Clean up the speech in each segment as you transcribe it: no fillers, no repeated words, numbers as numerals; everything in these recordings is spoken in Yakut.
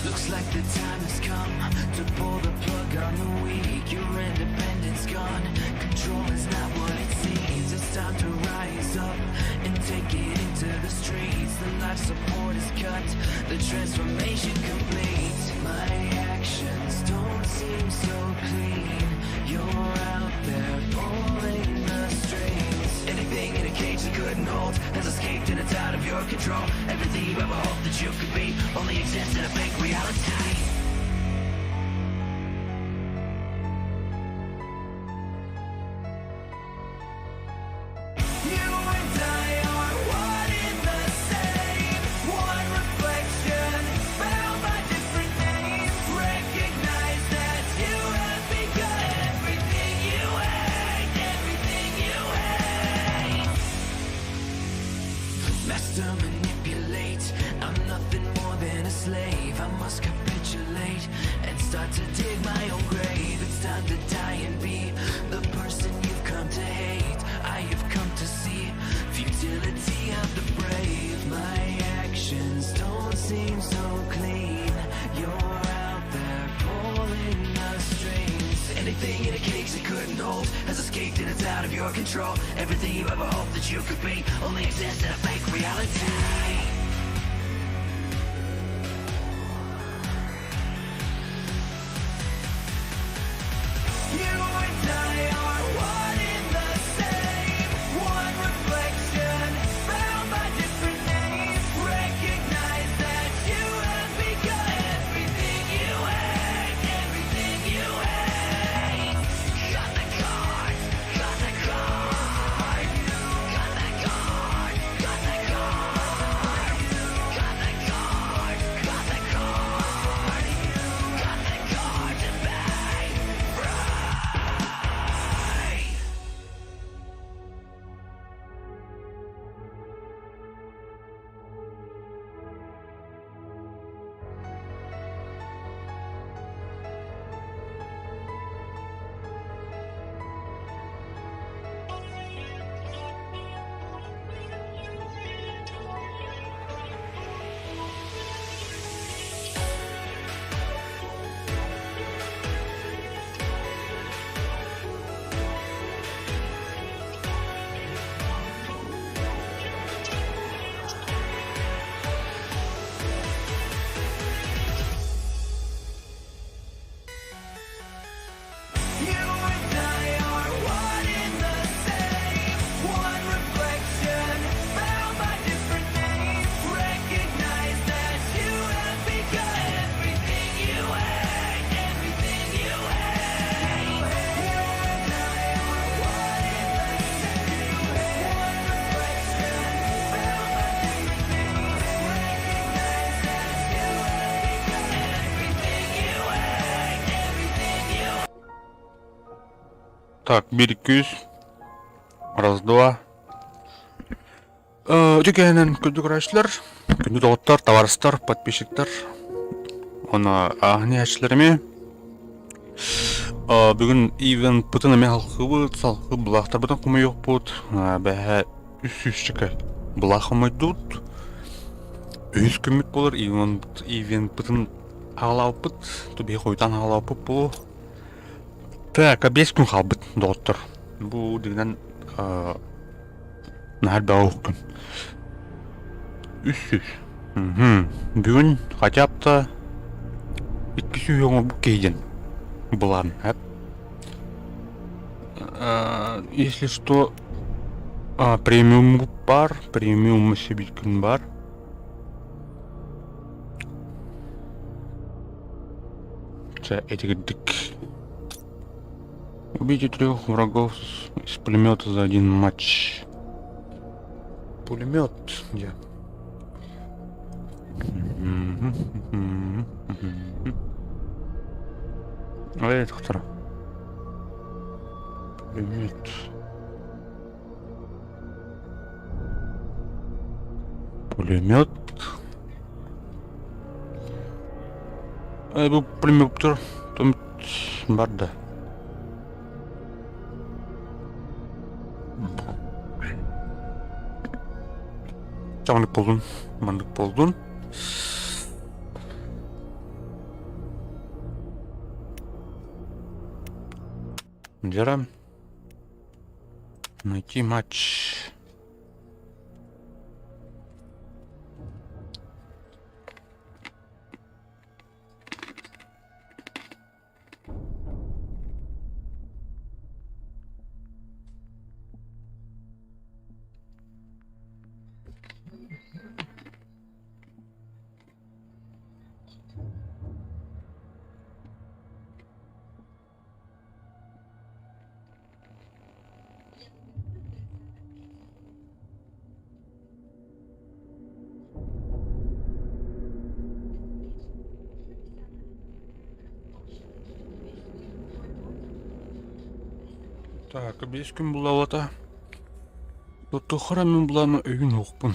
Looks like the time has come to pull the plug on the weak. Your independence gone. Control is not what it seems. It's time to rise up and take it into the streets. The life support is cut, the transformation complete. My actions don't seem so clean. You're out there pulling the strings. Anything in a cage you couldn't hold has escaped and it's out of your control. Everything you ever hoped that you could be only exists in a fake reality. You and I are one in the same. One reflection, bound by different names. Recognize that you have begun everything you hate, everything you hate. Master manipulate. I'm nothing more than a slave. I must capitulate and start to dig my own grave. It's time to die and be the person you've come to hate. I have come to see futility of the brave. My actions don't seem so clean. You're out there pulling the strings. Anything in a cage they couldn't hold has escaped and it's out of your control. Everything you ever hoped that you could be only exists in a fake reality. You and I are one in the same. One reflection, bound by different names. Recognize that you have begun everything you hate, everything you hate. Cut the cord, cut the cord, cut the cord, cut the cord, cut the cord, cut the cord, cut the cord to be free. You and I are one in the same. One reflection, bound by different names. Recognize that you have begun everything you hate, everything you hate. You and I are one in the same. One reflection, bound by different names. Recognize that you have begun everything you hate, everything you Так, 1-200. Раз, два. Үтүө киэһэнэн күндү көрөөччүлэр, күндү доҕоттор, табаарыстар, подписчиктар, уонна ааһын иһээччилэр эмиэ. Бүгүн ивентпытын эмиэ халхыбыт, салгыы былаахтарбытын хомуйуохпут. Бэһэ үс сүүсчэкэ былаах хомуйдубут. Үһүс күммүт буолар, ивент, ивентпытын аҕалаабыппыт, биһи хойутаан аҕалаабыппыт буолуо. Так, 5 күн хаалбыт, доҕоттор. Бу дигинэн наһаа элбэҕи уһуккун. 300. Бүгүн хотя бы 200 оҥорбут киһи диэн былаан. Если что, премиум бар, премиум себе күн бар. Чэ, этигирдик. Убейте трех врагов из пулемета за один матч. Пулемет где? Эй, доктор. Пулемет. Пулемет. Бу пулеметтер бар да. Чаҥнык буоллун, маннык буоллун. Дьэ найти матч. Так, 5 күн булалата. Туттухара мин буланы өйүн уохпун.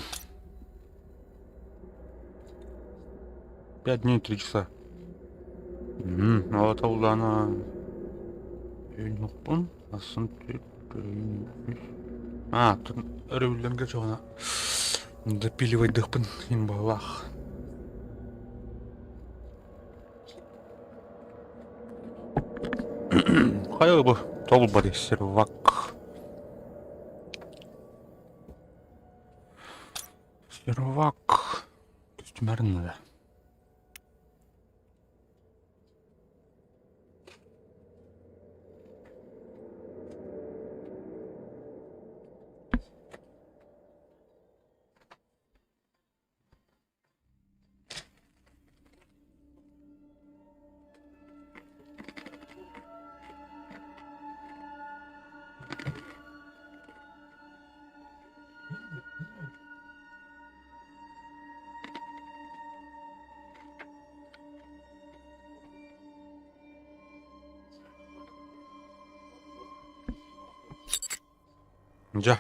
5 дней 3 часа. Алата улаана өйүн уохпун. Асын А, өрөбүллэргэ чоҕуна допиливайдыахпын иһин баҕалаах. Хайа бу толбар сервак. Сервак. Көстүмәрин да. Дьэ.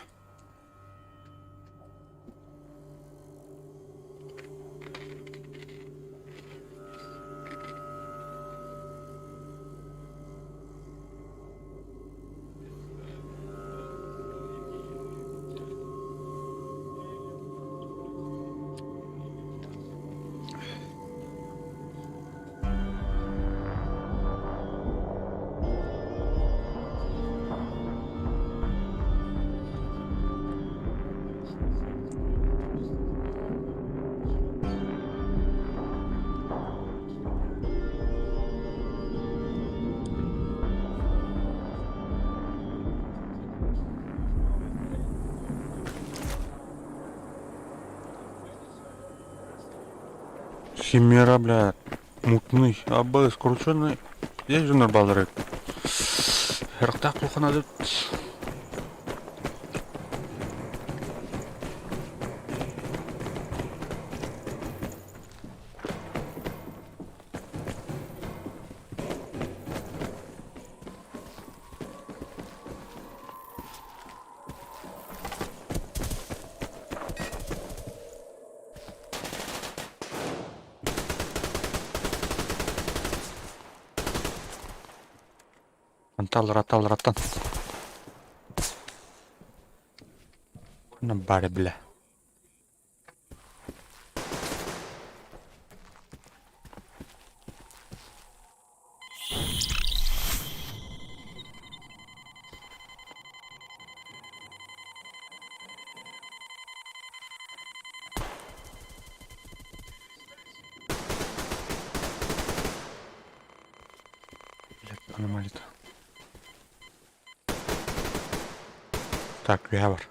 Химера, бля, мутный, абы, скрученный. Есть же нұрбалары. Ырықтақ қулқанады. Анталлар, атталлар, аттан. Бары бля. Блядь, аномалия. Так, үөһэ бар.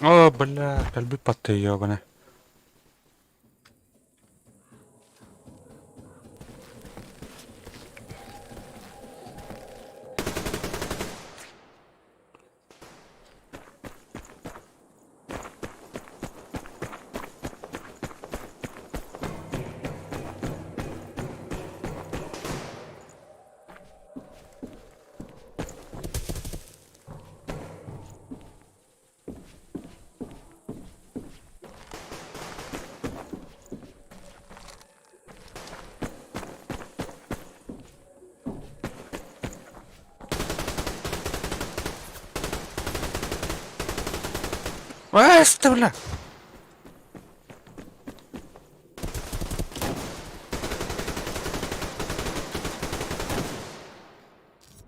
О, бля, кэлбит патты ёбана. Эстэ, бля!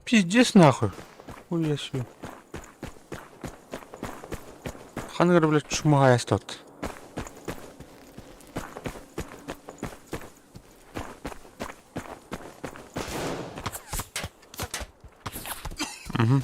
Пиздец нахуй. Хуя себе. Ханнык блядь, чумаҕай тот. Угу.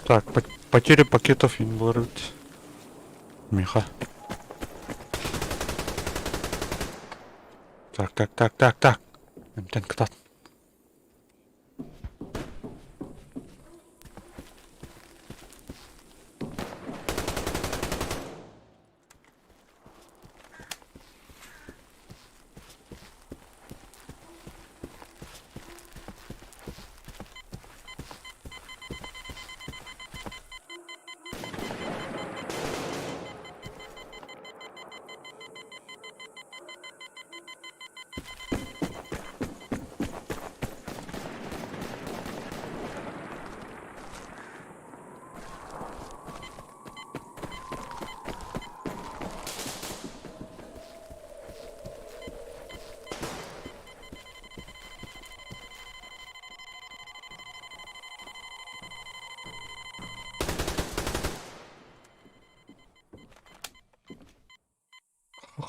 Так, потеря пакетов говорит. Миха. Так, так, так, так, так. Эмтэн кытаат.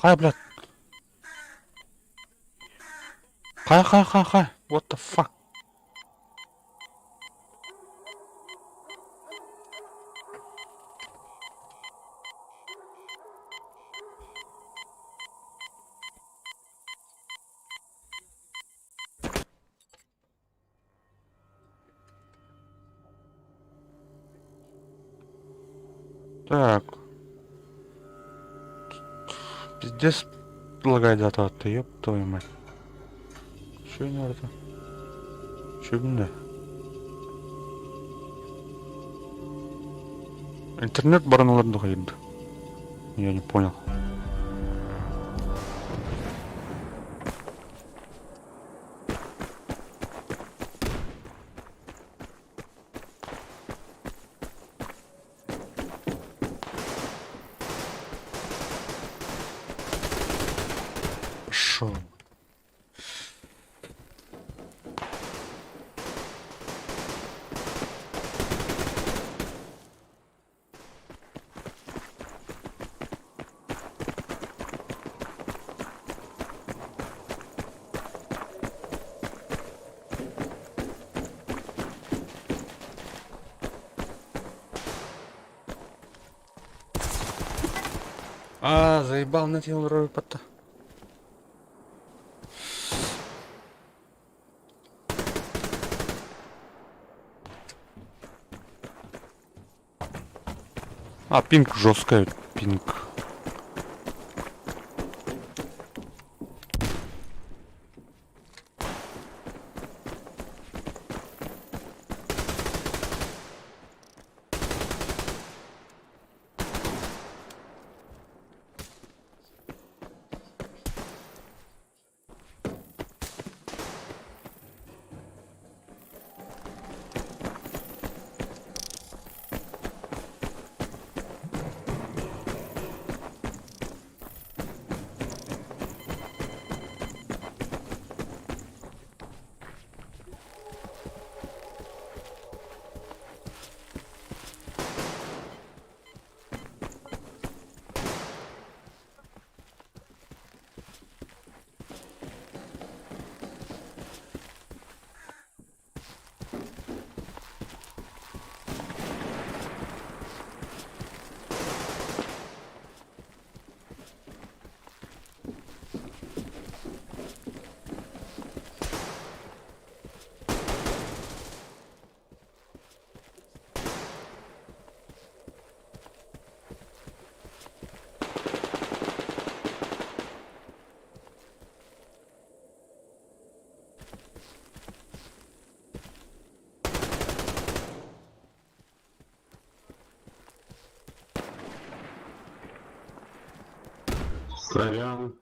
Хайа, блядь. Хайа, хайа, хайа, хайа. What the fuck? Так. Пиздец лагает зато, ты ёб твою мать. Что не надо? Что не Интернет бараналар духайд. Я не понял. Пошел. А, заебал на тело рой-то. А пинг жесткая, пинг. Сорян.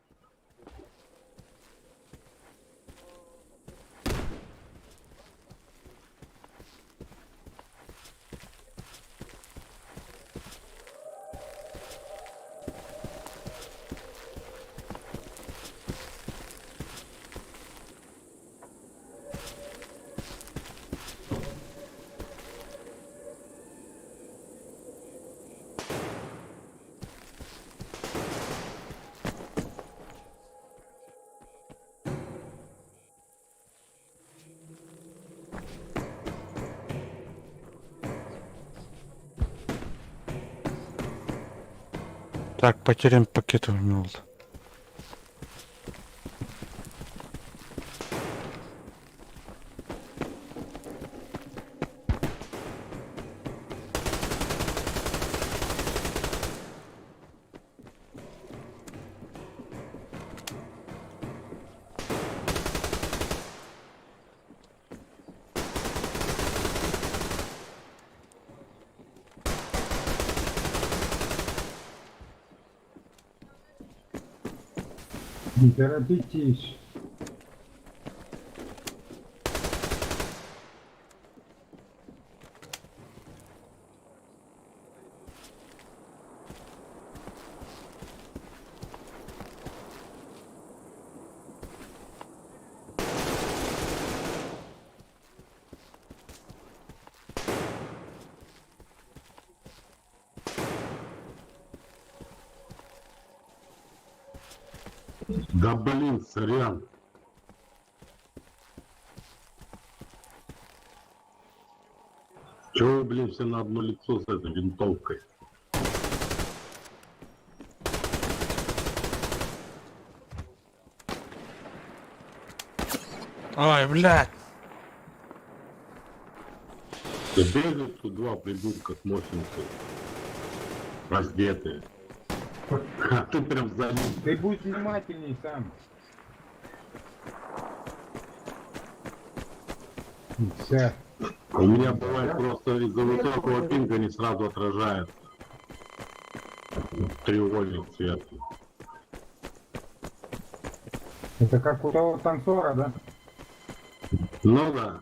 Так, потерян пакет у Не торопитесь. Да блин, сорян. Чего вы, блин, все на одно лицо с этой винтовкой? Ай, блядь! Да бегают тут два придурка с мощностью. Раздетые. А ты прям за ним. Ты будь внимательней сам. Все. У меня бывает просто из-за высокого пинга не сразу отражает треугольник цвета. Это как у того танцора, да? Ну да.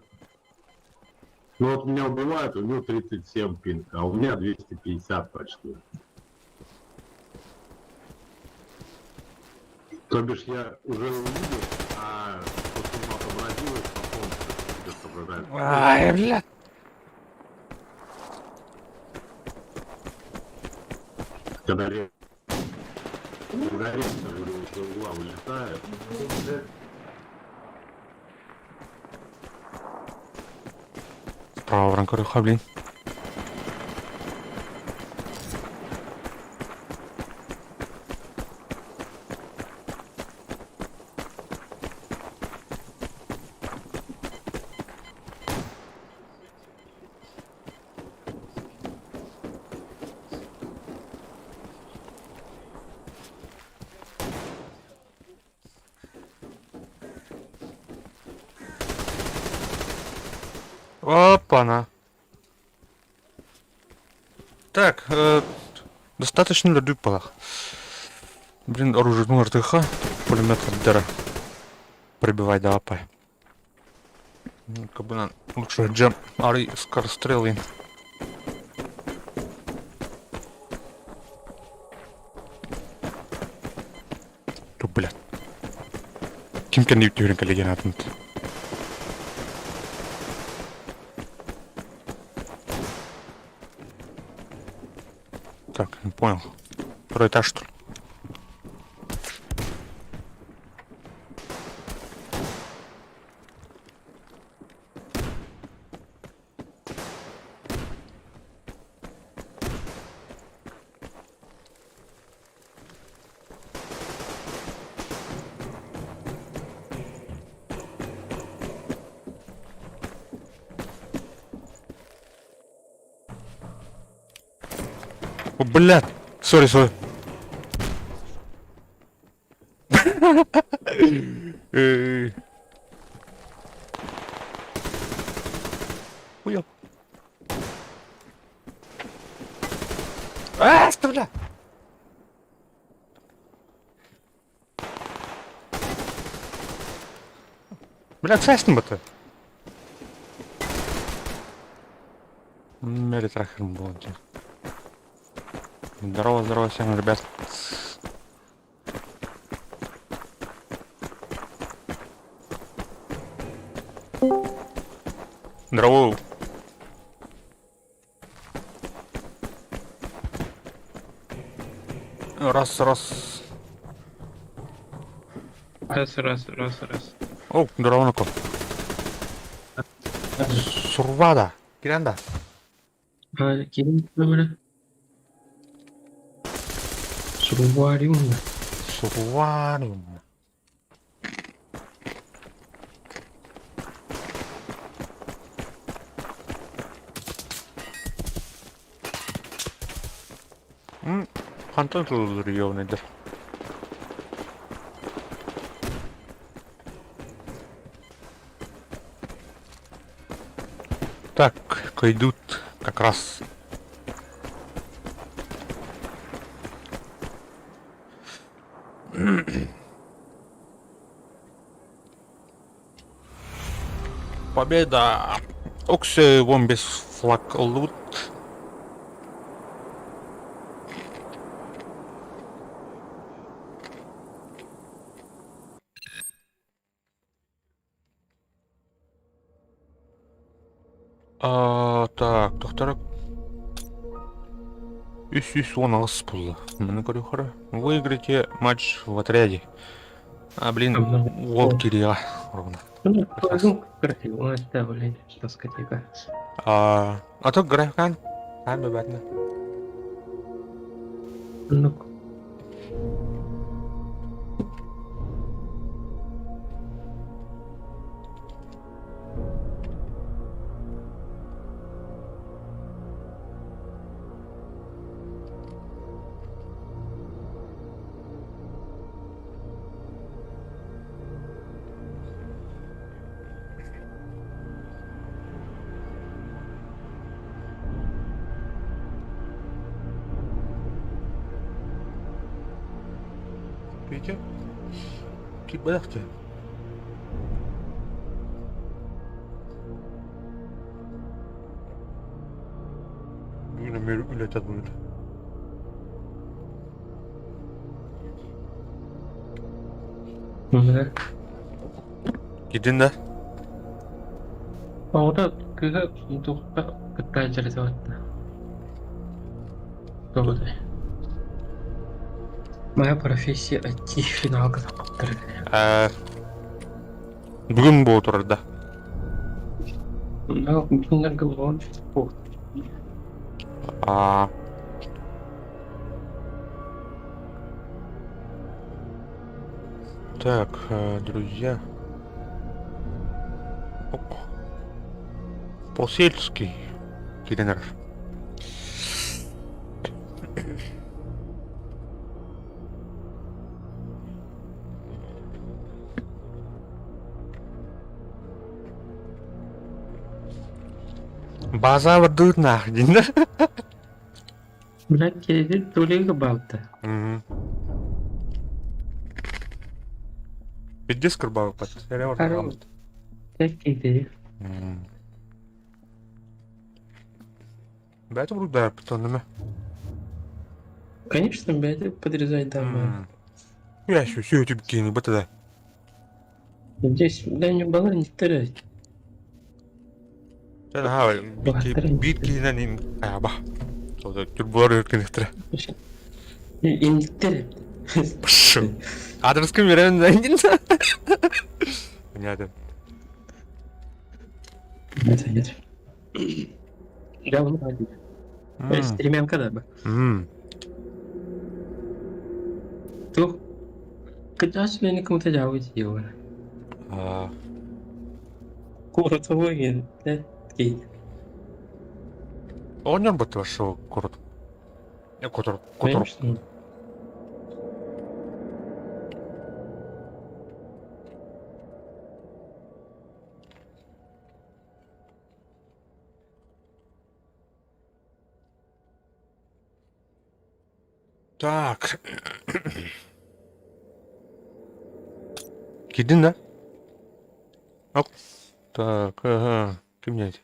Ну вот меня убивают, у него 37 пинг, а у меня 250 почти. То бишь я уже увидел, а то, что оно отобразилось, потом отображается. Ай, блядь! Когда резко, говорю, из угла вылетает. Справа в блин. Опа-на. Так, достаточно үрдүк балах. Блин, оружие РТХ, пулемет дара. Прибивай давай. Ну, как бы нам лучше джем ары скорострелы. Ту, блядь. Ким кэнни түһүрэн кэллиген атын. Так, не понял. Второй этаж, что ли? О, блядь! Sorry, sorry. Эй. Хуя. А, бля! Бля, цесни бата. Мери трахерм был. Здорово, здорово всем, ребят. Здорово. Раз, раз. Раз, раз, раз, раз. О, здорово, Нако. Сурвада. Киранда. А, кирин номера. Сурвариум. Сурвариум. Хантан тылыр Так, идут как раз. Победа! Оксе вон без флаг лут. А, так, доктор. 318 буолла. Маны көрүөххэ. Выиграйте матч в отряде. А, блин, уол кириэҕэ ровно. Ну, красиво, это, блин, что сказать. А, а то графикан. А, бебатна. Ну, Видите? Киберте. Бүгүн үлэтет будет. Да. Кидин да? Оҕото кыыһа туохха кытта дьарыктаммыта. Тоҕо Моя профессия IT финалга таххыттар. Бүгүн буола турар да. Ну, күннэргэ буолан А, Так, друзья. Ок. Посельский. Киренер. База бардыбыт наах дин да. Блядь, киһи тулига балта. Пиздец кырбаабыппат. Эрэ ортолообут. Киһи. Бэйэтэ буруйдаабыт оннума. Конечно, бэйэтэ подрезать да. Я еще все эти бикини бата Здесь, да не было не терять. Наһаа биир киһинэн ин аба. Түрбулар өркөнөхтөрө. Инниктер. Адрескын беремин да Понятно. Нет, нет. Я вон Стремянка да бы. Тух. Когда себе кому-то делать дело. Куротовой, да, кей. Оҕонньор быттыга шоу курут. Кутур, кутур. Так. Киирдин да? Оп. Так, ага. Ким дядь?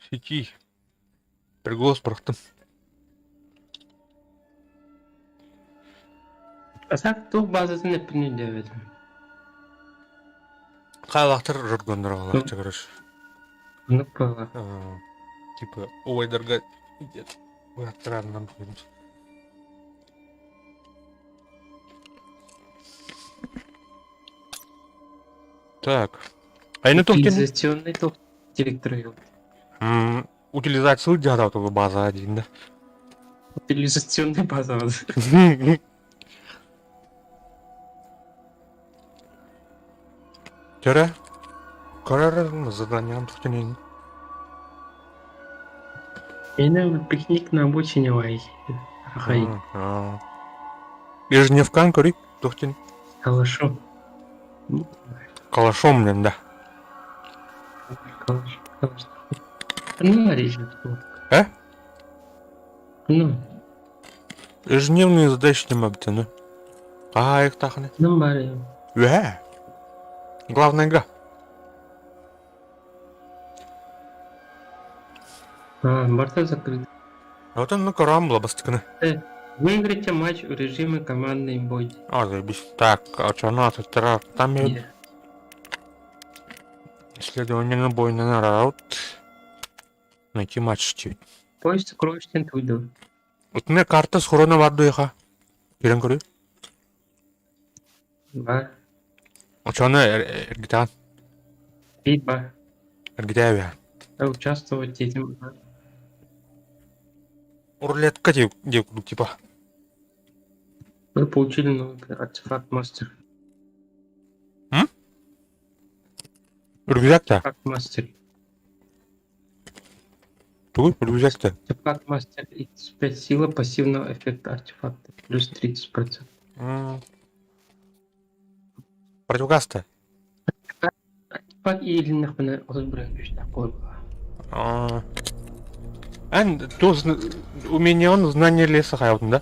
Сети. Приголос бырахтым. Асак туох базатын эппин өйдөөбөтүм. Хаалаахтар жоргоннор оҕолоохча короче. Оннук буолла. Типа убайдарга быраттарааннан буолбут. Так. Айны туох диэн? Утилизационный туох директор yok. Утилизация дьаһаатылы база диин да. Утилизационный база. Төрө. Көрөр заданиям тухтанин. Мене пикник на обочине лай. Хай. Ежедневкан көрүй тухтин. Калашом. Калашом блин, да. Калаш, калаш. Ну, режет. Э? Ну. Ежедневные задачи нема битаны. Аа, их тахны. Ну, бары. Үһэ. Главная игра. А, борта закрыт. Вот он, ну, карамбла бастыкны. Выиграйте матч в режиме командный бой. А, заебись. Так, а что надо? Там я... Исследование на бой на раут. Найти матч чуть. Поезд сокровищный выдал. Вот у меня карта с хрона вардуиха. Кирен көрүү. Ба. Очону эргитаан. Либо. Эргитээбэ. Участвовать этим. Рулетка диэ курдук типа. Вы получили новый артефакт мастер. М? Рюкзак-то? Артефакт мастер. Тугуй рюкзак-то? Артефакт мастер X5 сила пассивного эффекта артефакта. Плюс 30%. Противогаз-то? Артефакт иилиннэхпинэ отут бырыһыан күүстээх буолла. Эн туос умение он знание леса хайалтын да?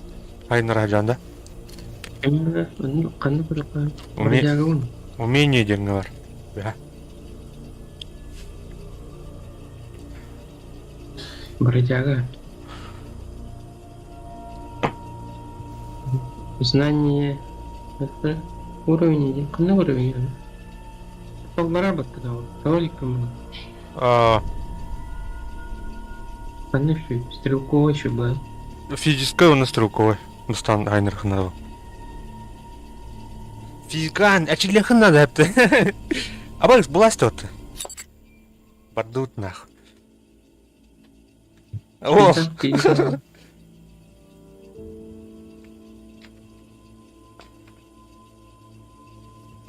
Хайнара да? Ханна көрөххө? Умение диэҥҥэ бар. Бэһэ. Бродяга. Знание это уровень иди. Ханна уровень? Толлара баттаҕа. Толиком. А, Ханна еще стрелковый еще был. Физическое у нас стрелковый. Достан айнырхынады. Физикан, ачилехын надо эпти. Абалыс буласть отты. Бардут нах. О!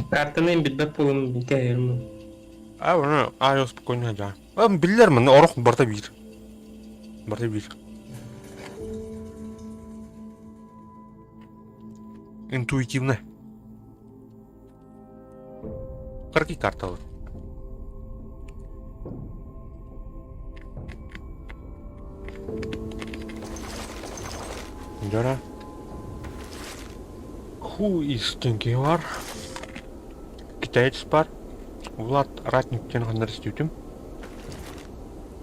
Картаны билбэт буолан билкэйэрим. А, ну, а, я спокойно, да. Биллер мын, орох барта бир. Барта бир. Интуитивно. Какие карта? Дьара. Who is диэн киһи баар. Китаец баар. Влад Ратник диэн ханна эрэ истибитим.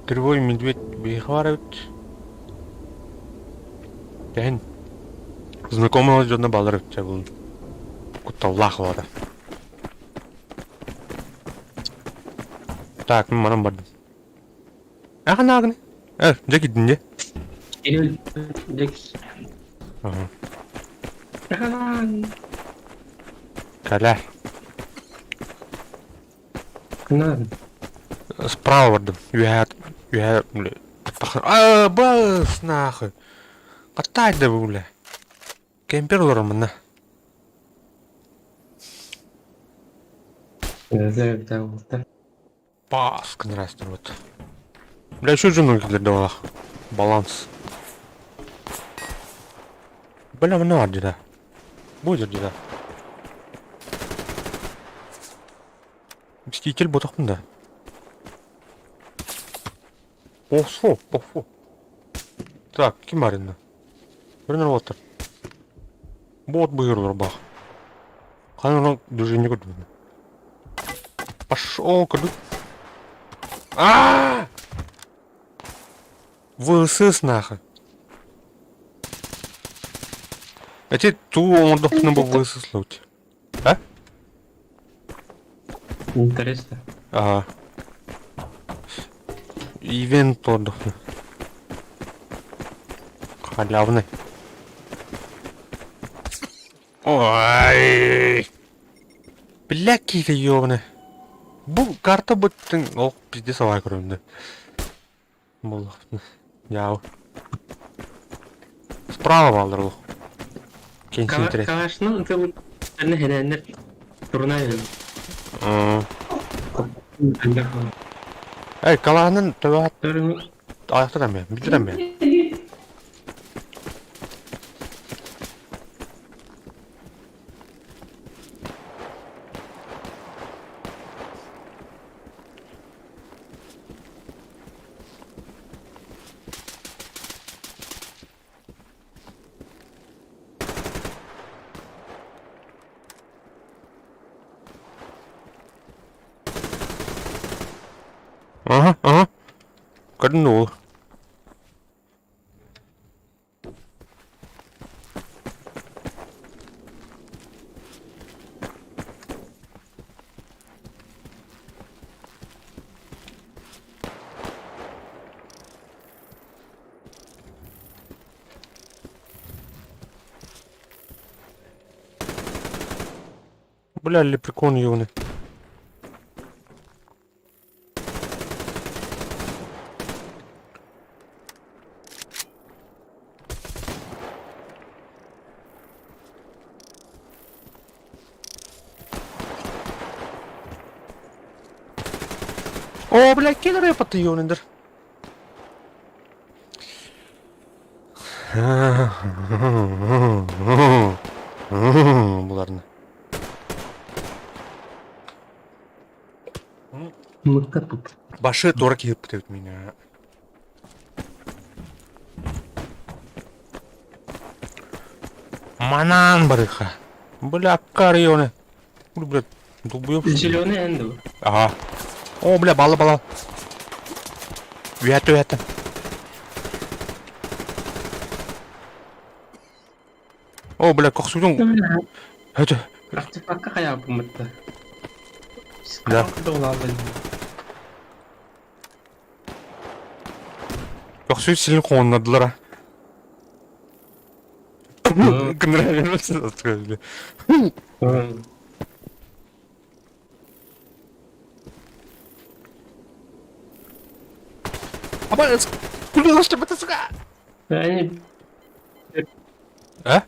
Кривой медведь биһиэхэ баар эбит. Тэһин. Знакомый дьоно баалар эбит дьэ булун. Кутталлаах баара. Так, мин манан бардым. Ахын Э, дьэ киирдин дьэ. Дьэ. Ага. Кэлэ. Справа бардым. Үөһээ, үөһээ, бля. А, бас, нахуй. Катай да бля. Кемпер олорор манна. Пас гынырастыр вот. Бля, еще жуну киллерде олах. Баланс. Бля, мына бар деді. Будет деді. Мститель ботақпын да. Пофу, пофу. Так, ким бар енді? Бір отыр. Бот бұйырылыр бақ. Қане движение көрдім. Пошел, көрдүк. А! ВСС нахуй. Эти ту оҥордохпуна бу ВСС лаут. А? Интересно. Ага. Ивент оҥордохпуна. Халявный. Ой! Бля, какие-то ёбаные. Бу карта быттын. Ох, пиздец авай көрөмдө. Буоллахпына. Яу. Справа баалар ол. Кэнсин Калашның тылын хэнэннер турнай. Эй, калаанын төбө аяқтан әме, бүтүр әме. Ага, ага. Көрдүн Бля, лепрекон ёбаный. О, бля, киллер епаты ёбаныйдыр. Буларны. Мыкка тут. Башы тура киһиппит эбит меня. Манан барыха. Бля, карионы. Бля, долбоёб. Зеленый энду. Ага. О, бля, бала, бала. Үһәтті, үһәтті. О, бля, көхсүгүн. Это. Артефактка хайа бумытта. Да. Көхсү силин хооннардылар а. Кыныраа Аба, күлү Они А?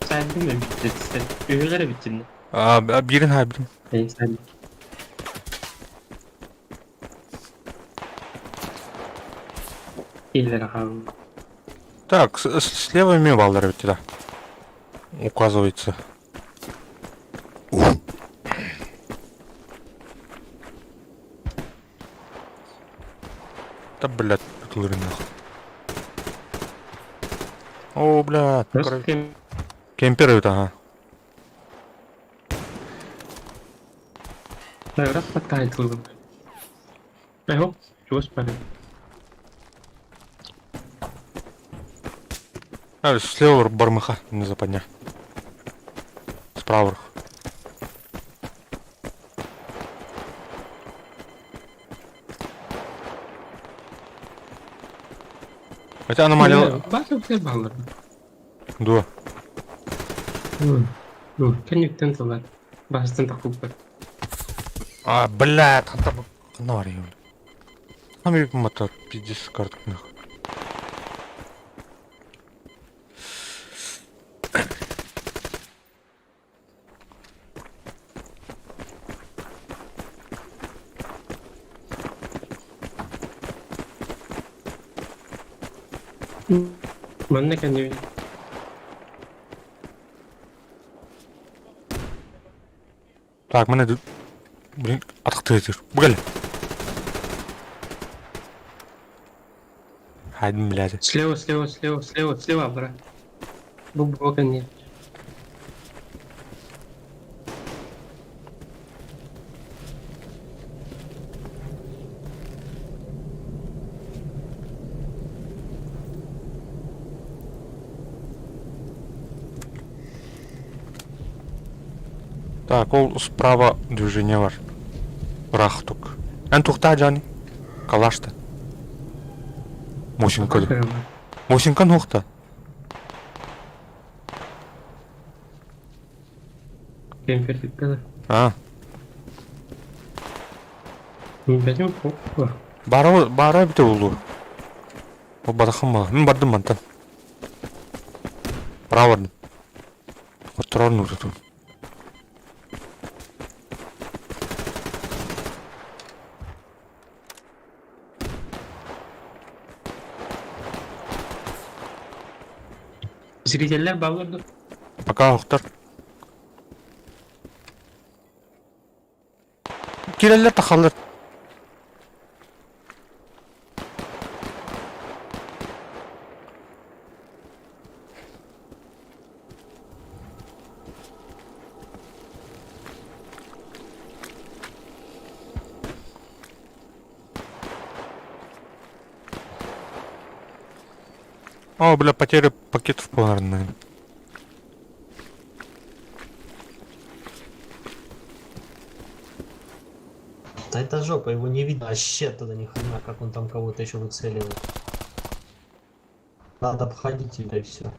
Sen mi bitti sen? Üyeleri bitti. А, бирин ха бирин. Sen. Иллere kaldı. Так, слева эмиэ бааллар эбит да. Указывается. Да, блядь, ытылырын нахуй. О, бля, Просто кем- кемпер эбит, ага. Раз подтайтыл. Эго, чего спали? А, слева бармыха, не западня. Справа. Это аномалия... База все баллар. Дуо. Ну, кенниктен тылар. Бастан такуппар. А, бля, там ханна бар екен. Там мотор, пиздец, карток нахуй. Манна кэнни Так, міне блин, атықты етер. Бүгіл. Хайдым, блядь. Слева, слева, слева, слева, слева, брат. Бу кэнни. Так, ол справа движение бар. Рахтук. Эн тухта Джани. Калашта. Мосинка. Мосинка нухта. Кемпер А. Бәдем опа. Бара бара бите улу. Ол барахым ба. Мен бардым мантан. Бара бардым. Отырар нурту. Зрительлер баллар Пока охтар. Киреллер тахаллар. О, бля, потеря пакетов полная. Да это жопа, его не видно вообще тогда ни хрена, как он там кого-то еще выцеливает. Надо обходить да и все.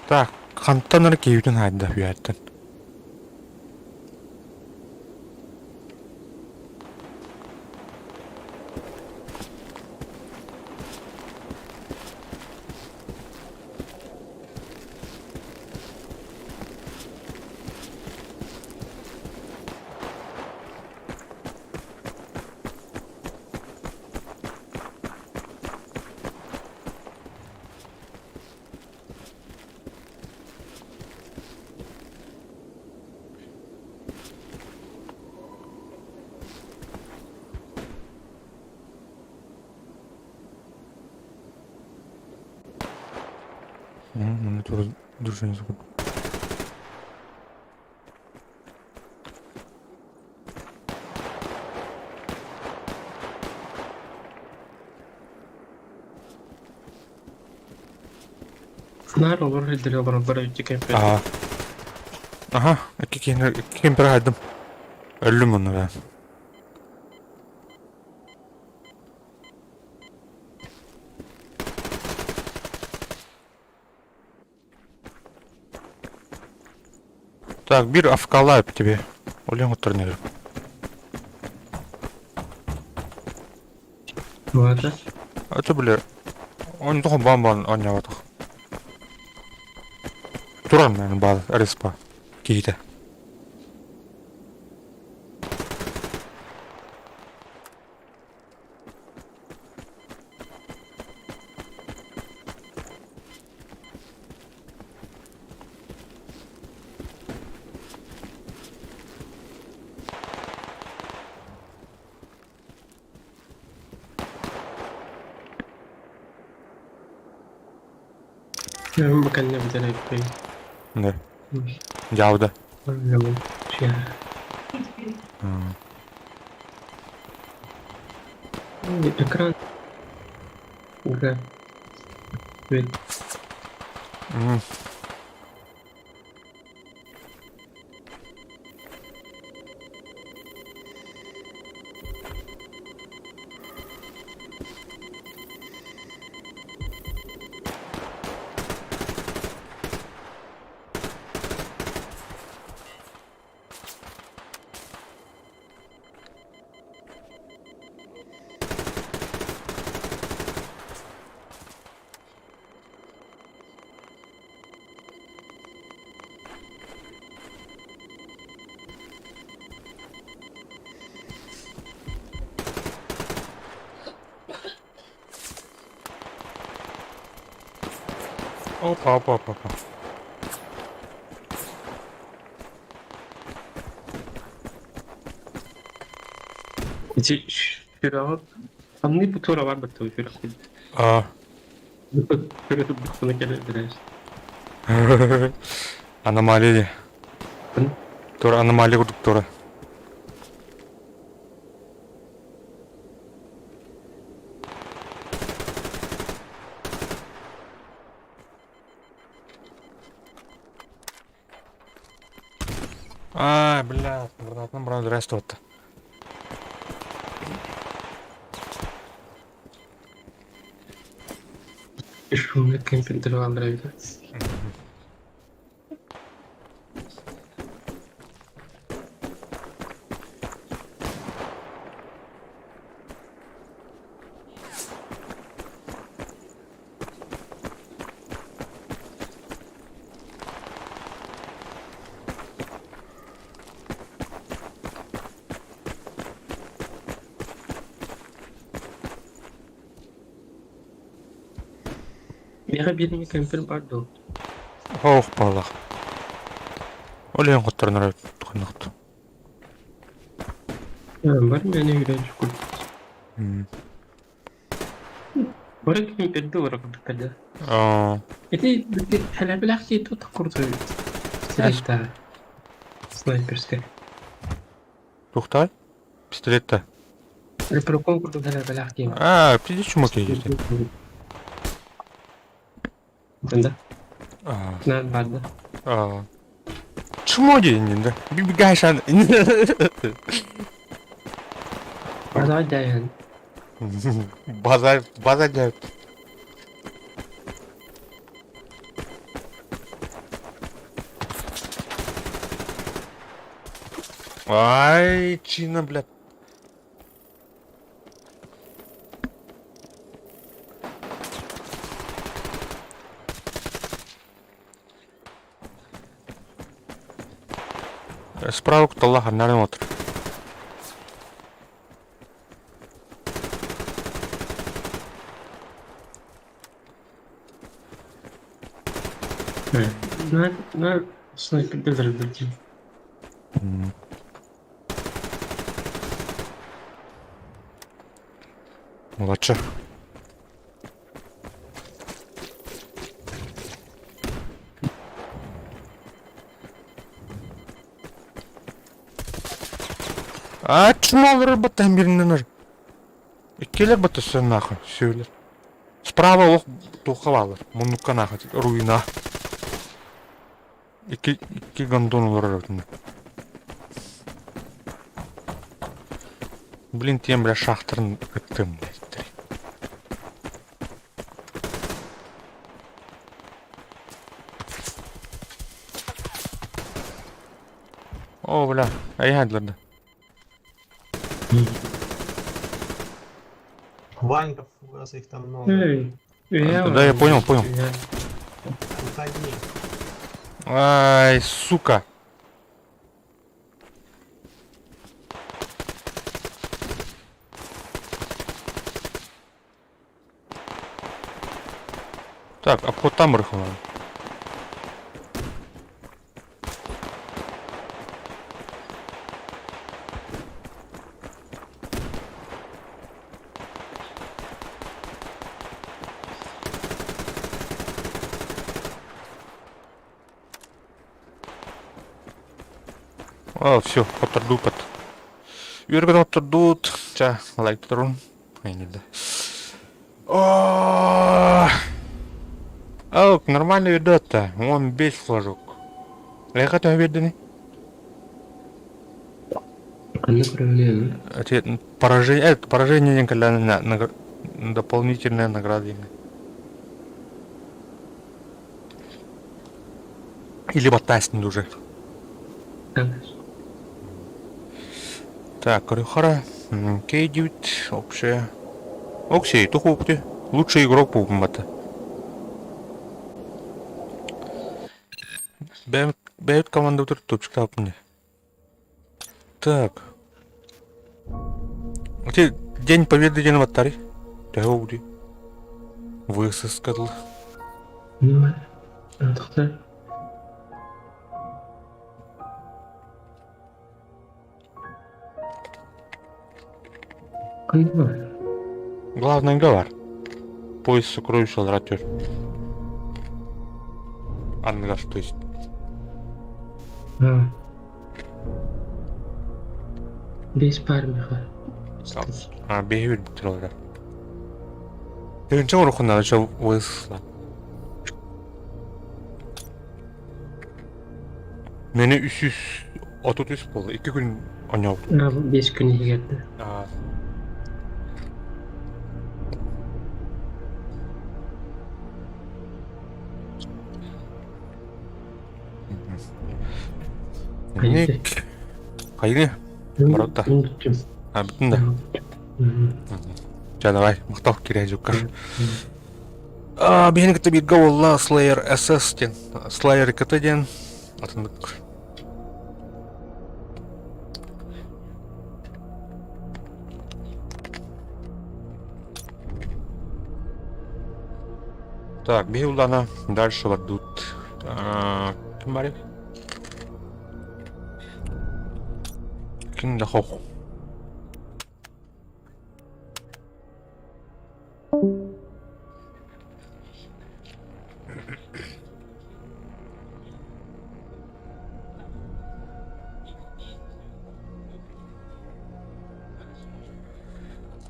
Так, хантан эрэ киһибитин хаайда үөһэттэн. Маны тура дружина закуп. Наар олор илдери олороллор өйдү кемпер. Ага. Аха, икки киһини икки кемпер хаайдым. Өллүм онно бээ. Так, бир авкалайп тебе. Олең оттар не Ладно. Это, бля, он тохон бам-бам оонньообатах. Туран, наверное, баар респа киһитэ. Бу кэннэ бүтэн эппин. Да. Дьауда. Экран. Г. Опа, опа, опа, опа. Ити сүрэҕи ханнык бу туора барбыт сүрэх А. Сүрэх кэлэ берешь. Аномалия. Тура аномалия курдук тура. А, бля, гранатным брал здрасте. Шумный кемпинг Андрей. Миэхэ биир эмэ кемпер баар дуо? Ох, балах. Ол иһин хотторонор ханнык. Бар мээнэ үүрэн курдук. Бары кемперди олорор курдуктар да. Аа. Ити хэлэбилээх киһи туох курдук пистолеттаах снайперскай. Тухтай? Пистолетта. Лепрекон курдук хэлэбилээх киһи. Аа, пиздец чумак киһи. Да? Аа. На бар да. Аа. Чмо диэн да. Бигашан. Базар дайын. Базар, базар дьэ. Ай, чина, блядь. Справа куталла ханнарын отыр. На, на снайперде дырдырдым. Молодча. А чмалары баттан бириннен Иккилер баттасы нахуй, сүүлер. Справа ох туха балар. Муннукка нахуй, руина. Икки, икки гондон олорор өтүнө. Блин, тем, бля, шахтарын ыттым, блядь. О, бля, айхадлар да. Ваньков, у вас их там много. Эй, я Да, я понял, понял. Уходи. Ай, сука. Так, обход там рыхло. О, все, хоттордууппат. Үөргэн хоттордуут. Ча, лайк турун. Айнылда. О, нормально ведет-то. Он весь флажок. Эха төһө биэрдини? Ханна көрөбүнүй Поражение, поражение диэн кэллээн дополнительная награда диэн. Или баттаастын уже. Так, Крюхара, Кей-9, общая. Оксей, тухупти. Лучший игрок буолбата. Бэйэбит командабытыр тупчуктааппын Так. Ити День Победы диэн баттарый? Төһө угуй? Высыскадыл. Ну, тохтор. Ханна бар? Главныйга бар. Поезд сокровищ алратер. Анныгар, то есть. А. Бес пар меха. А, бэйбит бүтүр Тыынча урукуннары чо высла. Мени 333 болду. 2 күн оñообут. 5 күн иһигэрдэ. Ник. Хайны? Баратта. А, бүтүн да. Ча, давай, махтал кире жуккар. Биһини кытта бииргэ буолла Slayer SS диэн, Slayer КТ диэн атыннык. Так, биһи улана дальше бардут. Ким барый? Ким да хох.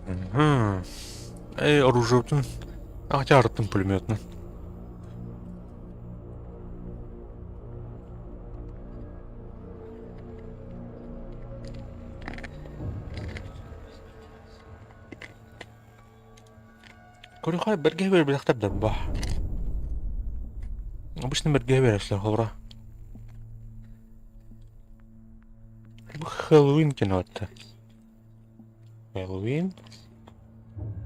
Мгм. Эй, оружиетын. Хотя артын пулеметный. Көрүхай бэргэһэ биэрбэтэхтэр да бах. Обычно бэргэһэ биэрээччилэр холобура. Бу Хэллоуин кинота. Хэллоуин.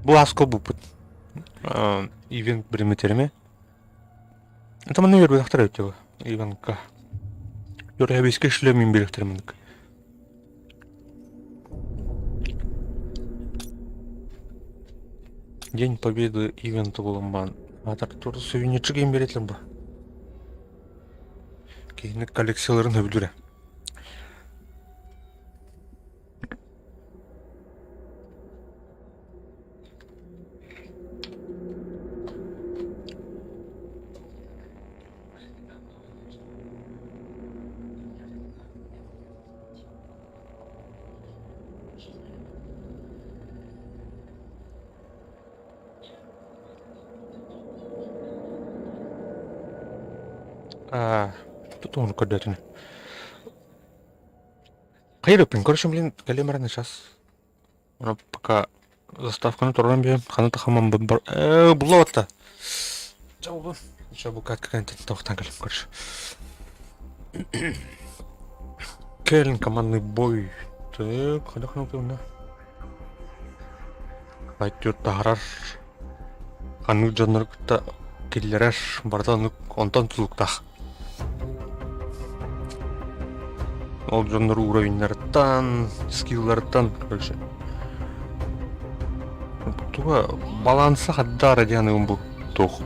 Бу аска буппут. Ивент биримитерими. Это манна үөрбэтэхтэр эбит дьэ Иванка. Үөрэ шлемин биэрэхтэр маннык. День Победы ивента буолан баан аатар тур сувенирчик иһин биэрэллэр бу. Киһини коллекцияларын сөбүлүүрэ. Аа, тут он көрдөөтүнэ. Хайырыппын, короче, блин, кэлиэм баран сейчас. Оны пока заставканы туран биэм, хана тахамам бар. Булла Ча Ча бу катка контент тохтан кэлим, короче. Кэлин командный бой. Так, хана хана хана. Айтыр таһарар ханнык дьоннору кытта киллэрэр барыта оннук онтон тутулуктаах. Ол дьоннор уровеннарыттан, скилларыттан короче. Туга баланса хаддара диэн бу туох.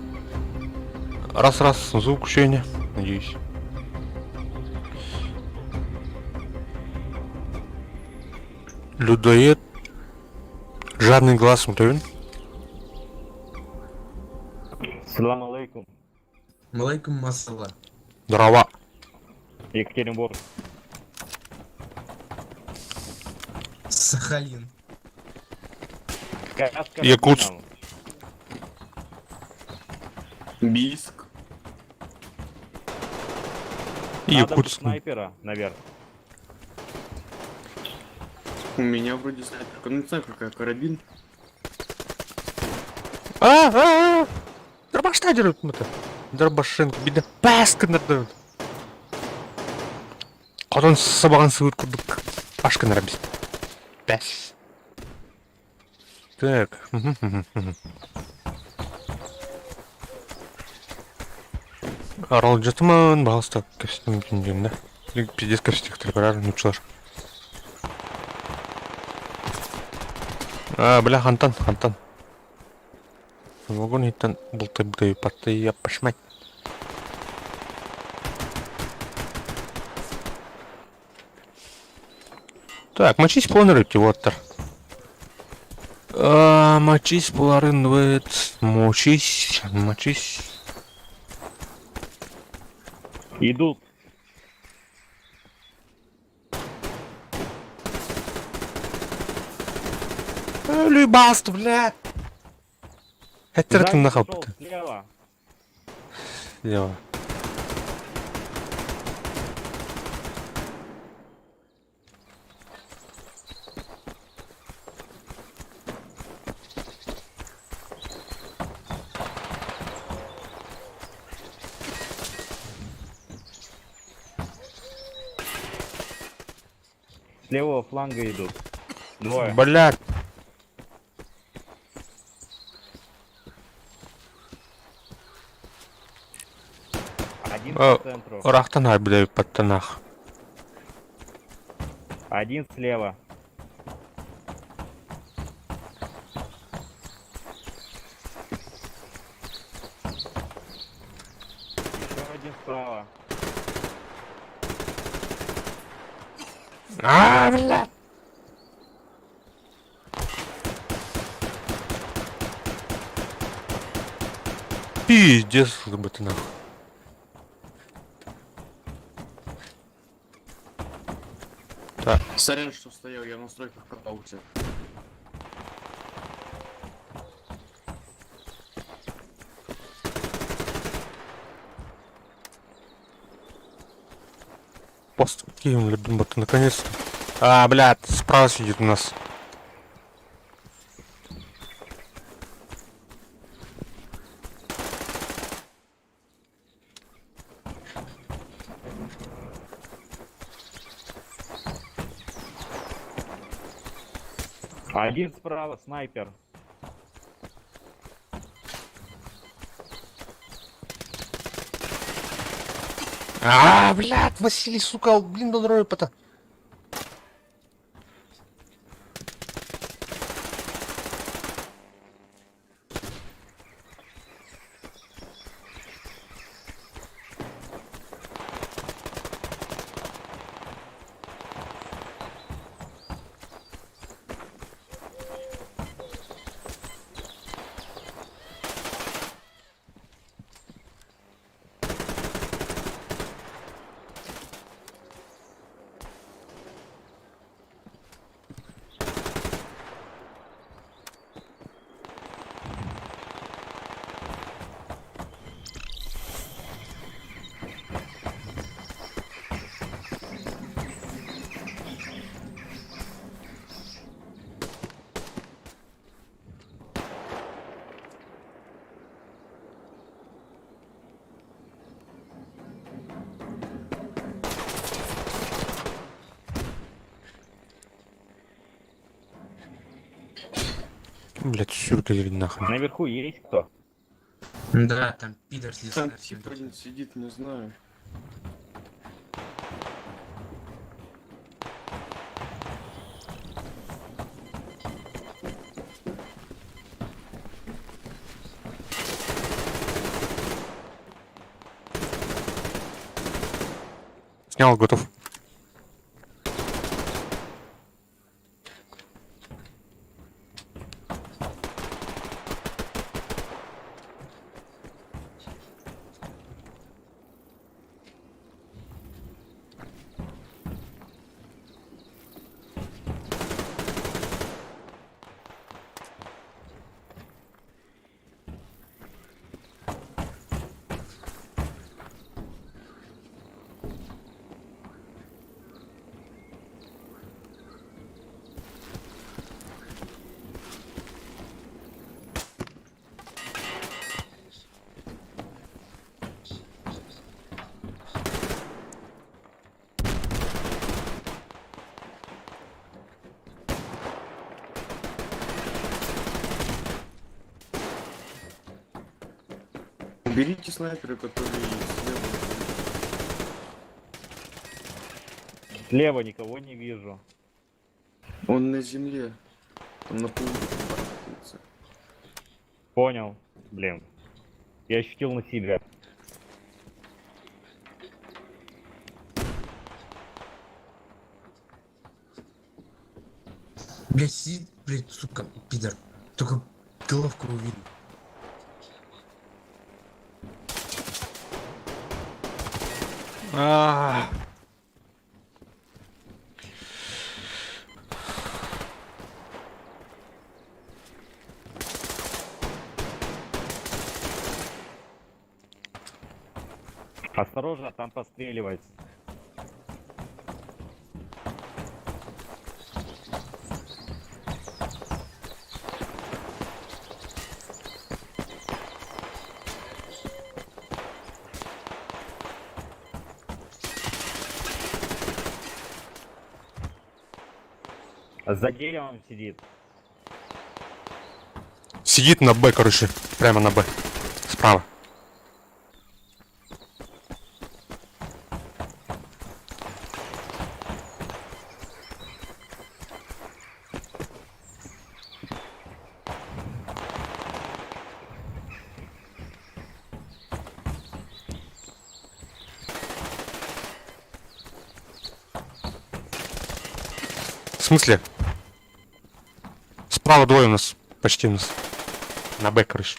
Раз-раз звук үчүгэй надеюсь. Людоед Жадный глаз мутавин. Салам алейкум. Малейкум массала. Здорово. Екатеринбург. Сахалин. Газ Якутск. карабином. Бийск. Надо бы Якутск. снайпера наверх. У меня вроде снайперка. Ну не знаю, какая карабин. А, а, а! Дробашта дерут мы-то. Дробашенко, беда паска надо. Хотон сабаған сывыр курдук. Ашка нарабис. Бәс. Так. Арал жатыман, бағыста кәпсетім күндем, да? Пиздец кәпсетектер барар, нучылар. А, бля, хантан, хантан. Вагон иттен бултай бутай патты я пошмать. Так, мочись планеры, вот. А, мочись планеры, мочись, мочись. Идут. Любаст, бля. Это Сзади ты пришел, нахал. Слева. Слева. С левого фланга идут. Двое. Блядь. Один А, по центру. Рахтанар, бля, подтанах. Один слева. Еще один справа. А, бля. Пиздец, ты нахуй. Сорян, что стоял, я в настройках катался. Пост кинули, блин, вот наконец-то. А, блядь, справа сидит у нас. Один справа, снайпер. А, блядь, Василий, сука, блин, дал пота. Блядь, сюрка или нахуй. Наверху есть кто? Да, там пидор сидит. Там тип один сидит, не знаю. Снял, готов. Уберите снайпера, который слева. Слева никого не вижу. Он на земле. Там на полу барахтается. Понял. Блин. Я ощутил на себе. Блять, сидит, блять, сука, пидор. Только головку видно. А. Осторожно, там постреливается. За деревом сидит. Сидит на Б, короче. Прямо на Б. Справа. В смысле? Справа двое у нас. Почти у нас. На Б, короче.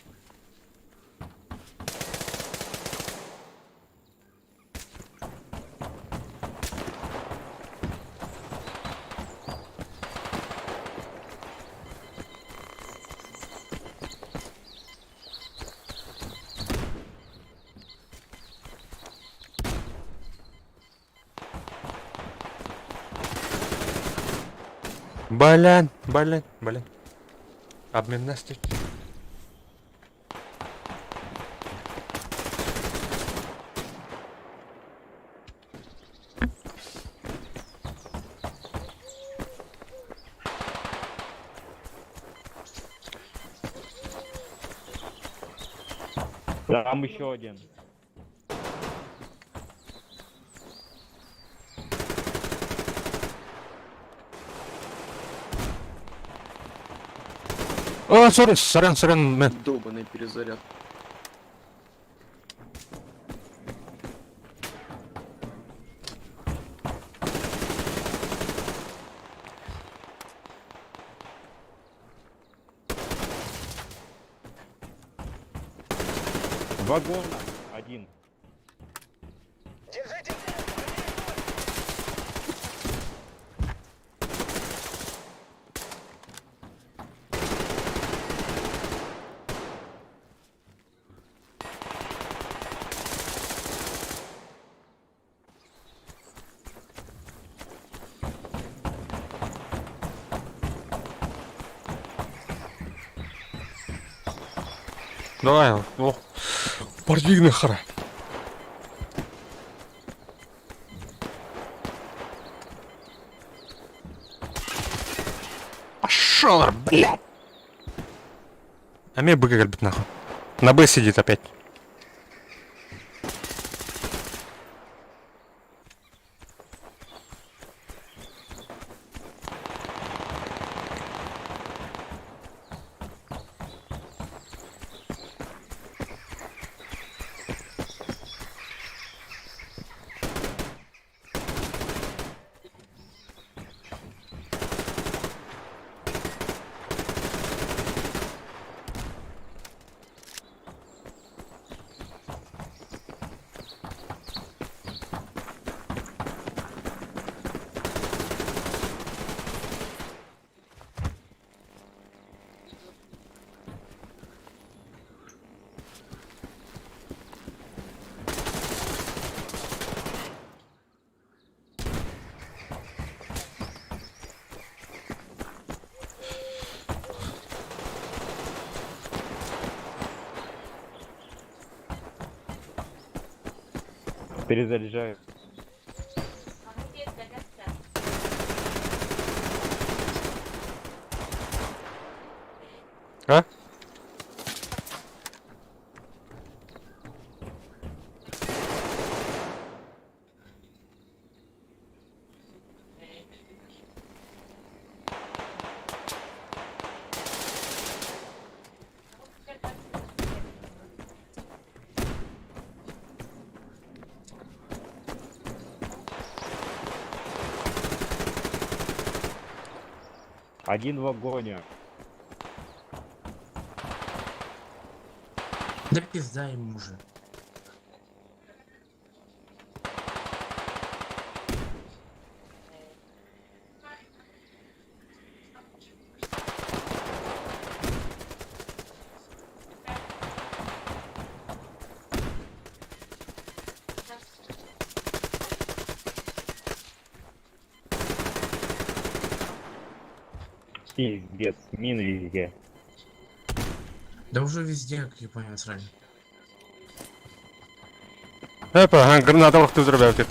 Блин, блин, блин. Обмен настиг. Там еще один. О, sorry, сорян, сорян, man. Долбаный перезаряд. Вагон один. Давай, о. Портвигны хара. Пошел, блядь. А мне быка любит нахуй. На Б сидит опять. Перезаряжаю. А? Один в вагоне. Да пизда ему уже. Пиздец, мин везде. Да уже везде, как я понял, срали. Опа, граната вахту зробив.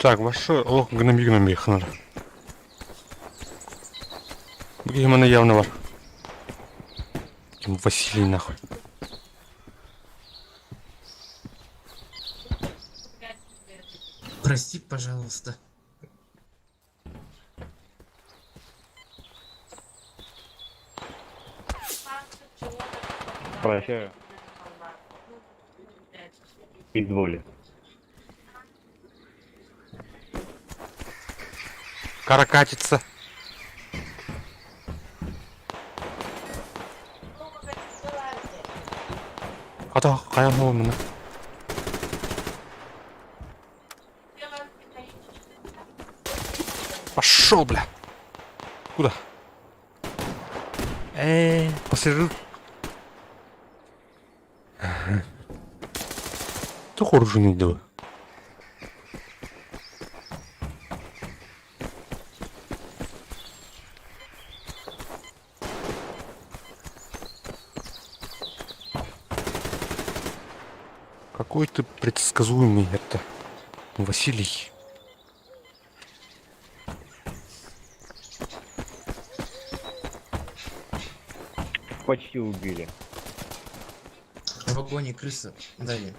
Так, ваше олох гномі гномі хнар. Бо мене явно var. Ким Василий нахуй. Прости, пожалуйста. Прощаю. Изволи. Каракатица. Ата каян мына. Пошел, бля. Куда? Пассажир. Ты оружие делай. Какой ты предсказуемый это, Василий. Почти убили. В вагоне крыса. Дали.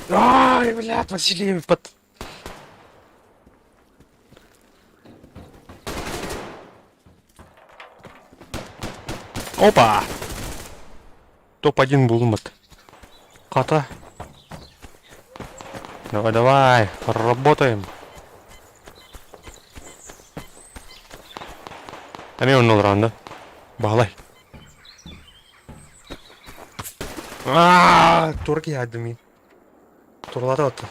Ай, блядь, Василий под... Опа! Топ-1 булмат. Кота. Давай, давай, работаем. Эмиэ онно олорон да? Баһылай. Аа, тура киһи мин. Туралата батта.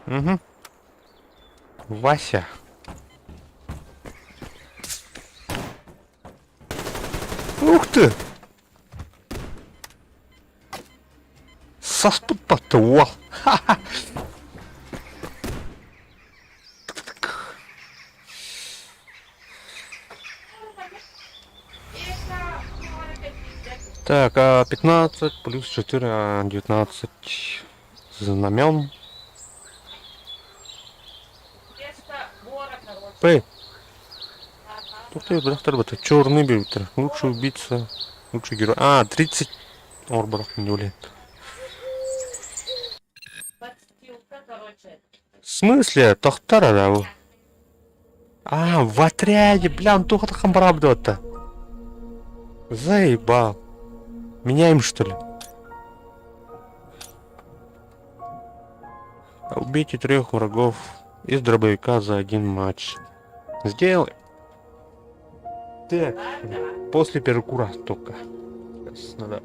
Угу. Вася. Ух ты! Саспыт уол. Так, а 15 плюс 4, а 19 знамен. П. Ух ты, бляхтар черный бютер. Лучший убийца, лучший герой. А, 30 орбаров не влияет. В смысле? Тохтара, да? А, в отряде, бля, он только хамбрабдо-то. Заебал. Меняем, что ли? Убейте трех врагов из дробовика за один матч. Сделай. Так, после перекура только. Сейчас надо.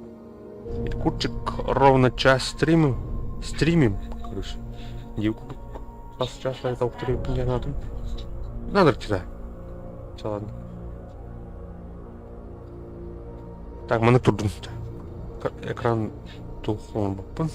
Перекурчик ровно час стримим. Стримим, короче. Сейчас час это надо. Надо читать. Все, ладно. Так, маны турдум. Экран туох оҥорбуппун.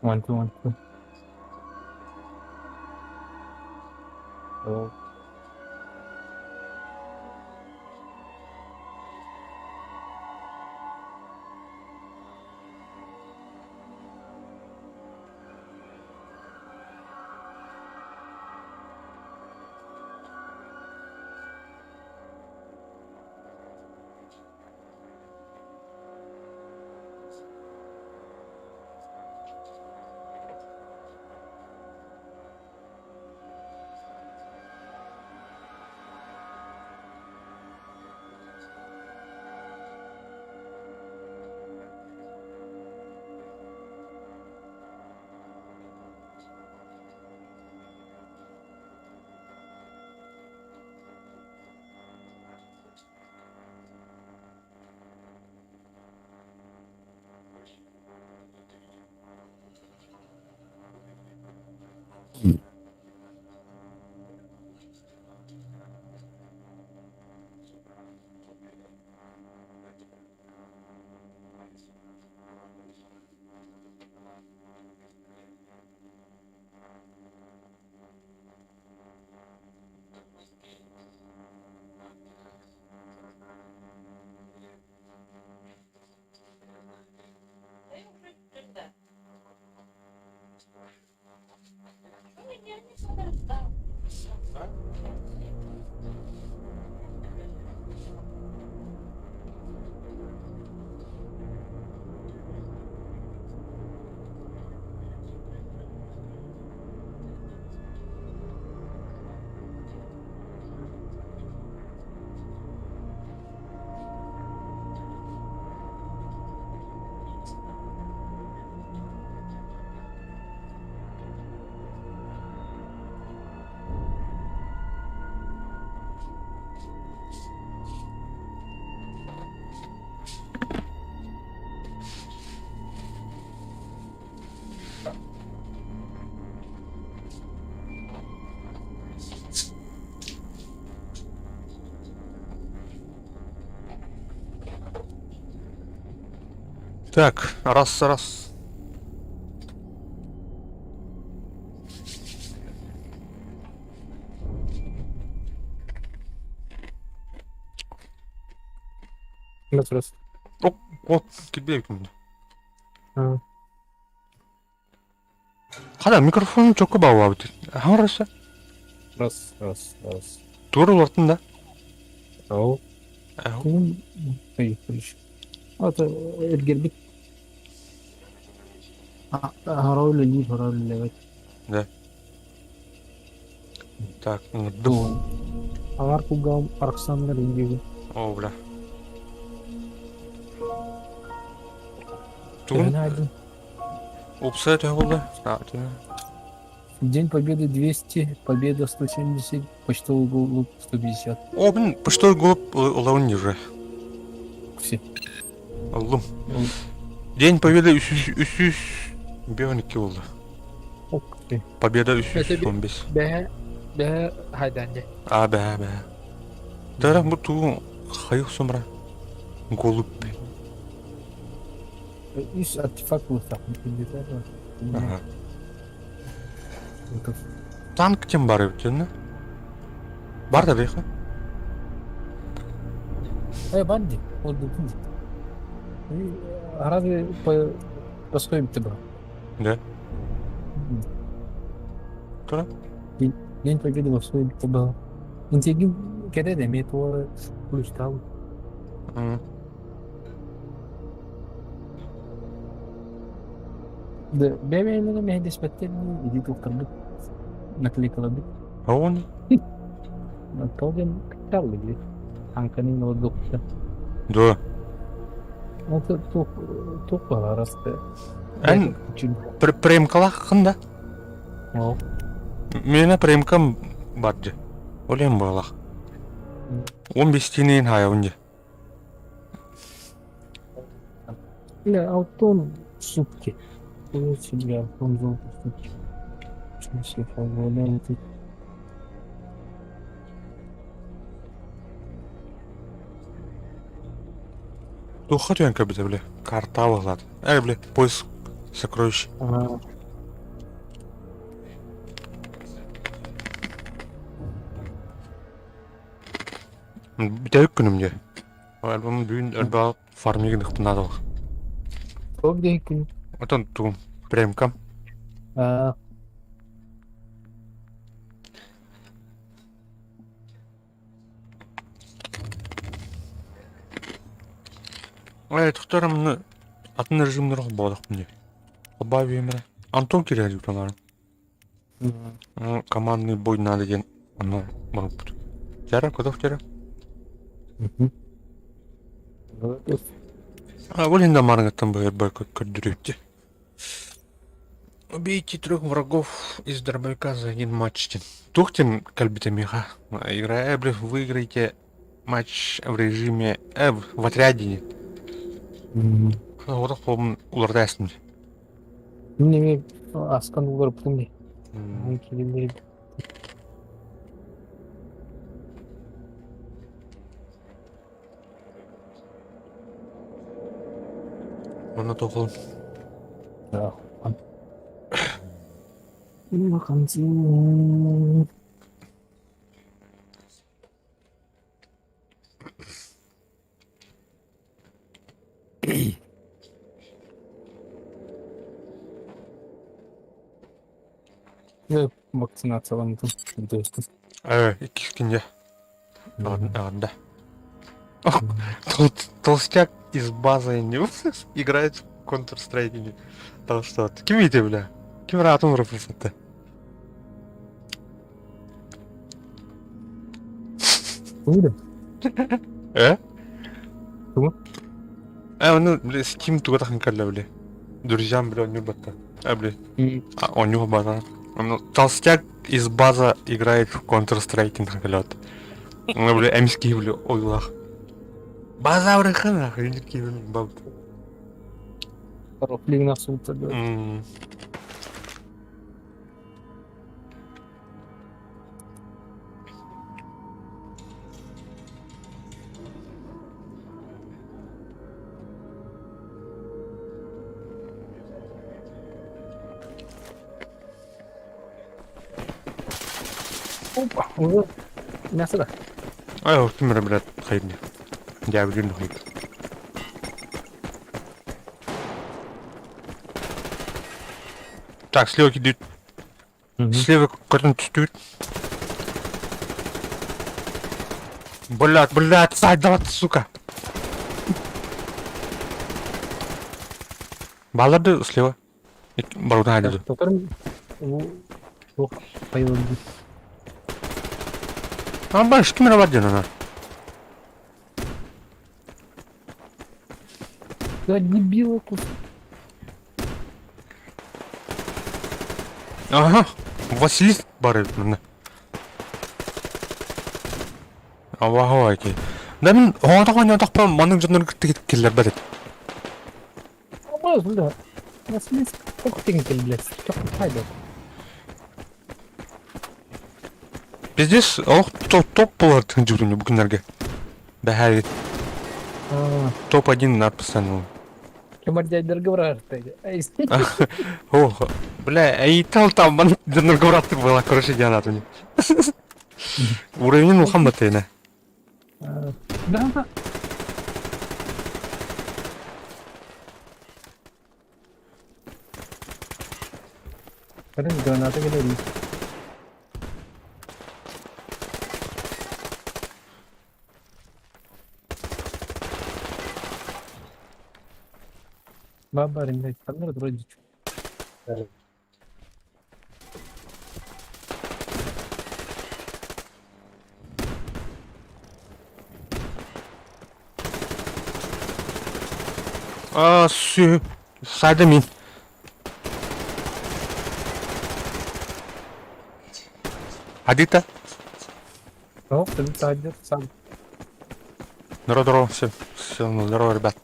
One, two, one, two. Hello. Так, раз, раз. Раз, раз. Оп, оп, килбиэбитин. Хада микрофон чокко баабыт. Хаҥараса. Раз, раз, раз. Тура улартын да. Ол. Эргэрбит. Аһара үлэлиир, аһара үлэлээбэт. Да. Так, ыҥырдым. Аҥар кулгааҕым арахсаннар индиэбин. Оо, бля. Тугун? Упсай төһө буолла? День Победы 200, Победа 170, почтовый голубь 150. О, блин, почтовый голубь ылабын уже. Все. Ыллым. День Победы үс 352 болды. Победа 315. Бэһэ, бэһэ хайдан дьэ. А, бэһэ, бэһэ. Тара бу тугу хайых сумра? Голубь. Үс артефакт булсақ. Ага. Танк ким бар эбит дьонно? Бар да бэйха. Э, банди. Ол дупун. Разве по Баской битте Да. Тура? День Победы баской битте было. Интегин кэрэ да эмиэ туора ключтаабыт. Да, бэйэ-бэйэлэрэ мэһэйдэспэттэр дии, илии туттарбыт, наклейкаларбыт. Он? Тоҕо диэн кыччаалла били. Таҥканы олордуохпута. Да. Ол туох туох баҕарар Эн премкалааххын да? Ол. Миэнэ премкам бар дьэ. Ол иһин буоллах. 15 тиинин хаайабын дьэ. Бля, Алтон сутки. Себе Алтон золото в сутки. В смысле, позволяет. Туохха түһэн көрбүтэ бile? Карта быһылаат. Эй, бile, поиск сокровищ. Бүтэһик күнүм дьэ. Альбом бүгүн элбэх фармигын ыхтынаадалах. Ол бүтэһик күн. Отон тугум премкам. Аа. Эй, тохторомну атын режимнер холбоодохпун дии. Холбоо биэмэрэ. Антон кириэри уталарын. Командный бой надо диэн онно барбыт. Дьара, котох дьара. А, ол иһин да маарыҥҥыттан быһыйбар көрдөрүүттэ. Убейте трех врагов из дробовика за один матч диэн. Туох диэн кэлбитэ миэхэ? Играя, блин, выиграйте матч в режиме в отряде диэн. Отох холбун уларыта астым. Мин эмиэ аскан уларыппытым дии. Манна тоҕолун. Улахан Вакцинацияламмытым. Иккис күнгэ. Анда. Толстяк из базы не играет в Counter-Strike. Толстяк. Ким ити бля? Ким атын ураппыт? Тугу Э? Тугу? Э, ну, бля, Steam туга тахын кэллэ, бля. Друзьям, бля, онньур батта. Э, бля. А, онньур бата. Ну, толстяк из база играет в Counter-Strike кэллэ. Ну, бля, эмский, бля, ойлах. База урыхан, нахуй, баб. Рофлигна сута, да. Опа, уже мясо да. Ай, ким эрэ блядь, хайдни. Дьээбилиин хайд. Так, слева кидают. Слева көтөн түстүбүт. Блядь, блядь, сайдават, сука. Балларды слева. Барутан хайдады. Тоторум туох пайылды. А баш ким эрэ бар диэн ана. Да дебила кус. Ага, Василиск бар эбит манна. Аллаһу окей. Да мин оҕотох оонньоотохпо маннык дьоннору кытта киллэрбэт этим. Абаз, бля. Василиск ох деген кел, блядь. Хайда. Пиздец, олох топ буолар тыһынчыбытын бу күннэргэ. Бэһээги топ-1 надписанул. Кемардяйдарга барар Ох, бля, и там ман дьоннорго бараттык была, короче, дианат у них. Уровень улахан батыына. Да. Блин, граната келери. Баба, блядь, ханна вроде. А, сü. Сайды мин. Адита. О, ты садит сам. Здорово, здорово, все. Все, ну, здорово, ребят.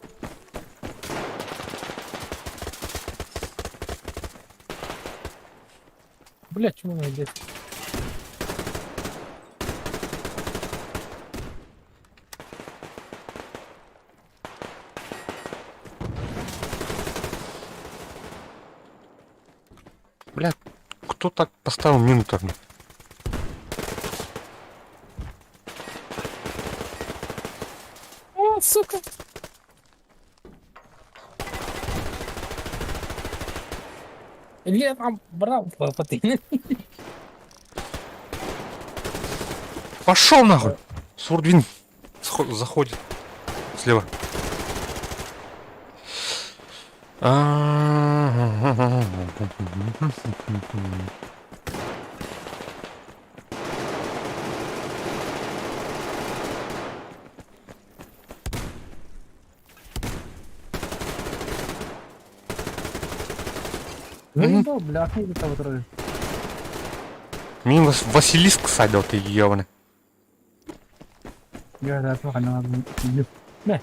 Бля, чему мы здесь? Бля, кто так поставил мину там? О, сука! Или там брал потыны. Пошел нахуй! Сурдвин заходит слева. Заебал, бля, охуеть того трое. Мин Василиск садил ты, ебаный. Я да, слухай, ну Не.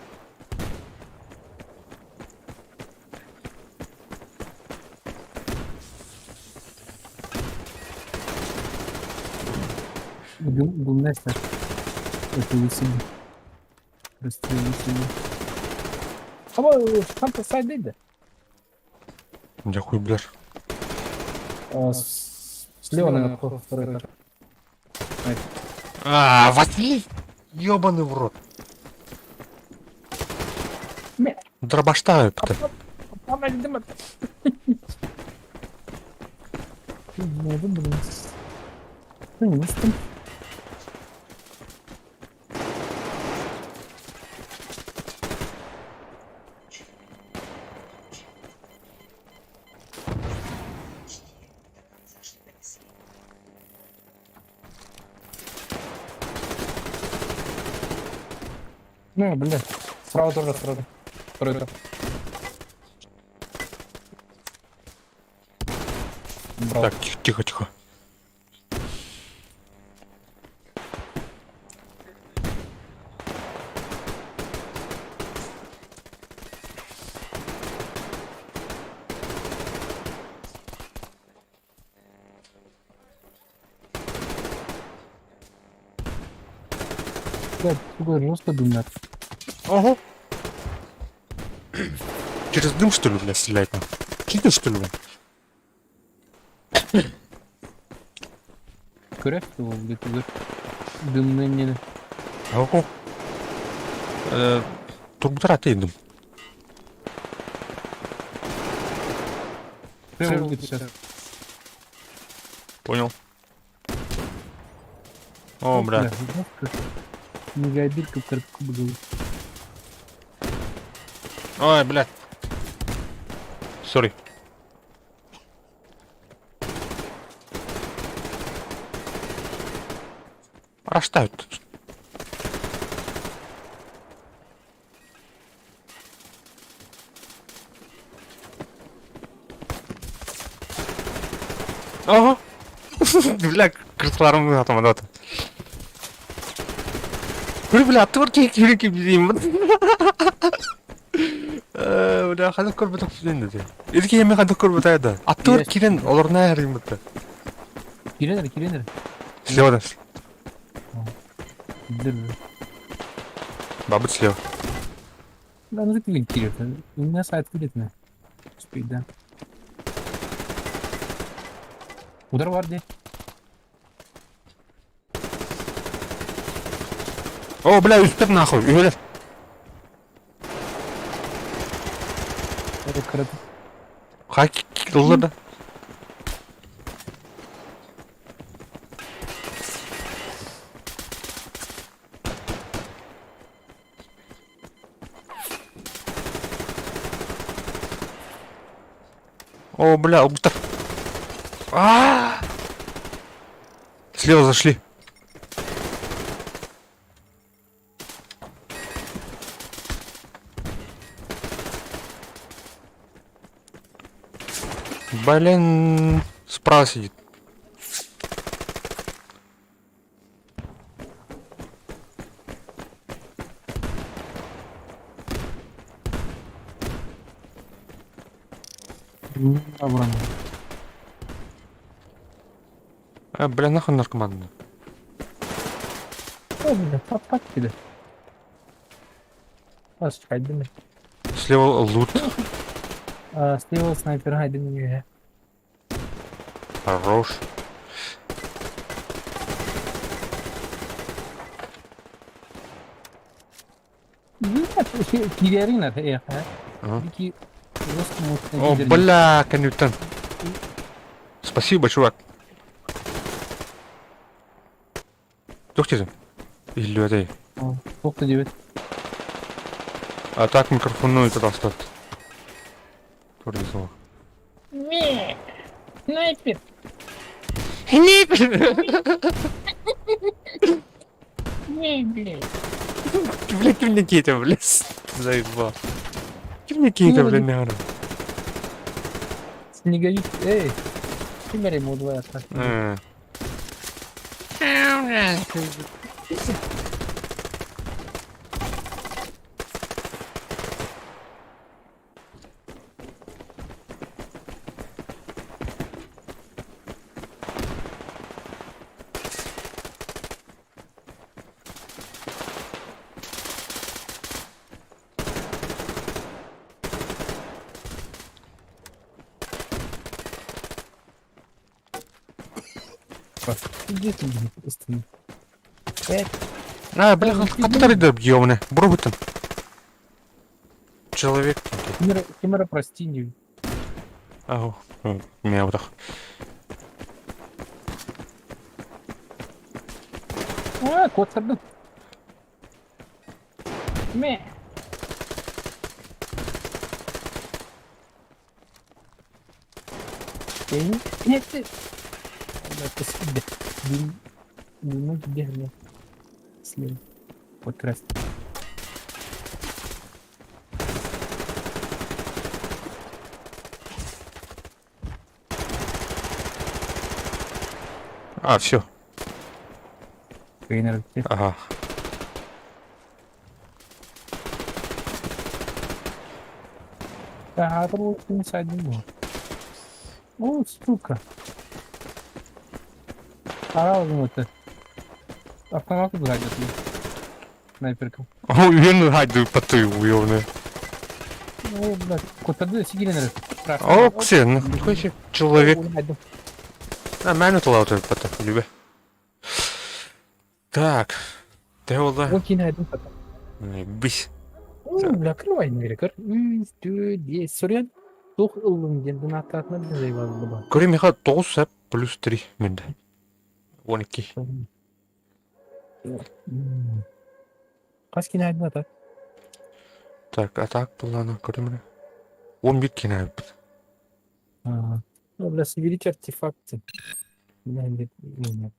Гумнеста. Это висит. Расстрелили. А там сайдыды. Я хуй, блядь. Слева, наверное, второй этаж. А, Василий! Ебаный в рот. Дробашта это. Ну, бля. Справа тоже, справа. Второй этаж. Брал. Так, тихо, тихо, тихо. Блядь, сука, жестко дымят. Ого. Через дым, что ли, бля, стреляет? Читер, что ли, бля? Көрөр дуо бүтүгэр дымны иннинэ. Ого. Турбутар аты индим. Понял. О, бля. Мегабитка кыркы Ой, блядь. Сори. Растают. Ага. Бля, кырсаларым атамадат. Бля, аттыбар киһи киһи Бля, ханнык көрбөтөх сүнэн деді. Ити киһи ханнык көрбөтө да. Аттыбар кирен олорна эрим бытта. Кирен кирен. Слева да. Бабыт слева. Да, ну ты кирен. У меня сайт вылетный. Успеть, да. Удар варди. О, бля, үстер нахуй. Үһөлөр. Хай ылла да. О, бля, убытар. А! Слева зашли. Блин, справа сидит. А, бля, нахуй наркоман. О, бля, пап киде. Слева лут. А, слева снайпер, хайден Хорош. О, бля, конютан. Спасибо, чувак. Тух тебе? Или это? Тоқта дебет. А так микрофон это достат. Туризм. Снайпер. Снайпер! Не, блядь. Бля, кем мне кейта, блядь? Заебал. Кем мне кейта, блядь, не надо. Снеговик, эй. Кимер ему два так. Иди ты, блин, А, бля, который да ёбаный. Бробытын. Человек. Кимера, прости, не. Ау, меня вот так. А, кот сорду. Мэ. Нет, ты. Слева. Вот красный. А, все. Ага. Да, это О, сука. Пора это. Автомат гадит. Снайперка. О, він гадю потив, уявне. Ну, блядь, кот сидели на О, ксе, ну, нахуй человек. А, мене тла от пота, любе. Так, те буолла? Ол киинэ айдын сата. Бис. Бля, кырвай нөйрекер. Үс, тү, диэс. Суруйан туох ыллым диэн дынааттаатына билэ заебаллыба. Көрү миха 9 сап плюс 3 мында. 12. Хас киинэ айдын ата? Так, атак буллана көрү 11 киинэ айбыт. Ну, бля, соберите артефакты. Бля, нет, нет.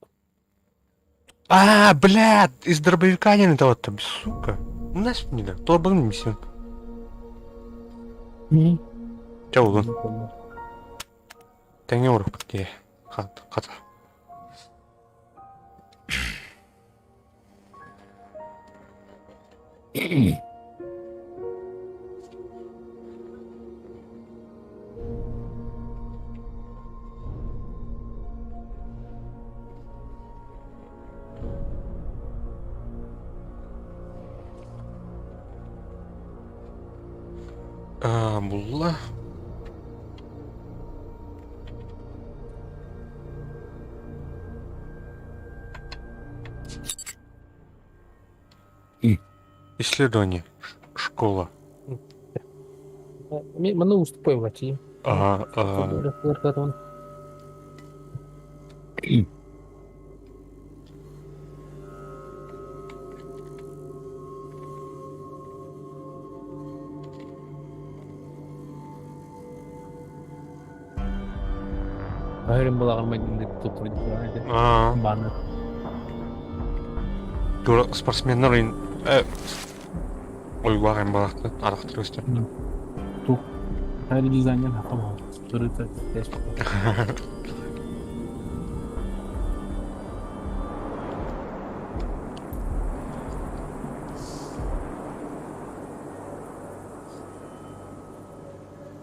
А, блядь, из дробовика не того там, сука. У нас не да, то был миссия. Чэ улун. Тэҥҥэ урукпут дии. Хата. А, булла. Исследование. Школа. Маны уступай врачи. Ага. А... Айрым балаган Аа. Баны. Тура спортсменнар ойулаах эн балахты арахтыр өстө. Тух. Хайры дизайнер хатамал. Турыта тест.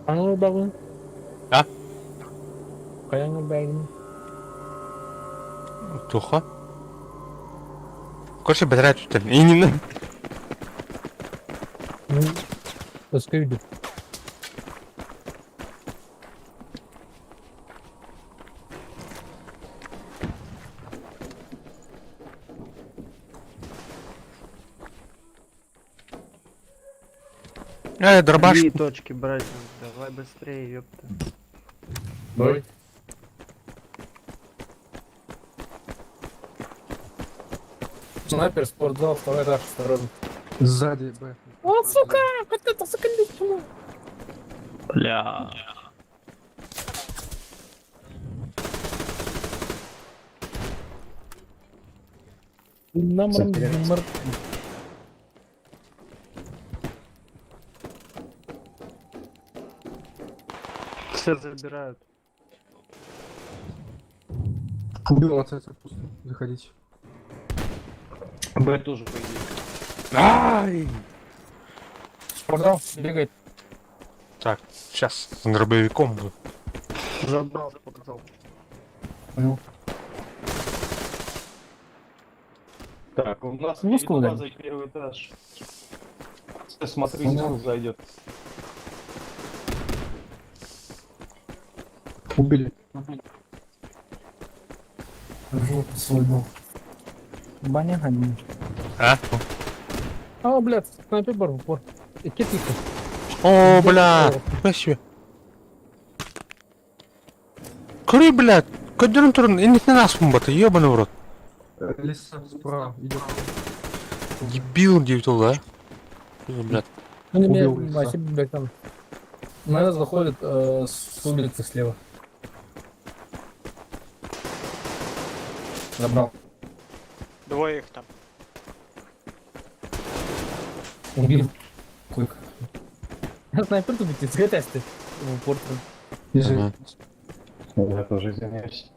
Аңыр багын? А? Каяңыр багын? Туха. Короче, бэдэрээ түттэн. Иннин. Өскө үйдү. Дробаш. Три точки брать надо, давай быстрее, ёпта. Давай. Снайпер, спортзал, второй этаж, осторожно. Сзади, Б. О, сука! Вот это, сука, не Бля. Намрым, мыр. Все забирают. Убил на ЦЦ пусто. Заходите. Б тоже по идее. Ай! Спортзал, бегает. Так, сейчас с дробовиком буду. Забрал спортзал. Понял. Так, у нас Ну, перед сколько? базой первый этаж. Смотри, снизу зайдет. Убили. Жопу свой был. Баня один. А? А, блядь, снайпер бар, упор. Кетика. О, бля! Спасибо. Көрүй, блядь! Көдөрүн турун, иннитинен аспын баты, ебаный в рот. Лиса справа идет. Дебил девять ол, а? Блядь. Ну, не Убил меня, лиса. вообще, блядь, там. На нас заходит с улицы слева. Забрал. Двое их там. Убил. Койка. Снайпер тут будет, сготовься. В упор. Извините. Я тоже извиняюсь.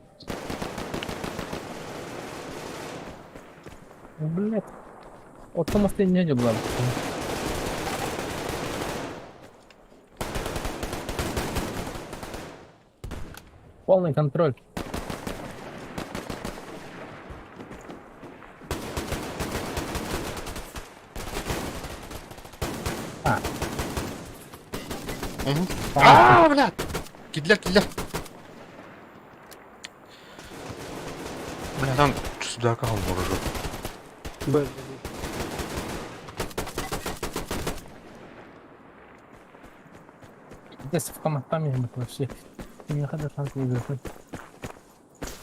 Блядь. Вот там остальные не было. Полный контроль. А. Мгм. А, блядь! Кидлер, кидлер. Бля, там сюда кого уже. Б. Здесь в командами вообще. Не хочу шанс выиграть.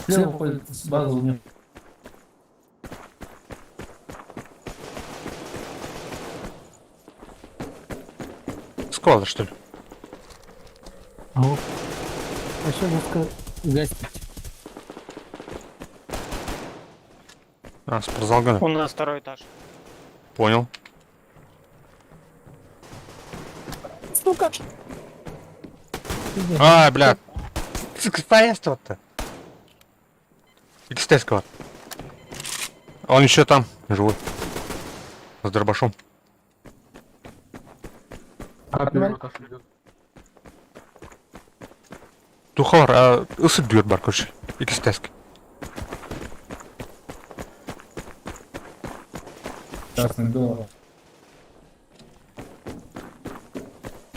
Слева уходит с базы у них. Сквала, что ли? Ау. Еще жестко гасить. А, спортзал У нас второй этаж. Понял. Сука! А, бля. Сука, то XT Он еще там, живой. С дробашом. А, первый этаж идет. Тухар, а, ысыт дүйөр бар, короче. XT. Красный доллар.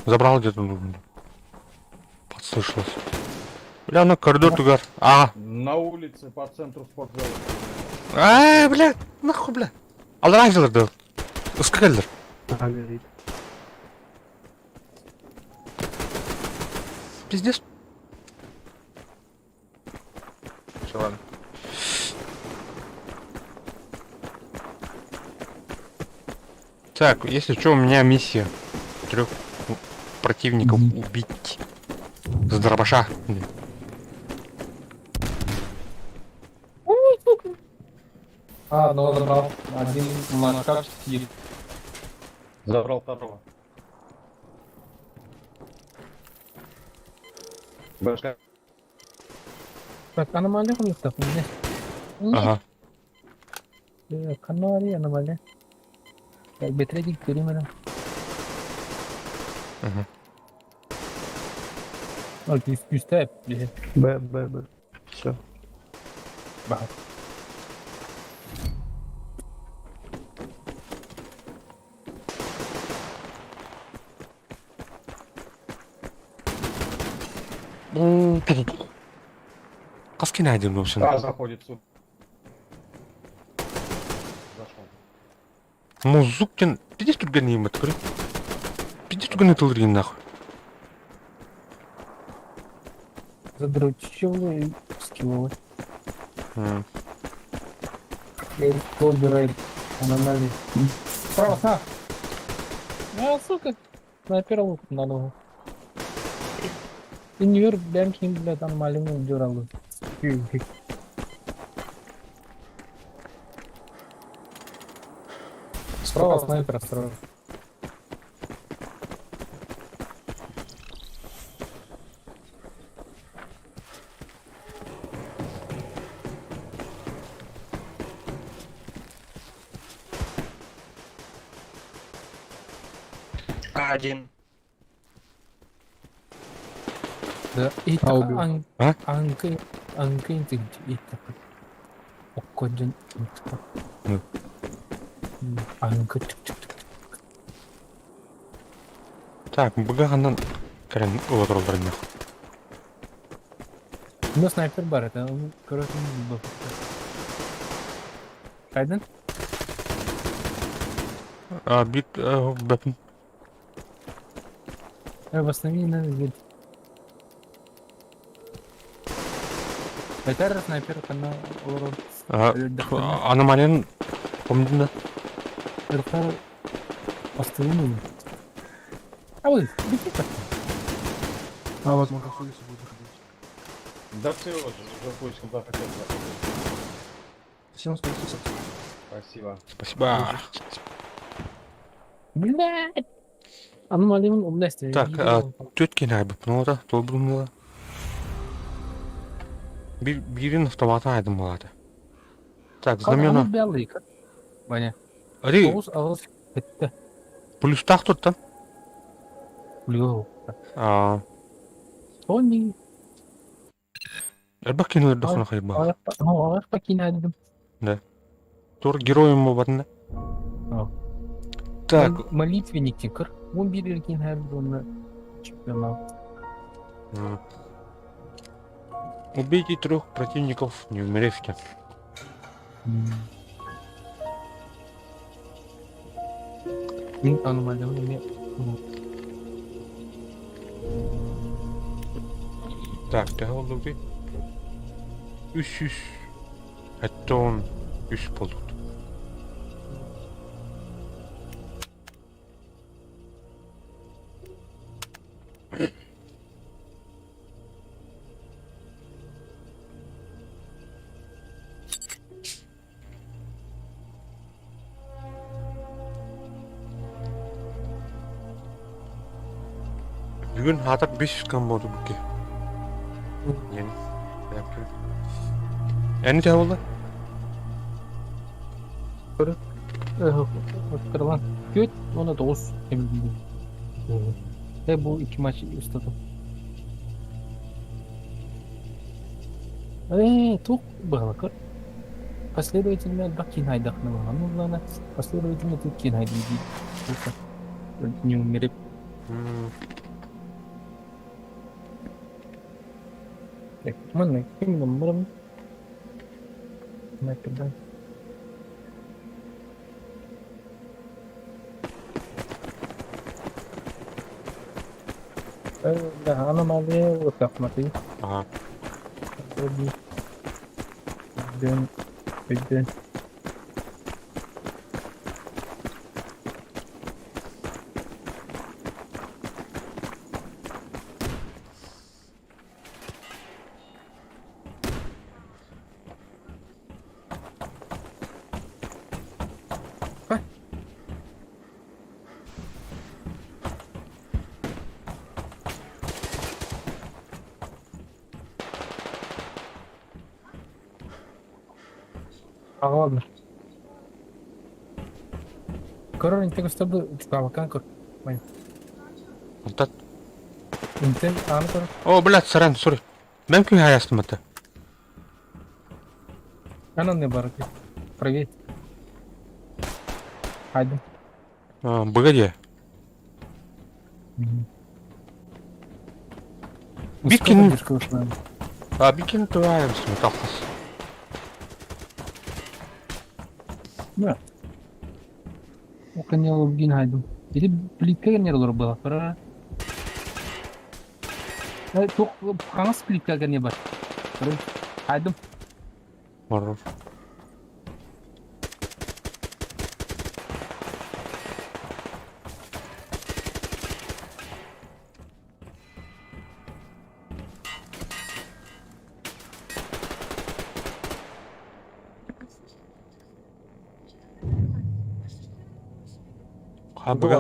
Забрал где-то. ну, Подслышалось. Бля, ну коридор тугар. А, На улице по центру спортзала. а, бля, нахуй, бля. Алранжелер да. Ыскаллер. А, горит. Пиздец. Все, ладно. Так, если что, у меня миссия. Трех противников убить. С дробаша. А, одного забрал. Один на шкафчик сидит. Забрал второго. Башка. Так, аномалия у них так, у меня. Ага. Канали, аномалия. Так, бетредик, перимера. Мгм. Окей, спустя. Б, Б, Б. Все. Каски найдем, в общем. А, заходит сюда. Зашел. Музуктин. Пиздец тут гони им откры. Пиздец тут гони тылрин нахуй. Задрочил и скилловый. М. Убирает аномалии. Справа, сна. А, сука. Снайпер лук на ногу. Инвер бәм ким блядь аномалияны дюралы. Справа снайпер, справа. А1. Да. И А, убил. А? Анкы анкы и так. Оккоджин. Ну. Анкы. Так, быгагандан кәрен олар нахуй. Ну снайпер бар это, он, короче, не был. Кайден? А, бит, бэпин. В основе надо бит. Это снайпер kana олар. Ага, аномалияны помню, да? Рухар Островину. А вы, беги А, возможно, с улицы будет заходить. Да все, вот, уже пусть куда хотел заходить. Всем спасибо. Спасибо. Спасибо. Блядь! Аномалияны области. Так, а, Тетки найбып, ну да, толбумла. Бирин автомата айдым болады. Так, знамена. Белый, как? Ваня. Ари, Ауыз, ауыз. Бітті. плюстах тут там. Блю. А, Тони. Элбэх кинулер дохна хайба. Аяқ покинадым. Тур героем бабатында. А. Так, Молитвенник тикер. Он билерген һәр чемпионат. Убейте трех противников, не умеревки. Мин аномалиябын эмиэ Так, төһө буоллубутуй? 373 буолбут. Бүгүн хаатар 500 грамм буолду букки. Yeni. Эн төһө буолла? Кырылан. Күт, уонна тоҕус Э бу икки матч устата. Ээ, туох быһалакыр? Последовательно элбэх киин хайдахына баҕан ыллана, последовательно тут киин хайдыы дии. Не умереть. Так, манна ким номером? На Да, аномалия вот так смотри. Ага. Дön, дön. А ладно. Көрөр интек устарды чукабакан көр. Онтон Интен аны көр. О, блядь, сорян, сори. Мен күн хайастым это. Анан не бар. Привет. Хайдым. А, Погоди. Бикин. А, бикин туаем сметалхас. Да. Оканело бгин хайдым. Или плитка нерлор была, пора. Тух хаңас плитка не бар. Хайдым. Хоррор. Хабыга.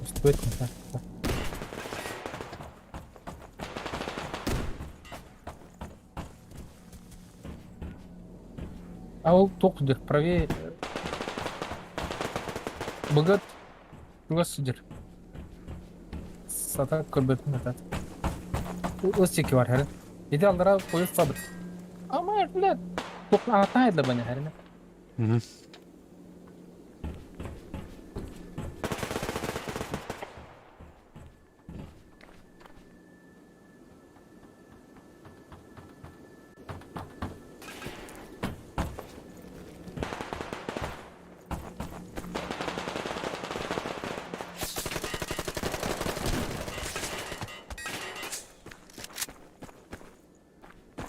Что это? А ол тоқ дер, правее. Богат. Чугас сидер. Сата көрбөтүн атат. Өстеки бар хәрін. Еде алдыра қойып сабыт. Ама, блядь. Тоқ атайды бана хәрін. Мгм.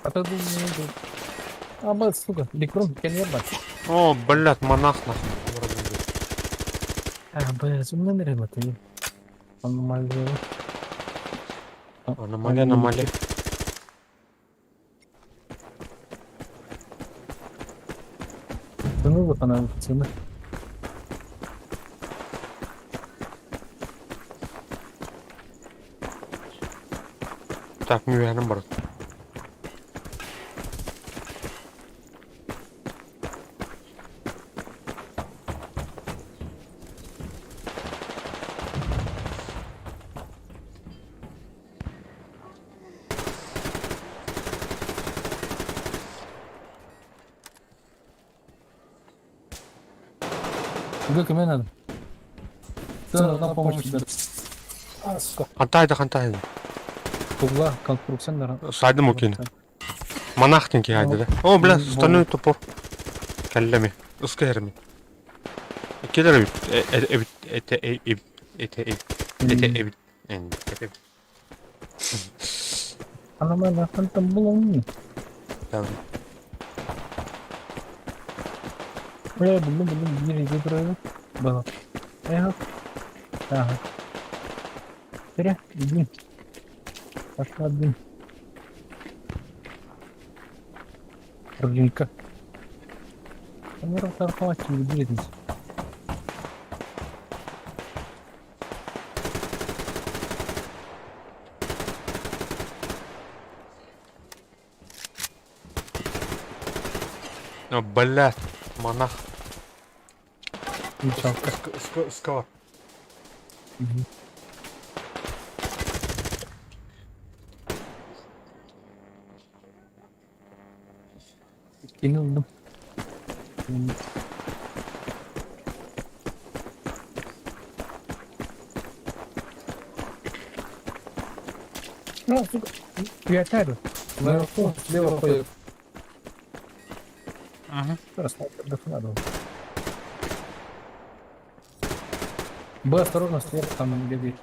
Ата Аба, сука, ликрон, кенер бар. О, блядь, монах нахуй. А, блядь, у меня наверное, ты. Аномалия. Аномалия, аномалия. Ну вот она, цена. Так, мы бар. Га, кем надо? Цена на помощь тебе. А, сука. Хантайды, хантайды. Тугла, конструкция, Сайдым окейni. Монах тенки хайды да. О, бля, стальной топор. Кәлләме. Ыска иһэрмин. Кэлэр эбит, эбит, этэ, эбит, этэ, этэ, эбит, этэ, эбит. Аномалия хантан булуҥ? Бля, буллум, буллум, биир үйгэ турабыт. Было. Эх, ага. Бері, иди. Пошла, блин. Рынка. Камера хватит, блин. О, блядь, монах. Мечалка. Скала. Кинул. Ну, сука, я Наверху, слева ходит. Угу. Раз, надо. Б, осторожно, сверху там бегает.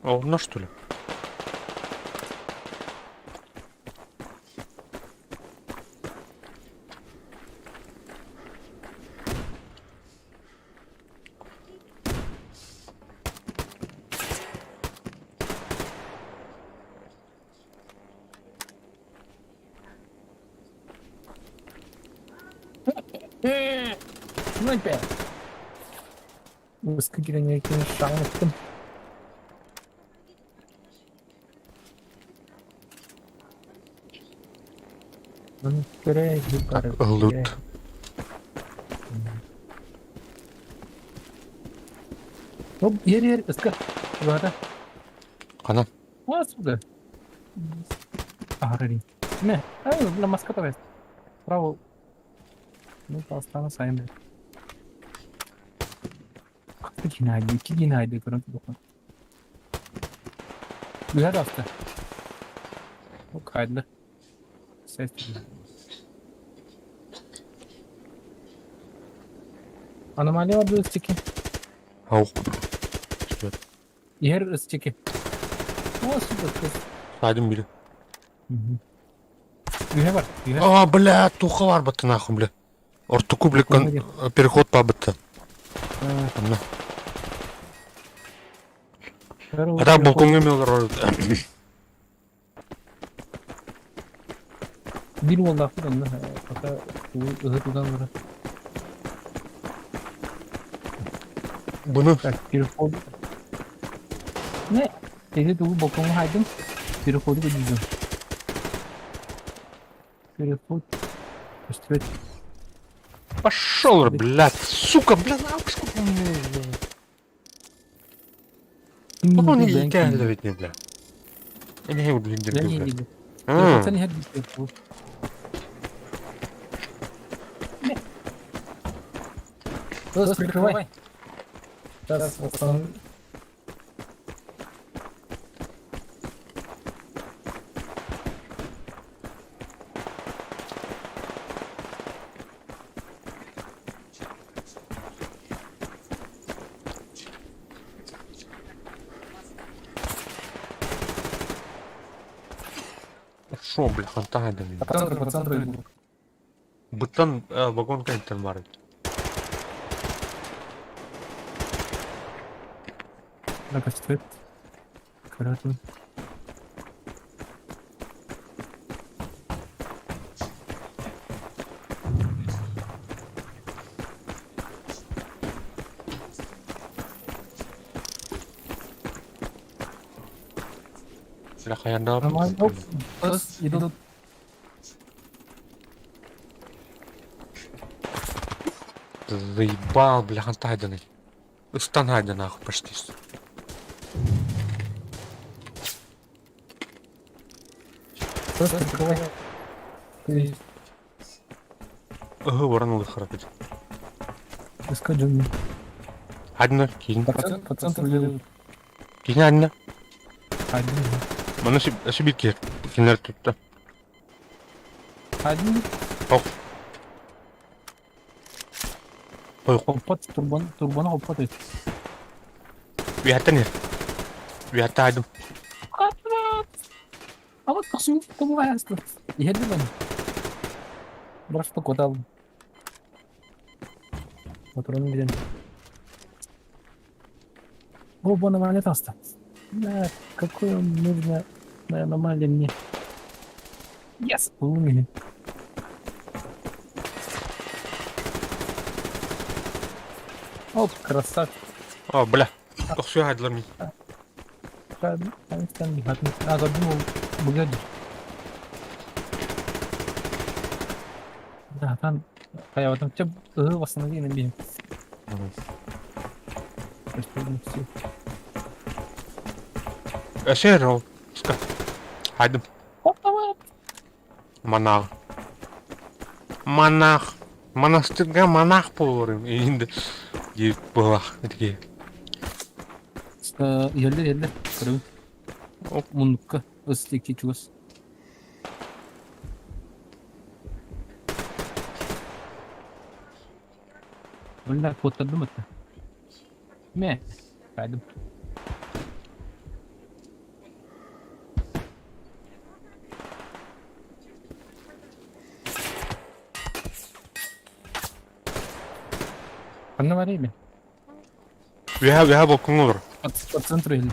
О, на что ли? Снайпер! Выскакивание шансом. Лут. Оп, ер ер, ыска. Ладно. Ханан. А, сюда. Ага, Не, а, на маска давай. Право. Ну, пастана сайын. Геннадий, Геннадий, көрөн туох. Үһэ таста. Хайда. Сес. Аномалия бар ыстеки. Ау. Иһэр ыстеки. О, сука, кыз. Сайдым бири. Үһэ бар, үһэ. А, бля, туха бар бытты нахуй, бля. Ортоку, бля, переход по бытты. Онно. А так балконга мелор. Биир уоллаахпыт онно пока ыһы тутан барар. Буну. Так, переход. Не, эти тугу балконга хайдым. Переходу көрдүм. Переход. Көстүбэт. Пошел, блядь, сука, блядь, нахуй, Ну, не идеально ведь не, бля. Я не буду блин, бля. Пес, прикрывай. Сейчас восстановлю. Шо, бля, хантаа да По центру, по центру иду. Быттан вагон кэнтэн бар. На көстүбэт. Көрөтүм. Бля, хаянда. Нормально. Оп, пес, идут. Заебал, бля, хантайданы. Ыстан нахуй почти. Пес, прикрывай. Ты Ага, воронул их храпить. искать Джонни. Одна, кинь. По центру идут. Кинь одна. Один. Маны сибитки кинер тутта. Один. Ох. Ой. Хоппот, турбон, турбону хоппот эт. Үөһэттэн иһэр. Үөһэттэн айдым. А вот тохсун кому ааста. Иһэрди баны. Просто кутал. Патронун билэн. О, бу аномалия таста. Да, какой он нужно на аномалия мне. Yes! Умили. Оп, красавчик. О, бля. Тохсуя хайдылар мин. А, задумал, выглядит. Да, там, а я вот там тебя восстановили на бе. Өсөр ол. Ска. Хайдым. Монах. Монах. Монастырга монах буоларым. Инде диэбит буолах. Итики. Иһэллэр, иһэллэр. Көрөбүн. Муннукка ыс диэки чугас. Бля, куоттардым это. Мэ, пойду. Ханна время? Үөһэ үөһэ балкоҥҥа олор. По центру или?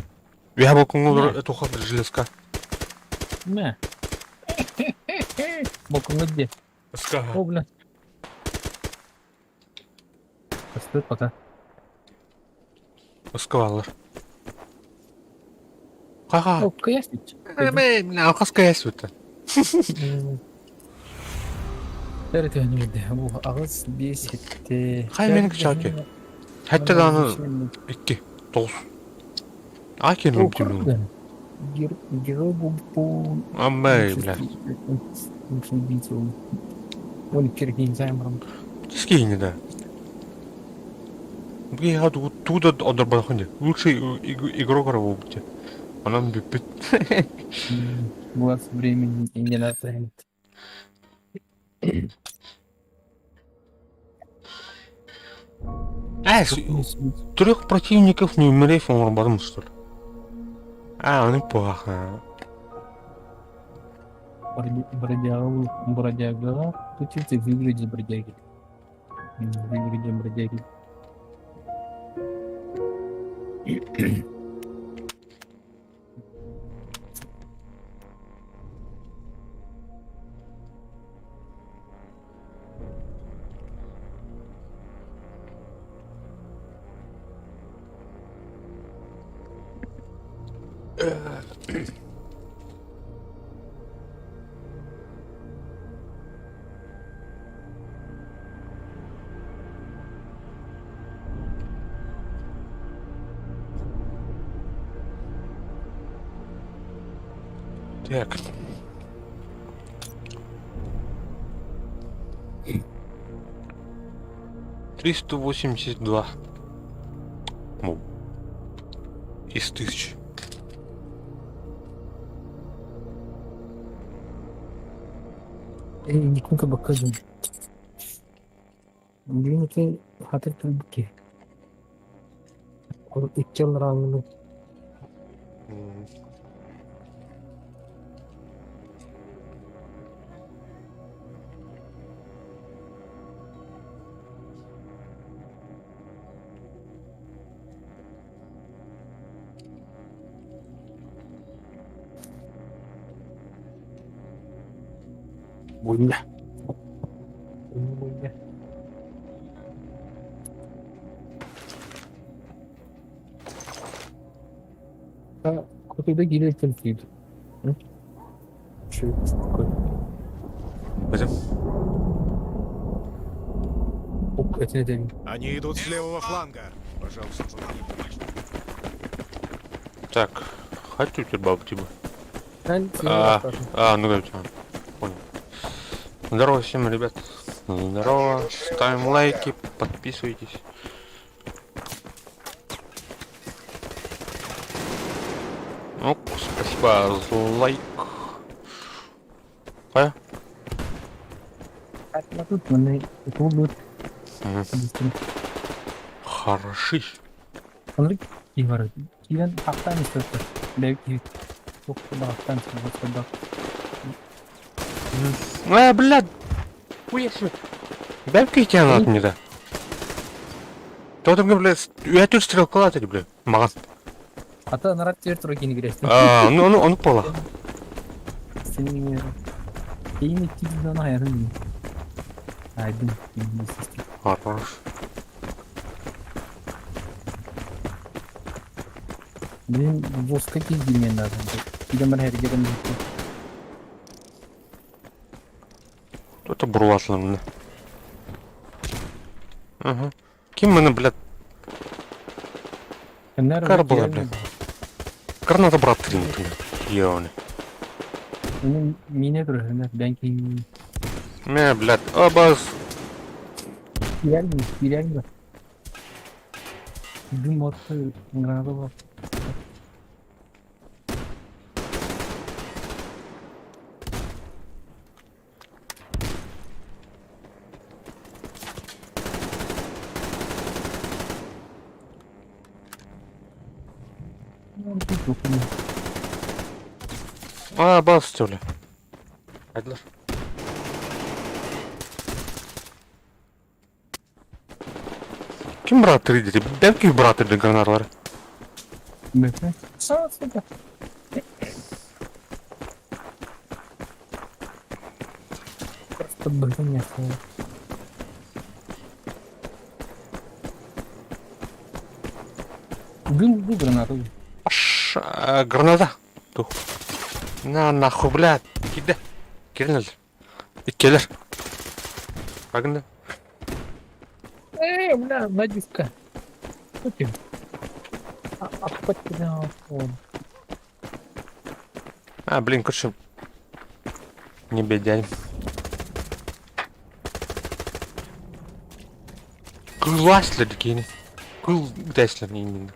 Үөһэ балкоҥҥа олор туха железка. Мэ. Балкоҥҥа где? Ска. О, бля. Растет пока. Ска бааллар. Ха-ха. О, каяснич. Алхас каясута. Бу аҕыс биэс сэттэ. Хай мен кычаки. Хәтта даҕаны икки тоҕус. А кем Герой был Аммай, бля. Он киргизайм. Скинь, да. Я туда одорбахунде. Лучший игрок работе. Онон бүппүт. Глаз времени и не натянет. А, трех противников не умерев, он барым, что ли? А, он плохо. Бродяга, бродяга, тут ты выглядит бродяги. Выглядит бродяги. Так. 382. Ну, из тысячи. Эй, Никунка бакажым. Бүгүн хатыр түлбүкке. Ол икки рангыны. Буйня. Буйня. Кутуйда киирэр кэлтиир. Что это такое? Пойдем. Ок, это не Они идут с левого фланга. Пожалуйста, помоги. Так, хочу тебе бабки бы. А, а, ну да, понял. Здорово всем, ребят. Здорово. Ставим лайки, подписывайтесь. Ну, спасибо за лайк. А? Тут манна ытыллыбыт. Хороши. Оннук киһи бар. Киирэн хахтаан истэттэр. Бэйбит киһи. Туох да хахтаан истэттэр. А, блядь! Хуя себе. Бэбки тянут мне, да. То там, блядь, я тут стрелка латать, блядь. Магаз. Ата нарат тер тура кини кирестин. А, ну, ну, он пола. Сенин Кейин 200 аярын. Айдын. Хорош. Блин, жестко киздилмен lazım. Киден бір әрекет Это бурлатлар міне. Ага. Ким мені, блядь, Кар була, блядь. Граната брат трин, блядь. Ёны. Мине тұр, бән кейін. Мә, блядь, абаз. Кирәк кирәк Дым атты, граната бар. А, бас, что ли? Айдылар. Ким брат тридите? Бәлки брат тридите гранаталар. А, сука. Просто блин, Дым, дым гранату. Аш, граната. Тух. На, нахуй, блядь. Киде. Кирнел. Иккелер. Пагында. Эй, бля, Надюшка. Что ты? А, блин, короче. Не бедянь. Кыласлер кини. Кыл дәслер именно.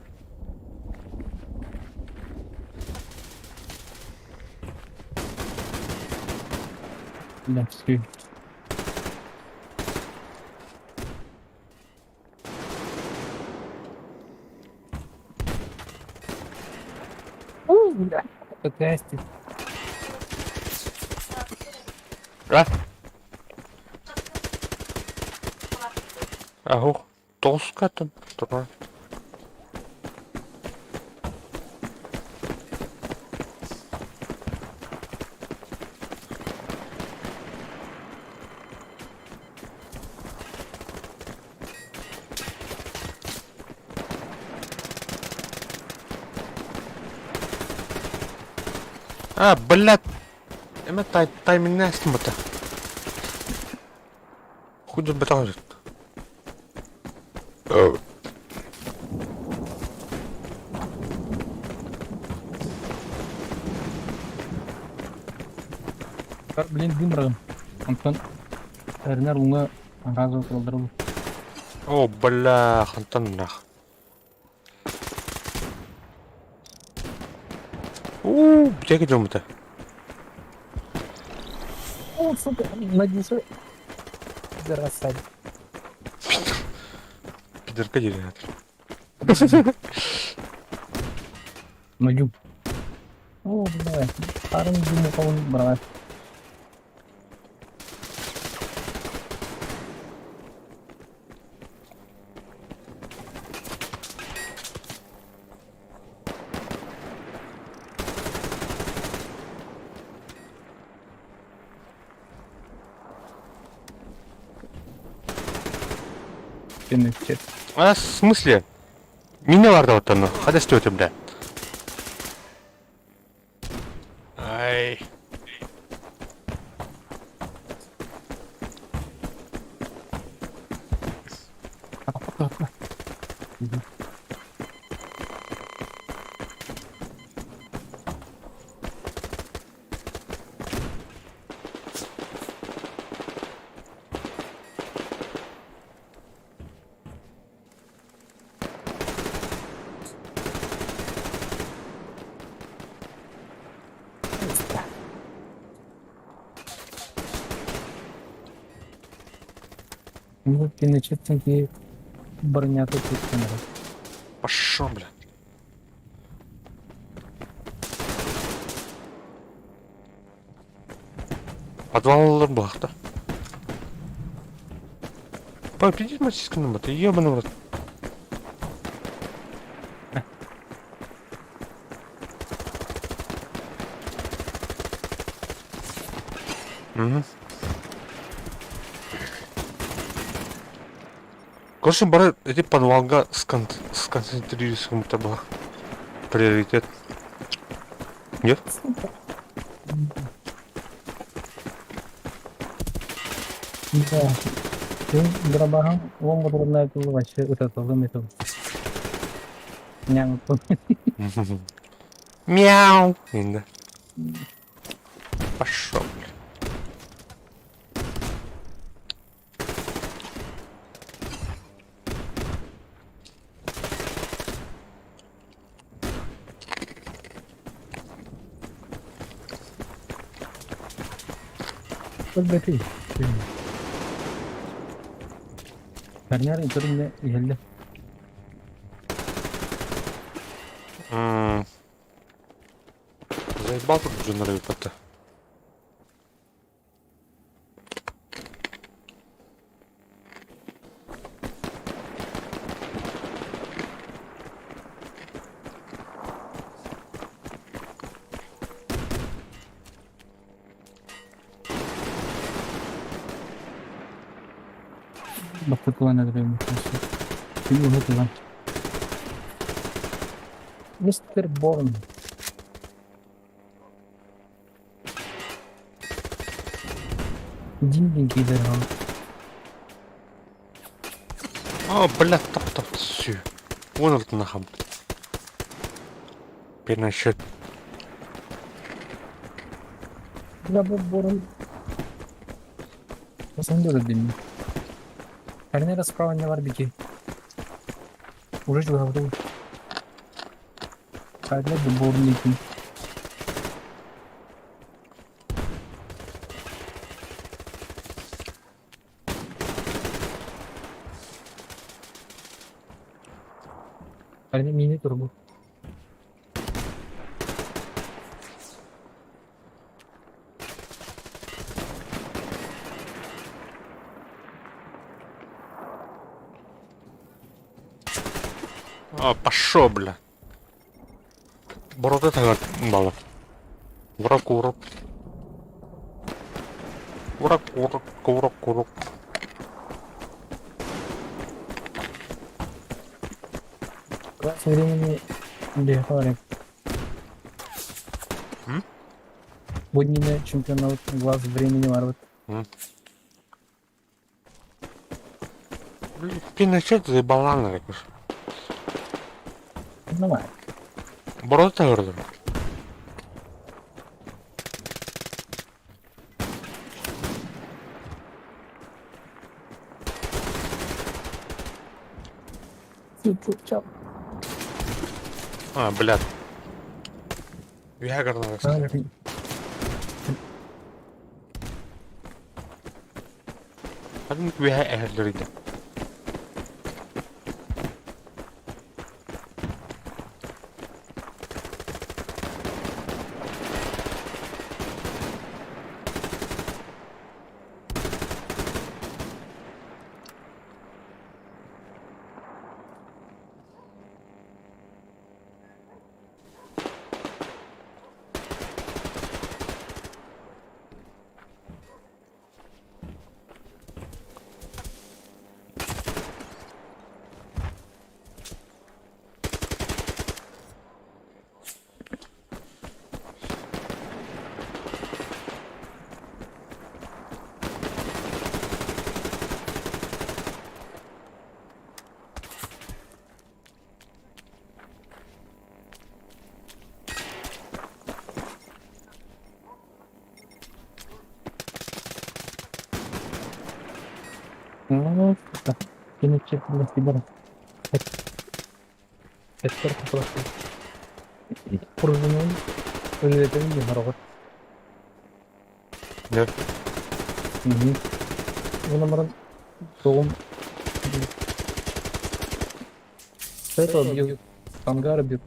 Бля, все. У, бля, какая ты. А? Аху. Тоскатын. Тура. А, блядь. Эме тай тай миннәстем бата. Худы бата. Блин, дым рагым. Антон Эрнер уңа разы калдырып. О, бля, хантан нах. У, где идем это? О, сука, Надюша. Зарасали. Пидорка деревянный. Надю. О, давай. Арын дымы калын брат. А, в смысле? Меня варда вот оно. Ходи что это, бля. Ай. Ну, кинечеттен ки бронята туттунар. Пошел, бля. Подвал бахта. Пап, иди матисканым, это ебаный в рот. Угу. Короче, бары эти подвалга сконцентрируйся табах. Приоритет. Нет? Да. Ты дробаһын уон ботуруна тылы вообще ытаталым этим. Няҥ Мяу. Инде. Пошел. Өлбөтүй. Партнер интерне иһэллэ. Заебал тут Джунары пота. Бастакылан эдэрим. Күн Мистер Борн. Дин киирэр А, бля, топ-топ, сю. Вон он нахам. Перенасчет. Бля, бу Борн. Басын дим. Партнера справа не бар бики. Уже говорил. Партнер Борн екен. Партнер мини турбо. А, пошел, бля. Борода это бала. Враг, урок. Враг, урок, урок, урок. Класс времени бехарик. Буднина чемпионат глаз времени варват. Блин, ты начать заебала, наверное. Давай. Борода это А, блядь. Ягорная. Хадын үһэ эһэллэридэ. Ну, кинечек на фибр. Эттер купыласы. Пружинын өлетен дихарогот. Да. Угу. Уна баран Тоҕум. Этого бьют. Ангара бьют.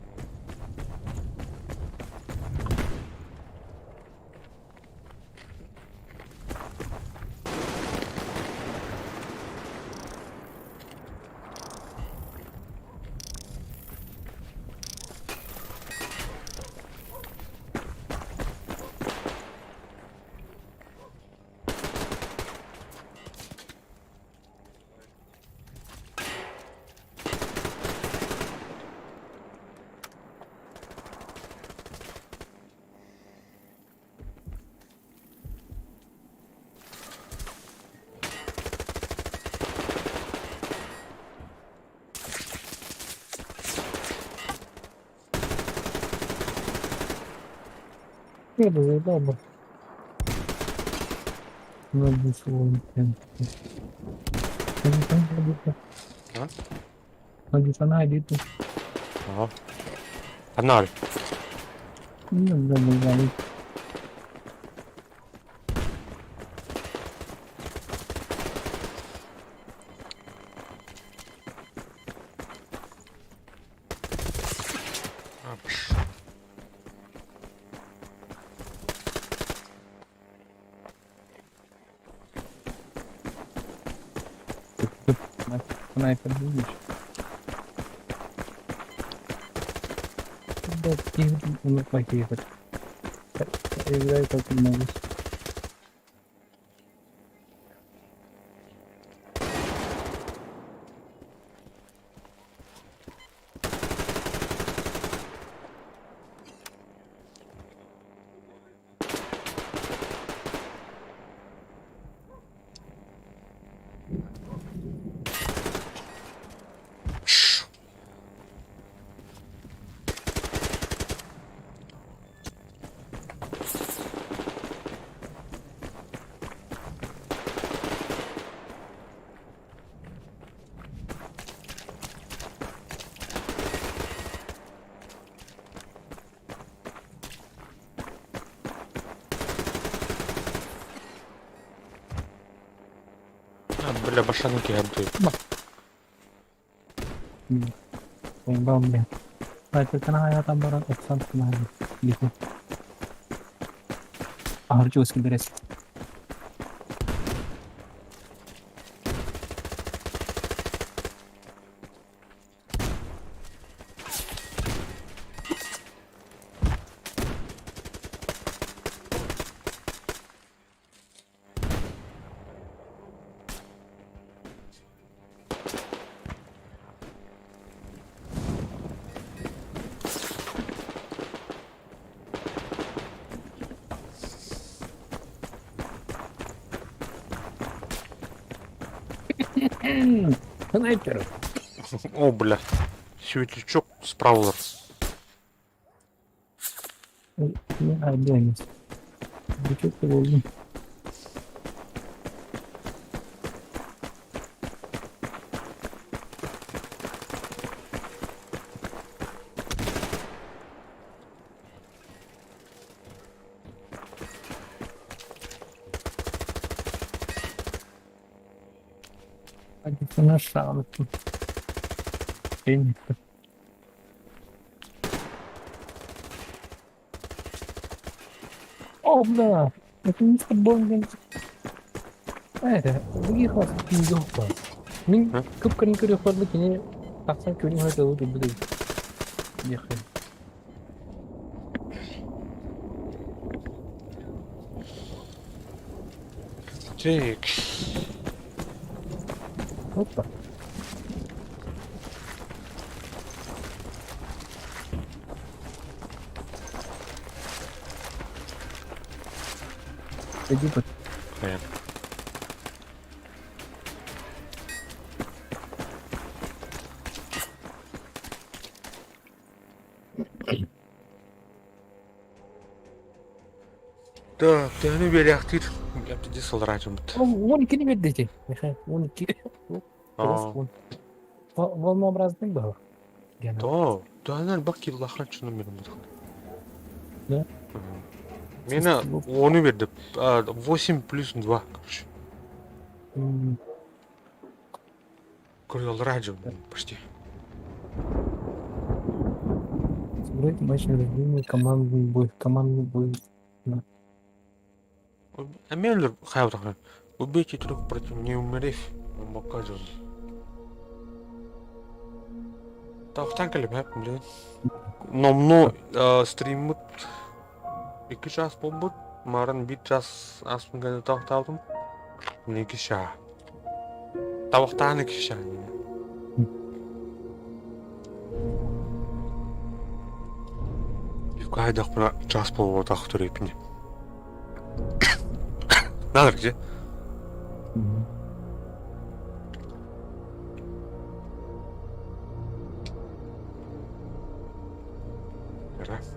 Я бы заебал бы. Аа. Ханна Снайпер будешь? Да, ну, плохие хоть. Играю как могу. Бля, башаны киһи Заебал, блин. Снайпер баран охсан лихо. Аһарчы килдерес. Снайпер. О, бля. Светлячок справа. Не, Светлячок На шанс. О, да! Это мистер Бонген. Это, других вас не Мин көп көрін көрі қорлы кене тақсан көрін көрі өте білу. Ехай. Так. Опа. Иди под. Так, төһөнү биэриэхтиир? Бля, сылраачыммыт. 12-ни берди. 12. Волнообразный был. Да, да, бак киллахан чыны менен бутак. Да? Мені оны берді. 8 плюс 2, короче. Көрүөллэр дьон почти. Сыграть матч на любимый командный бой. Командный бой. Эмиэ өлөр хайабытахына. Убейте трех против не умерев. Он показывал. Тахтан кэлим хэп, блин. Номно стриммут 2 час буолбут. Марын 1 час ааспын кэннэ тохтообутум. 2 чаа. Табахтаан 2 чаа. Хайдахпына час буолуотах төрөйпүн. Надо где? Раз.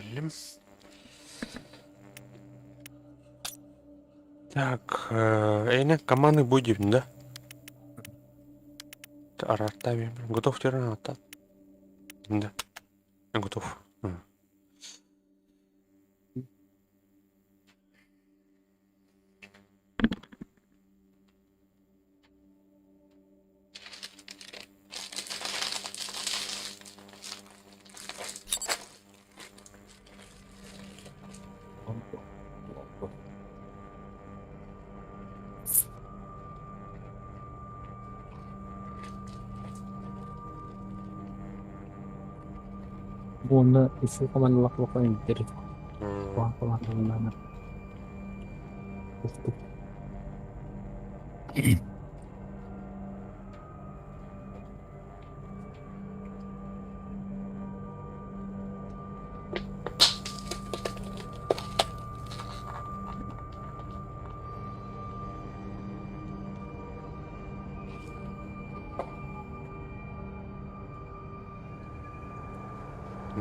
Кэллим. Так, эйне команды будем, да? Араттаби. Готов тиран Да. Готов. Уонна үчүгэй командалаах улахан илдьэр Куһаҕан командалаах Устук.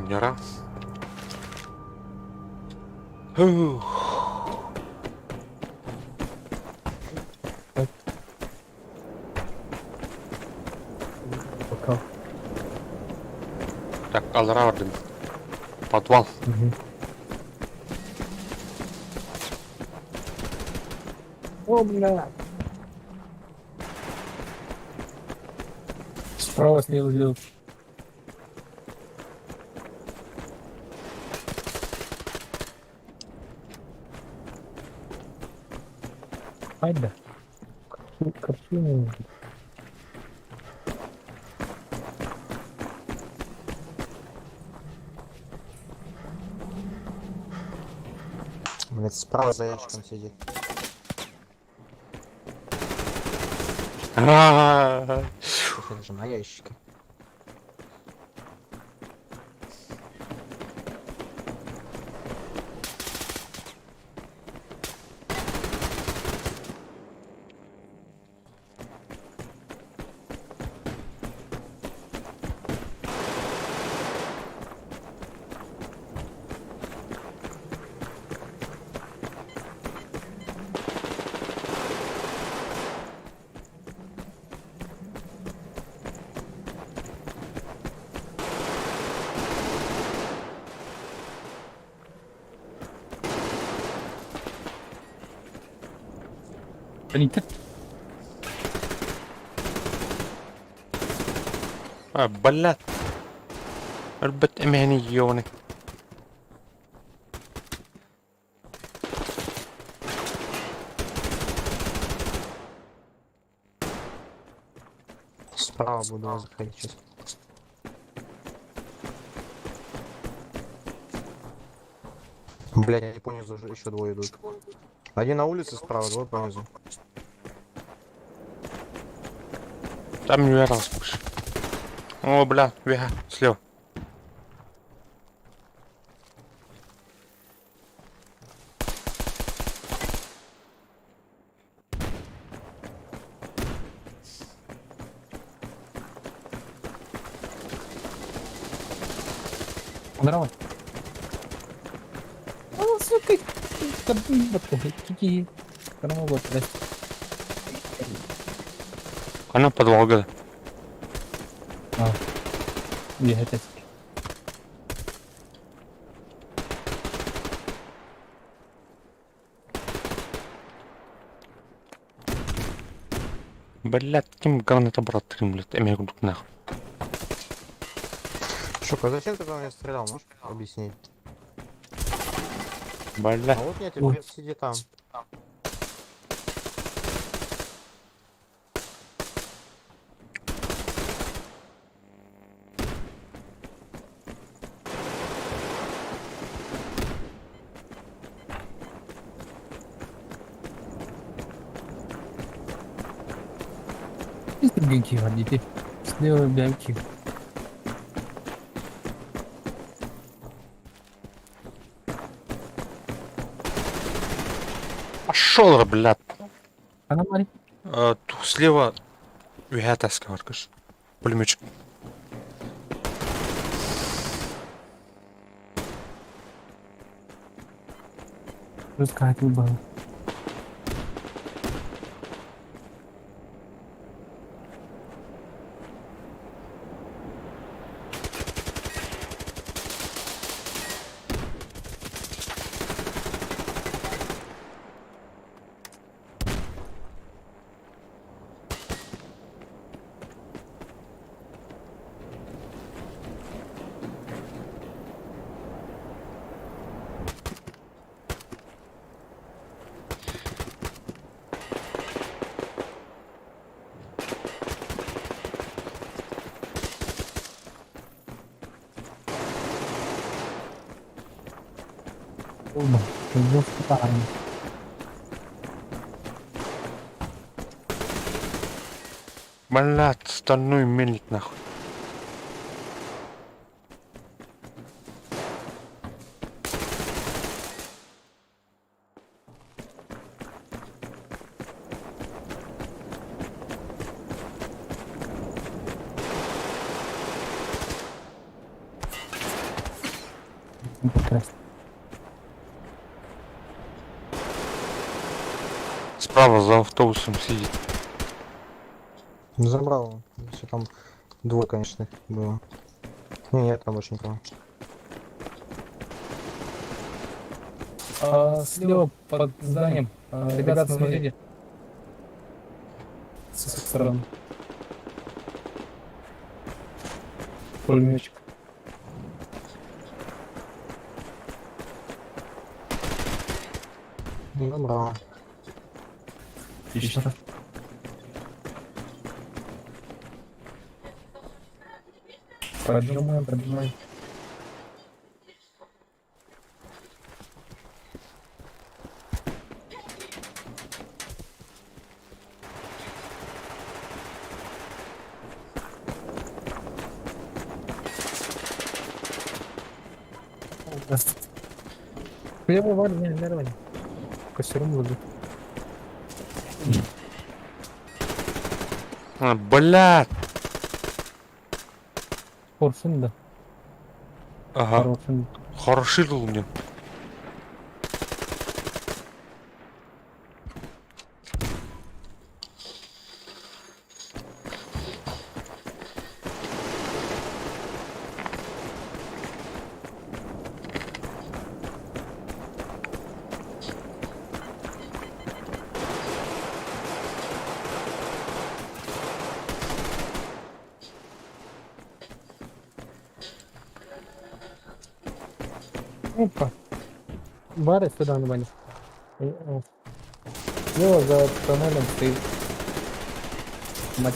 Ньара. Фух. Пока. Так, аллара бардым. Подвал. О, бля. Справа снизу идут. Айда. Картину. Блять, справа за ящиком сидит. А-а-а. Это же на ящике. Они А, блядь. Өлбөт эмэһини ёбаный. Справа буду заходить сейчас. Блять, они понизу еще двое идут. Один на улице справа, двое понизу. Там не раз О, бля, вега, слева. Здорово. О, сука. Кики. Здорово, блядь. Она подвалга. А. Бегать. Блядь, кем граната брат, блядь, эмэ курдук нахуй. Шука, зачем ты по мне стрелял, можешь объяснить? Бля. А вот нет, теперь сиди там. Генки ходите. Слева бянки. Пошел, блядь. Она Мари. А, ту слева үһэ таска баркыш. Пулеметчик. Раскатил был. Блядь, стальной мельник нахуй. Прекрасно. Справа за автобусом сидит. Ну, забрал. Все там двое, конечно, их было. Не, нет, там больше никого. А, слева под зданием. А, ребята, смотрите. Со всех сторон. Пулеметчик. Ну, Забрал. Отлично. Поджимаем, поджимаем. Лево вар, не, нормально. Костером буду. А, блядь. Поршень, да. Ага. Хороший. Хороший был мне. Опа. Бары сюда, Ваня. Слева за тоннелем стоит. Мать.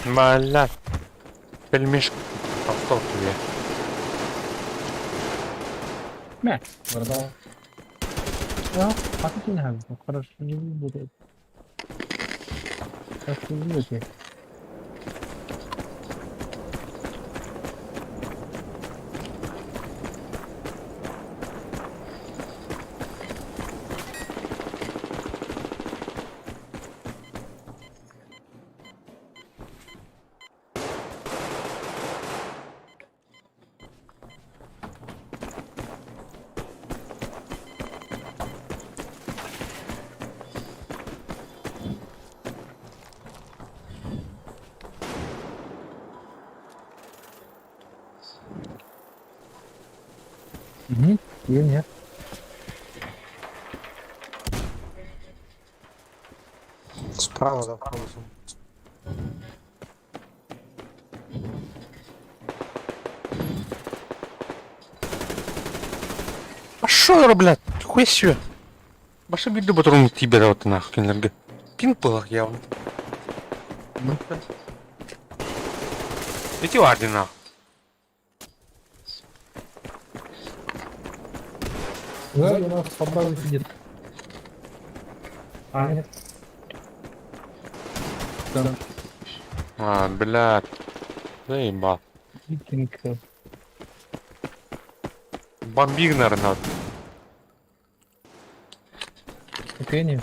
Блядь. Пельмешку. Авто тебе. Мя. Вардал. А, а тут не надо. Хорошо, не буду. Как вы видите. Угу. Или нет. Справа за автобусом. Пошел, блядь, хуй себе. Баша биду батрон тебе вот нахуй, энерго. Пинг был явно. Иди ладно нахуй. Сзади у нас по базе сидит. А, нет. Там А, блядь. Заебал. викинг. Бомбиг, наверное, надо. Ступени.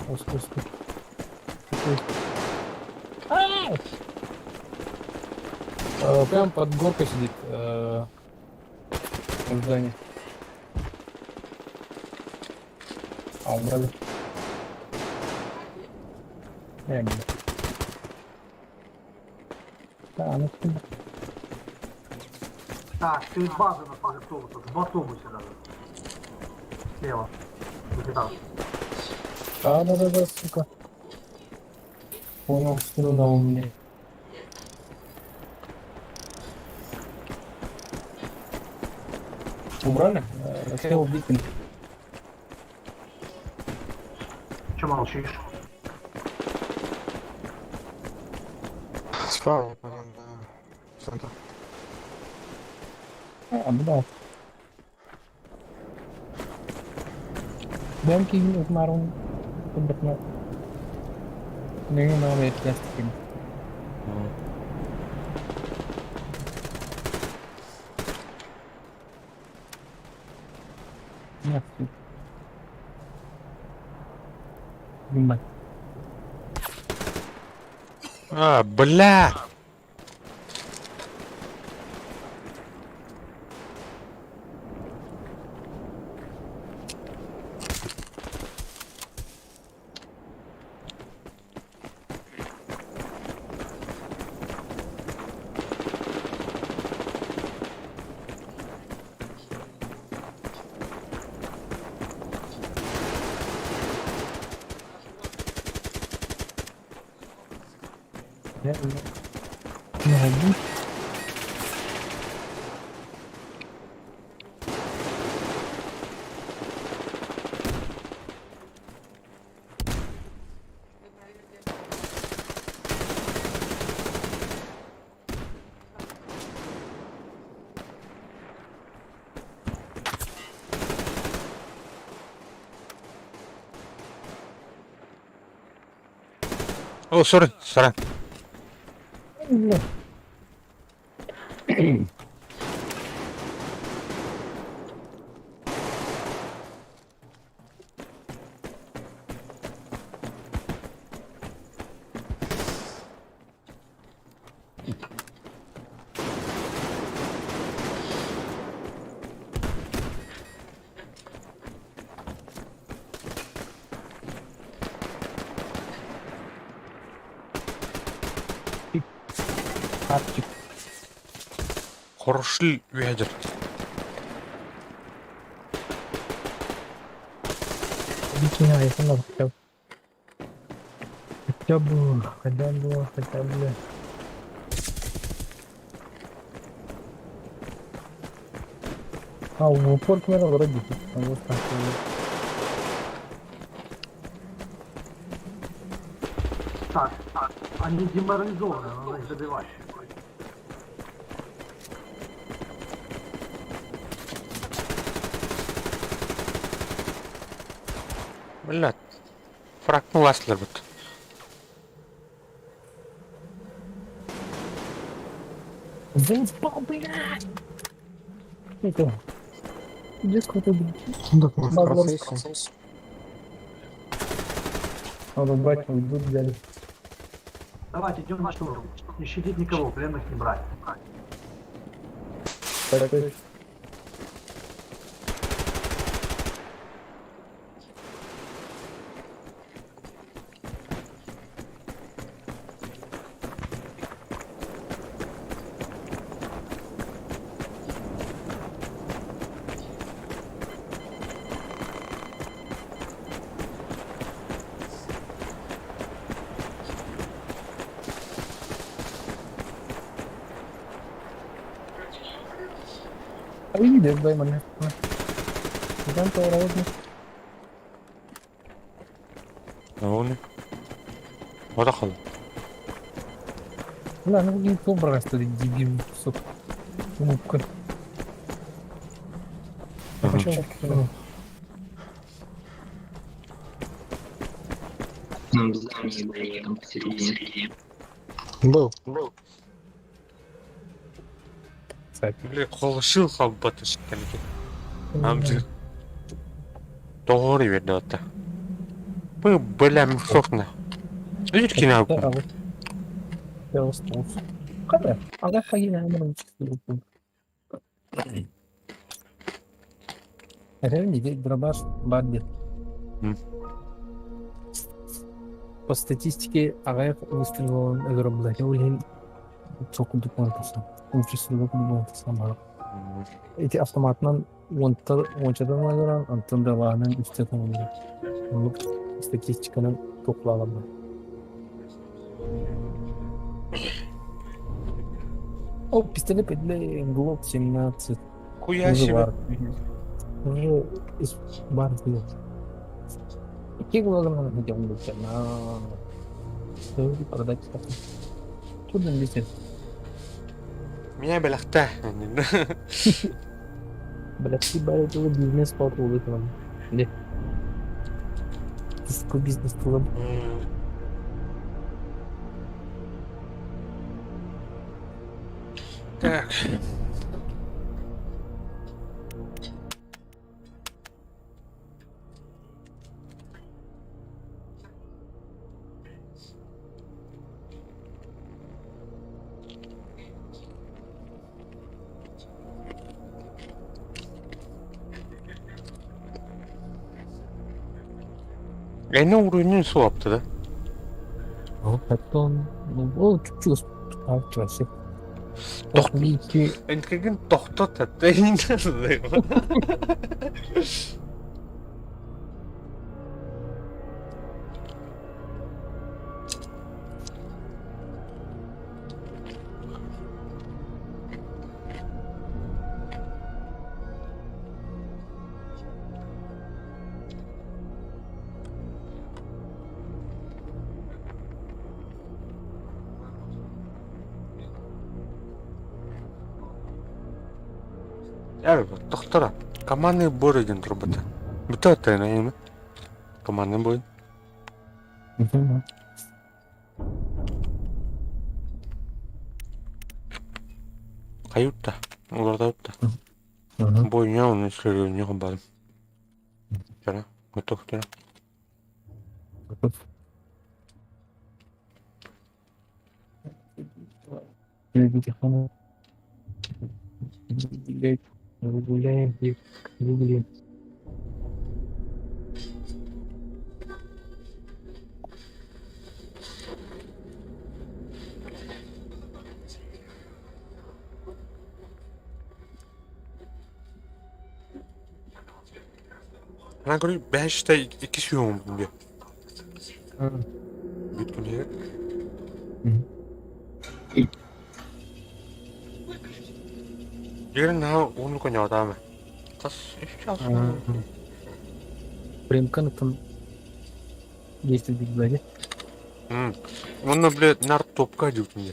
О, стой, стой. Стой. А! Прям под горкой сидит. В зоне. А, убрали. Я не. Да, ну что. Так, ты из базы нас автобуса, в автобусе даже. Слева. Вылетал. Да, да, да, да, сука. Понял, что дал мне. Убрали? Хотел битинг. Че молчишь? Справа, блин, да. Центр. А, ну да. Демки марун кубатна. Не знаю, я пластик. Нет. Ебать. А, бля! Я не могу. О, сори, сорян. Бля. Хапчик. Хороший ядер. Объясняю, я сама хотя бы. Хотя бы, хотя бы, хотя бы. А, в упор камера вроде тут, вот так вот. Так, так. Они деморализованы, надо их добивать. Бля. Фракнул Аслер вот. Заебал, блядь! Это... Где сколько, блядь? Ну так мы в Базар. процессе. Надо брать, уйдут, взяли. Давайте идем на штурм. Не щадить никого, пленных не брать. Так, точно. Ой, дай мне. Там то Оны. Отахал. Бля, ну какие образ ты дебил, кусок. Губка. А почему? Нам здание было там посередине. Был. Бля, холошил халбаты шкалики. Амжи. Doğru verdi hatta. Bu бля мусорно. Видите на Да, вот. Я устал. Когда? Ага, поедем, Реально, дробаш баар диэн. По статистике аҕыйах выстрелын өлөрөммүлэ. Ол иһин сокурдук буолан тахсан. Участковый буолан тахсан баар. Ити автоматынан уончадан өлөрөн, онтон дробаһынан үстэ өлөрөн. Оннук статистиканан туохлааламмын. О, пистолет для Глок 17. Хуя Уже себе. бар. Уже из бар был. Какие глаза где он был? На продать Трудно бизнес. Меня бэлэхтээ. Блядь, ты бар это бизнес по нам. Не. Бизнес тылым. Так. Ene уруйнун суапты да. Потом, ол чуть-чуть вообще. Энкеген тохтот Тохтора. Командный бой диэн турбата. Бүтэ аттайна Командный бой. Каютта. Уларда Бойня он исследование бар. Вчера. Готов вчера. Гуляем, гуляем. Она говорит, бэште икки сүйөм диye. Бүтүн here. Дигэн наа уунука ньоотаама. Тас үс Примкан там действует бигбади. Онно бле нар топка диутун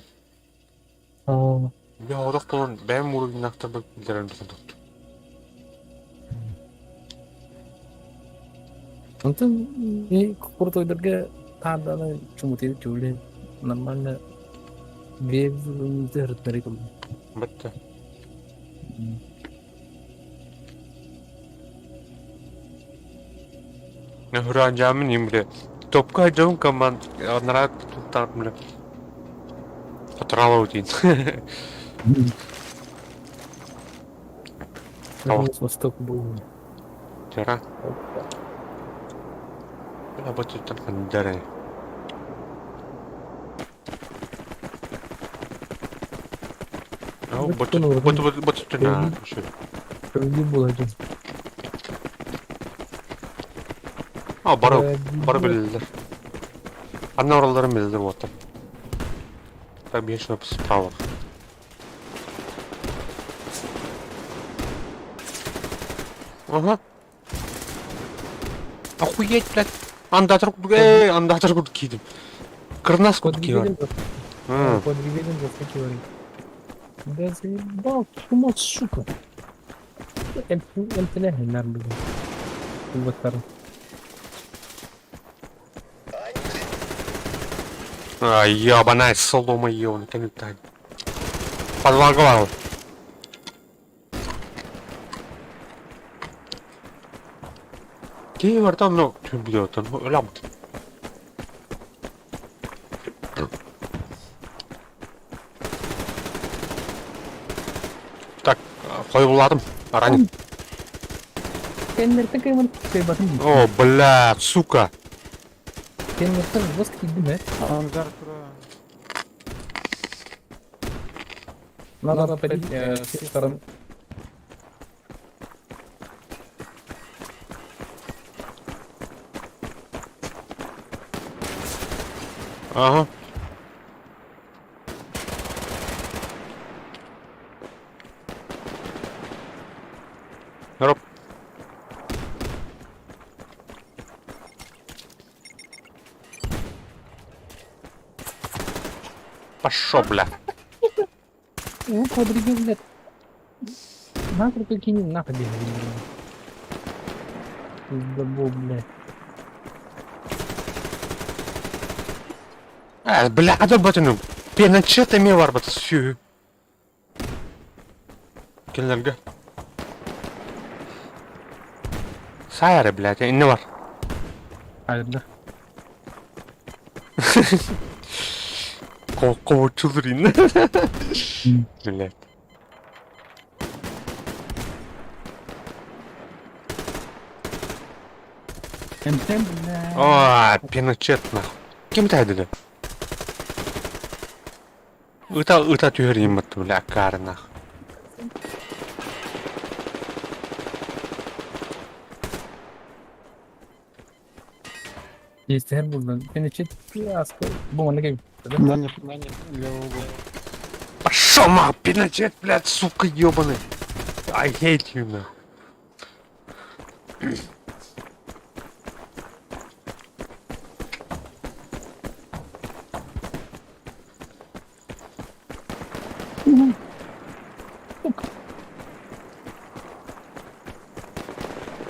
Я одох толон бэм муругинахтар билерен битен тот. Онтон куртойдерге тааданы чумутыйды чуле нормально бе Бетте. Нөхрөн жамын имре. Топка жон команд нарат туттар биле. Отрава утин. Восток был. Вчера. Бля, вот тут там. Вот вот вот вот на. А, бары бары билдер. Анна ораларын билдер вот. Так бешено справа. Ага. Охуеть, блядь. Андатор эй, андатор курдук кийдим. Кырнас курдук кийдим. Подвигателем заскакивали. Да заебал, чмо, сука. Эмтеле нар блин. Вот А, ебаная солома ебаная, так. Подлагал. Кей бар там, ну, блядь, там, лям. Так, хойбуладым, ранен. Кэннэртэн кыймын кыйбатын дии. О, блядь, сука. Кэннэртэн бос киирдим ээ. Ангар тура. Надо обходить с всех сторон. Ага. Роб. Пошел, бля. Ну, квадригил, блядь. Нахуй прикинь, нахуй бегай. Пиздобол, блядь. А, бля, а батыным. Пеначет эме бар бата сүү. Кинилерге. Саяры, блядь, инне бар. Хайда. Ковчулур инне. Блядь. МТ, бля. А, пеночет нахуй. Ким тайдыды? Ыта ыта түһэр иммат, бля, аккары нах. Есть булдан. Пеночет, аска. Бу манна кем. Да нет, да нет, левый угол. Пошел нахуй, пеночет, блядь, сука, ебаный. I hate you, нахуй.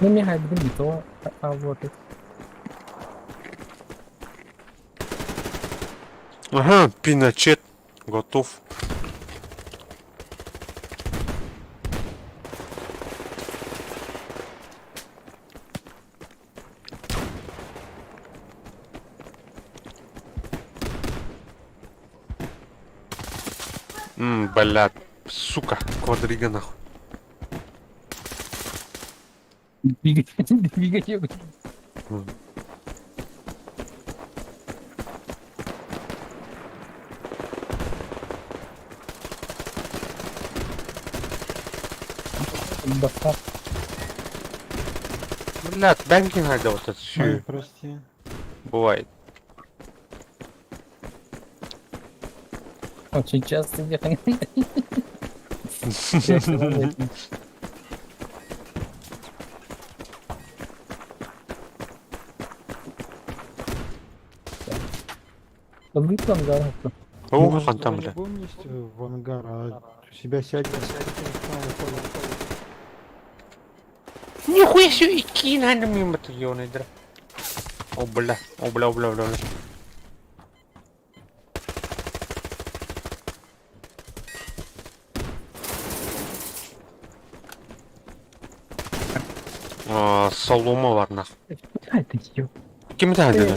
Ну, мне хайдын не то, а вот. Ага, пиночет готов. Ммм, блядь, сука, квадрига нахуй. Двигать, двигать. Достав. Блядь, бэнкинг надо вот это Ой, всю. прости. Бывает. Очень часто ехали. Подготовь ангар. О, Может, фонтан, давай не бля. будем лезть в ангар, а у себя сядем, сядем, Нихуя себе, и надо мимо ты ёбаный дра. О, бля, о, бля, о, бля, бля, бля. А, солома бар нах. А, это ё. Ким это dedi?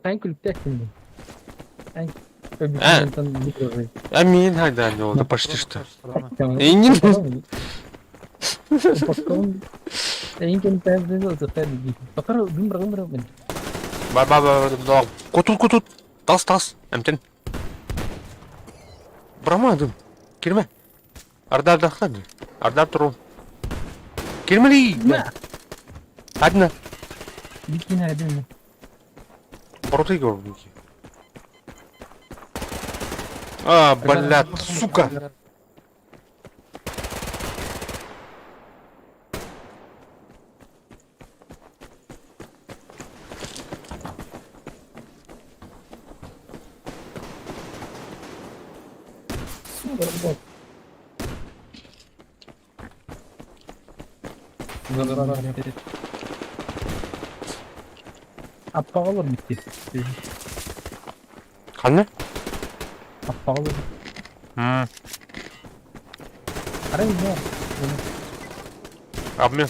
Ань күлүктээхпин. Ань Э. Өбүтүн А мен хайда не oldu почти что. Эйнин. Бар бар бар бар. Кутут кутут. Тас тас. Эмтен. Брамадым. Кирме. Ардар дахтан. Ардар туру. Кирмели. Одна. Бороты говорю. А, блядь, сука. Аппаҕалар битти. Ханна? Аппаҕалар. М. Арай не. Обмен.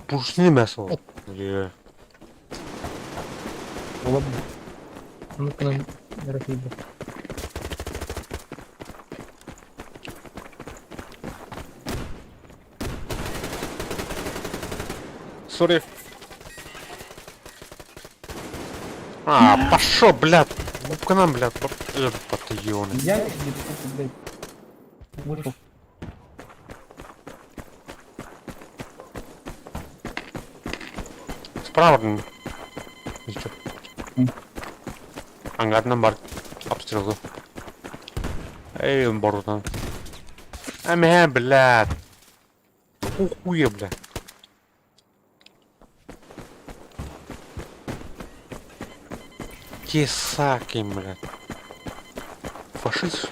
Пушни мясо. Е. Олабын. Ну-ка нам рахиба. Сори. А, пошел, блядь. К нам, блядь, батальоны. Я не блядь. Вышел. Справа. Ничего. Ангарынан бар. Обстрелы. Эй, борутан. Амэ, блядь. Хуя, блядь. Тесаки, блядь. Фашист.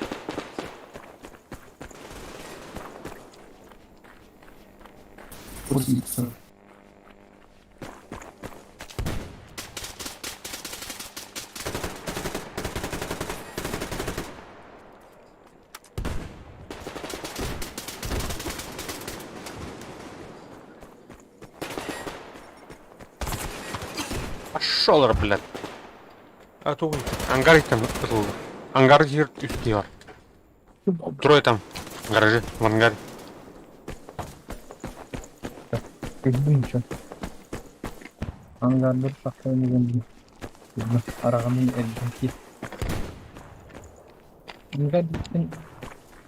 Пошел, блядь. А то ангар там Ангар үстүгэр. Трое там. В гараже, в ангаре. Как бы ничего. Ангардар сахарный Арагамын элбэки. Ангар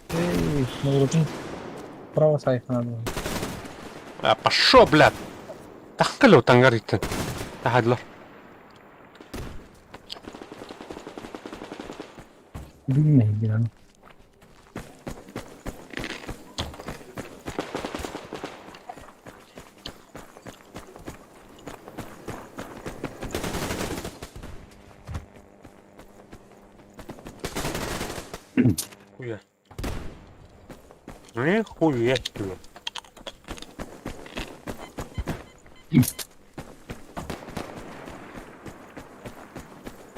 Эй, ну право сайхана. А, пошел, блядь. Тахкалю ангар иттен. Тахадлар. Билмейм. Хуя. Нихуя себе.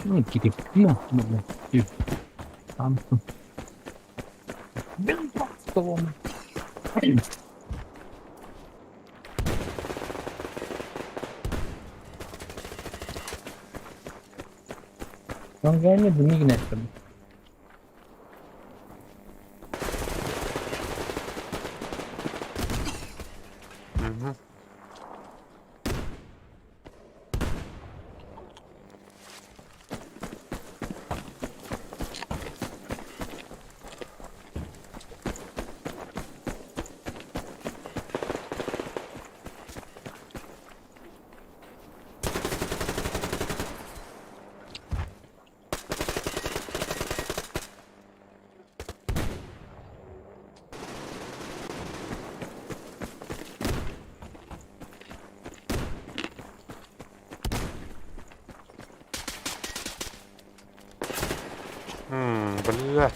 Ну, кири. Ну, ну, ну. Там. Блин, столом. Ангарны билмейм. Угу. Бля.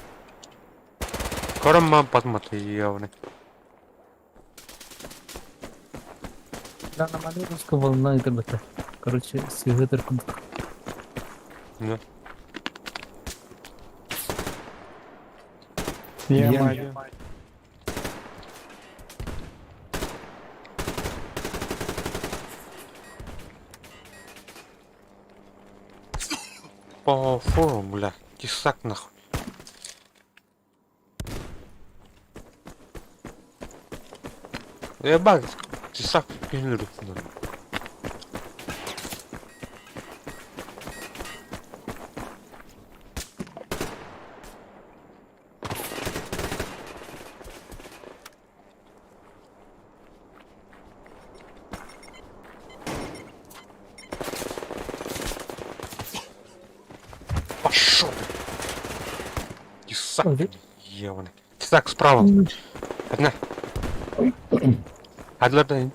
Караман подмотрел. Да, на русская волна это бата. Короче, сыгытыр кубок. Да. Я По форум, бля. Тесак нахуй. Ебать, тесак кинули. Пошел! Тесак, ебаный. Тесак справа. Одна. Одна, да.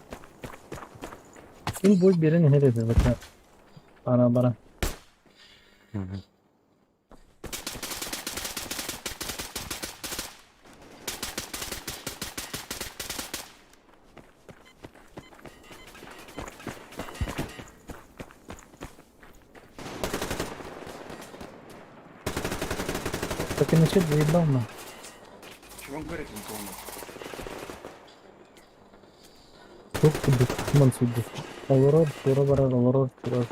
Бұл бой берен хереді бата. Бара бара. Так и начать заебал на. Чего он говорит, не помню. Тук кудук, ман судук. Олорор, тура барар, олорор, тура.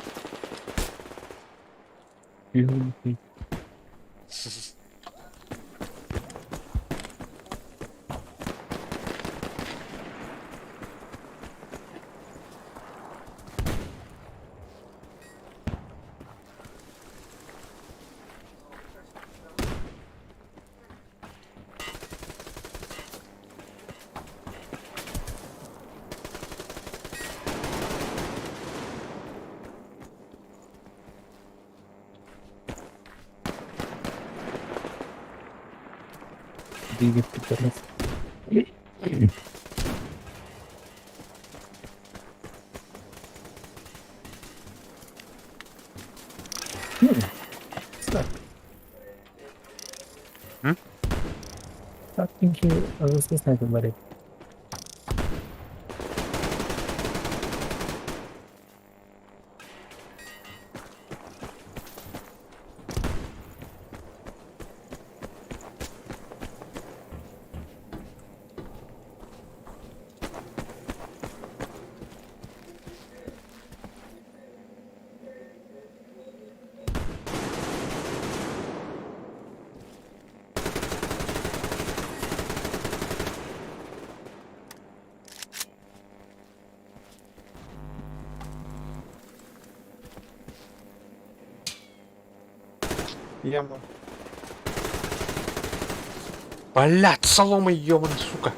Юху. Лодриго пидорас. Так. М? Так, инки снайпер барит. Яма. Блядь, солома ёбаная, сука.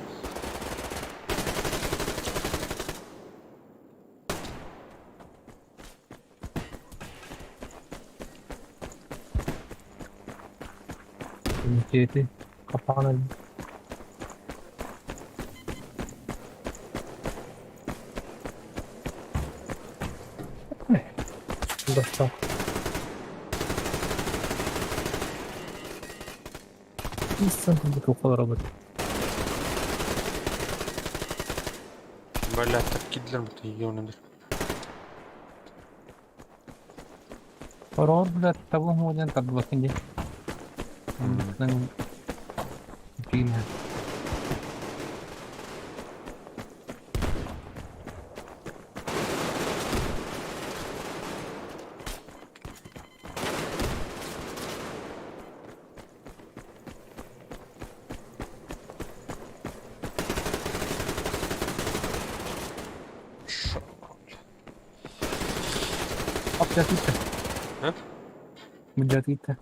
Ты капана. Достал. Исцентр работает. Блядь, так кидлер, ты ёбаный. Рор, блядь, того моден, так было хинди. Блин. Шо? Обдятыта. А? Бдятыта.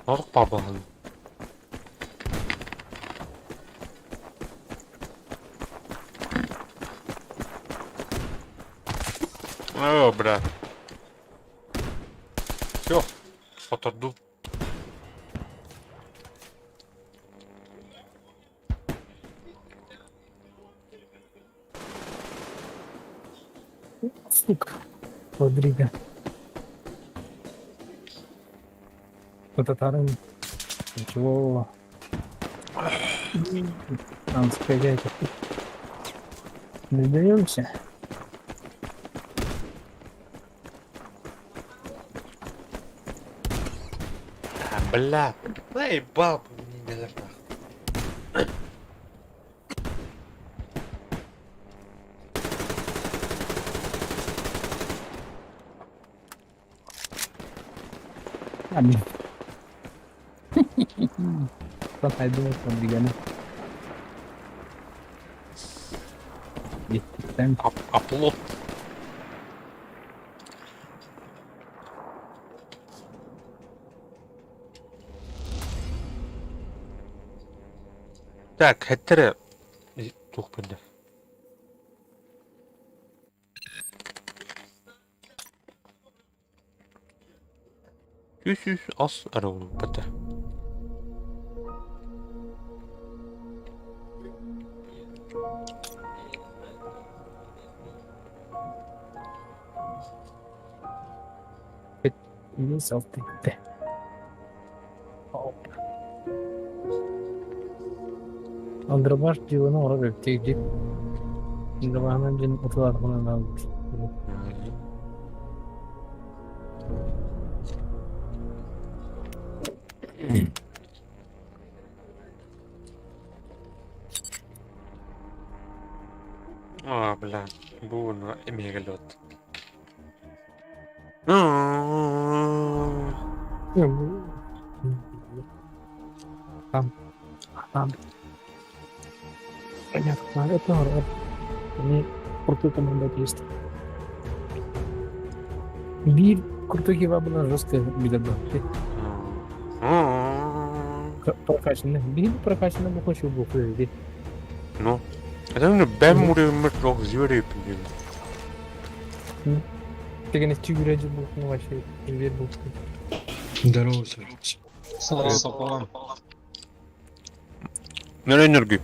Орық бабағын. О, бля. Все, оторду. Сука. Родриго. По татарам. Ничего. Нам сказать. Не сдаемся. А, бля. Заебал, не нахуй. А, блин. Кто-то думает, Родриго. Там Оплот. Так, хэттере тух бинде. Үс ас арылы бата. Yourself. Алдырбаш дьылын оҥорор эбит Дыбаһынан дьин ытыларбынан А, бля, буну эмигалет. Там, там. Понятно, это народ. Они крутой команда есть. Биир крутой хива была жесткая беда. Прокачанный. Биир прокачанный бы хочу был. Ну, это ну бэм мурымыр жок зверей блин. Деген чүгүрэ был, ну вообще зверь был. Здорово, всем. Салам. Нөрөнөргү.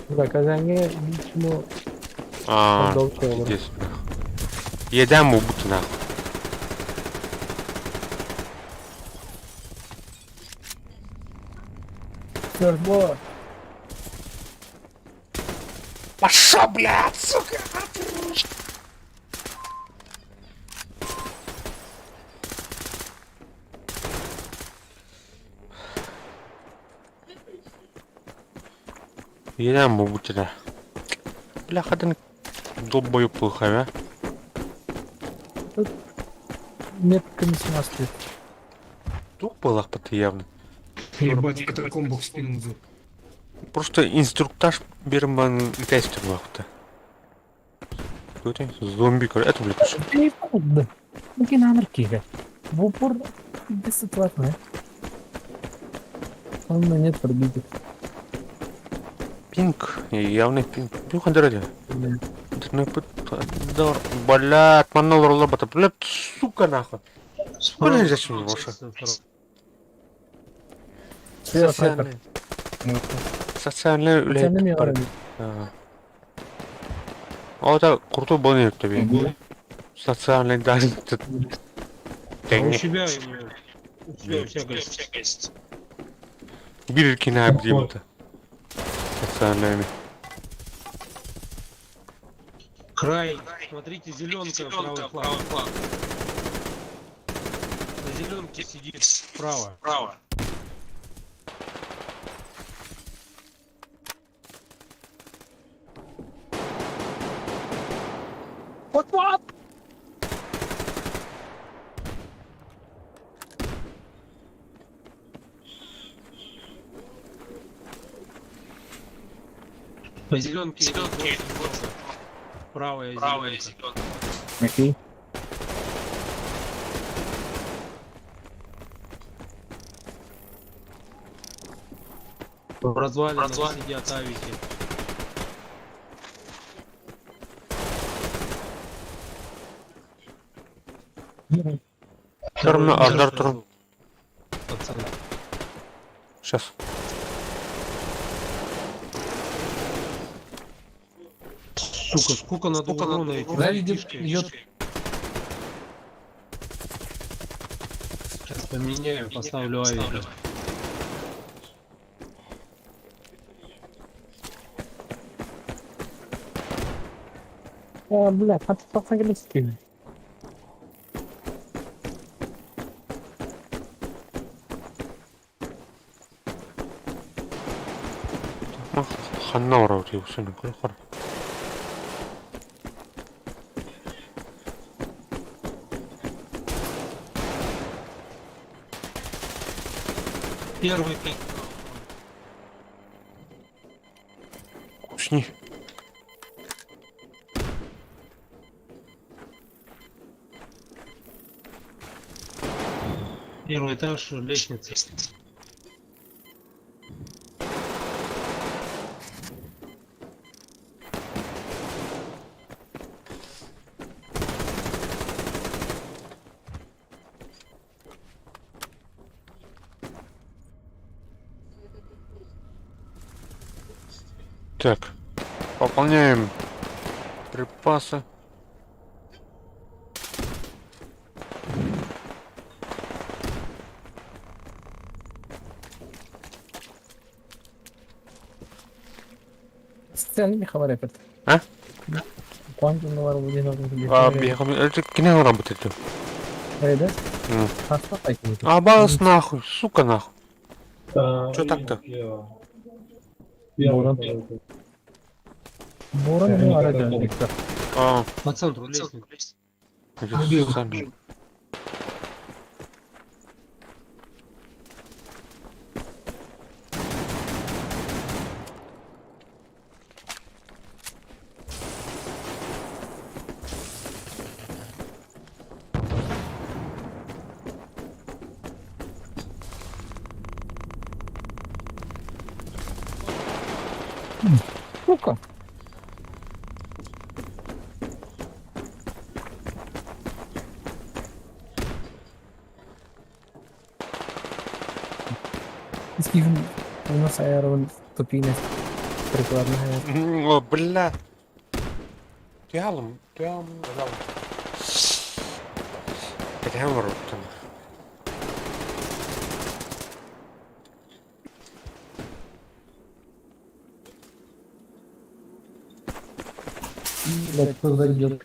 Да, Казанье личмо А, отдал колор. пиздец. Едем убут нахуй. Свердло. Пошел, блядь, сука! Едем убут да. Бля, хатын долбоёб плохая, а? Метками с ума стоит. Тух была явно. Ебать, катакомбах в спину идут. Просто инструктаж берман тестер вахта. Зомби, это, блядь, Да. Ну, кинамерки. В упор бесплатно. Он на нет пробитых. Пинг, явный пинг. Пинг дороги. Блядь, манал робота. Блядь, сука нахуй. Сука, зачем ваша? Социальный. Социальный үлэһит. О, это крутой бонус тебе. Социальный да. У себя у себя гость. Бир кино Социальными. Край, смотрите, зеленка, правый фланг. На зеленке сидит справа. Справа. Вот вот! По зеленке, зеленке. Правая, правая зеленка. Окей. В развалинах сидят авики. Торно, Ардар Торн. Пацаны. Сейчас. Сука, сколько надо урона этим Знаешь, где ребятишкам? идет? Сейчас поменяю, поставлю авика. А, бля, по-английски. Ханна орау дейсің, қор. Первый пик. Кусни. Первый этаж, лестница. Так, пополняем припасы. Социальными хабар А? А, Это кино работает. Да? А бас нахуй, сука нахуй. Чё так-то? Буран. Буран не арада. А. По центру лестницы. Убил. Сами. Сука. Скиф у нас аэрон тупинность прикладная. О, бля. Тялым, тялым, тялым. Прямо ротом. Блядь, кто зайдет?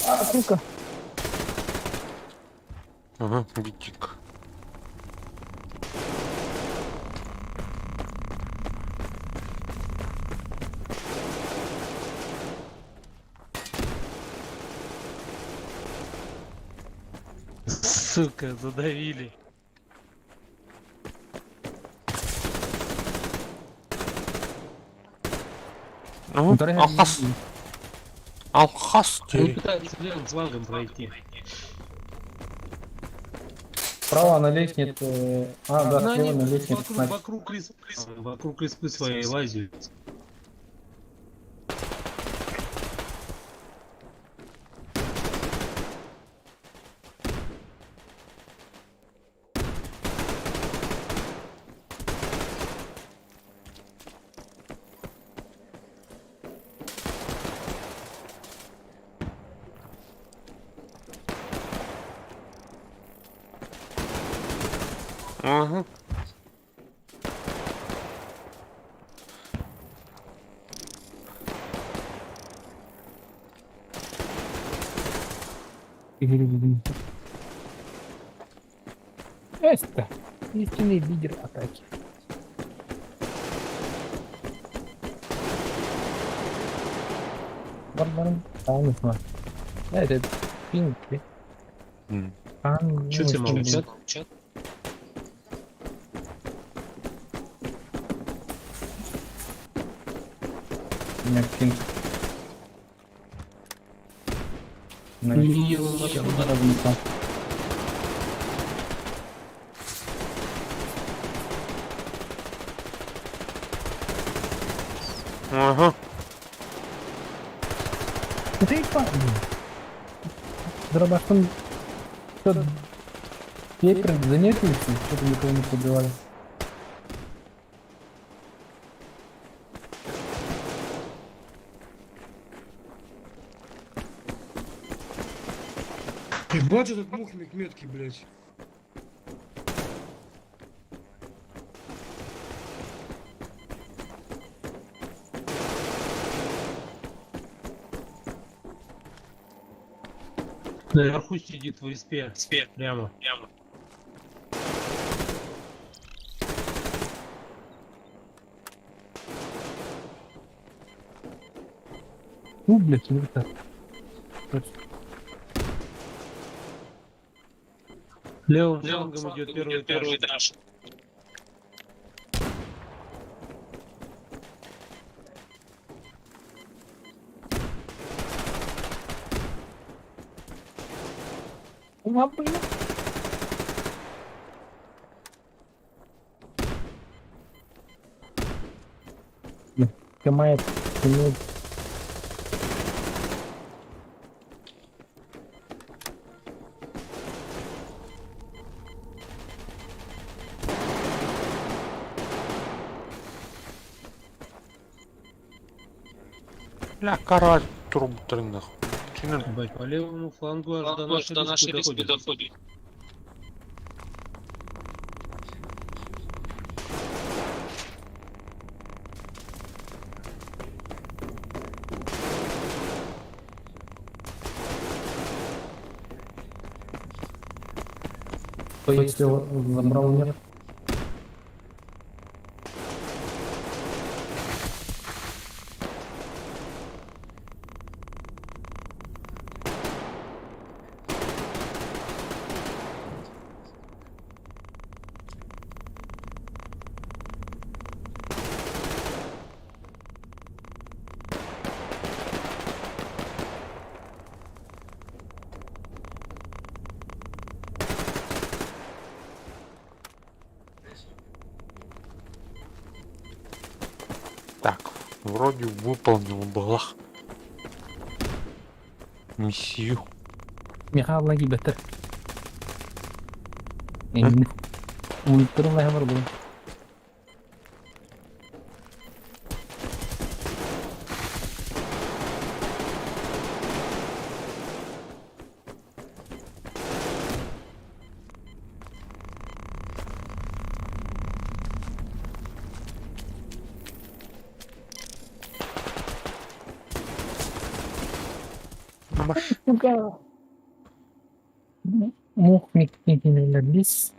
А, сука. Ага, битик. Сука, задавили. Ну, алхас. Алхас Они тебе. пытаются левым флангом пройти. Справа на лестнице. А, да, Но слева они на лестнице. вокруг, снайпер. вокруг, респы, вокруг респы своей лазят. Ага. Это истинный лидер атаки. Барбарам. Да, это пинг. Ан- Че тебе ну, молчат? У меня пинг. На Не, лестнице. Ага. Это и па- Дробашом что пепер занятился, что-то никого не побивали. Ебать этот мухмик меткий, блядь. Наверху сидит в респе. Прямо. Прямо. Ну, блядь, ну это. Левым флангом идет первый этаж. Ума, блин. Камает, тянет. Бля, кара трубу нахуй. Чинен. Ебать, по левому флангу аж до нашей респы доходит. Кто если забрал нет? Так, вроде выполнил блах. Миссию. Михаил киирбэттэр. Уйуттарын лайха бар буолан. Сука! Мух миккинеллис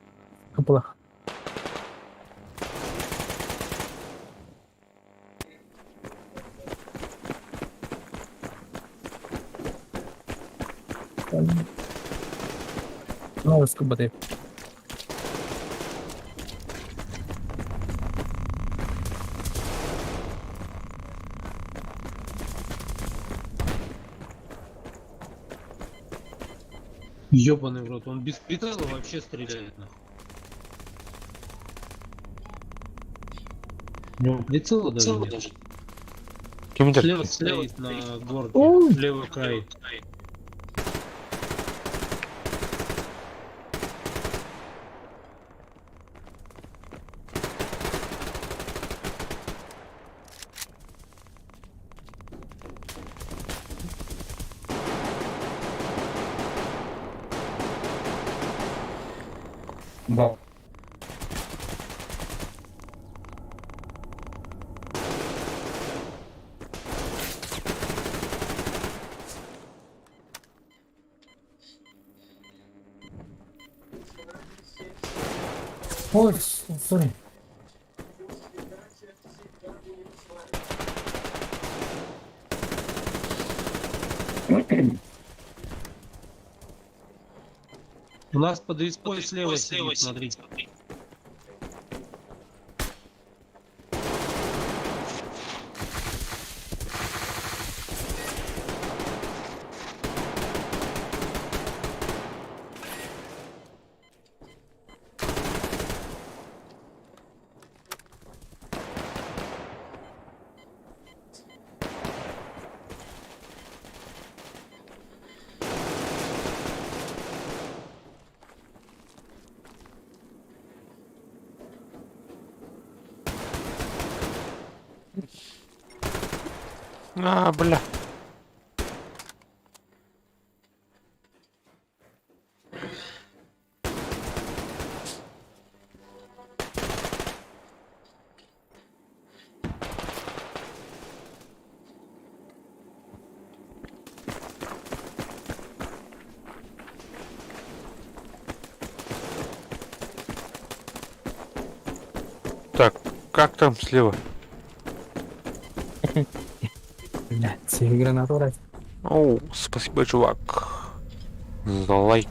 кыпылах. Ну, скубаты. Ёбаный в рот, он без прицела вообще стреляет нахуй. У него прицела даже нет. Ким Слева стоит на горке, левый край. Да. Ой, сори. У нас под респой слева сидит, смотрите. А, бля. Так, как там слева? Блядь, гранату брать. Оу, спасибо, чувак. За лайк.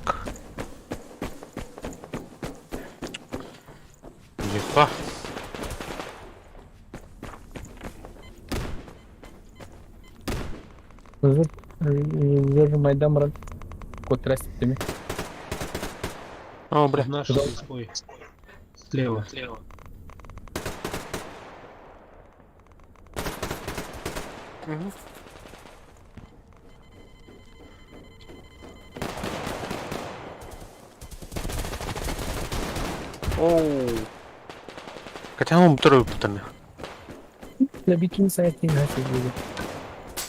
Лиха. Майдан брат. Кот теми. О, бля. Наш респой. Слева. Угу. Оу. Хотя он второй путами. Для бикини сайт не нафиг будет.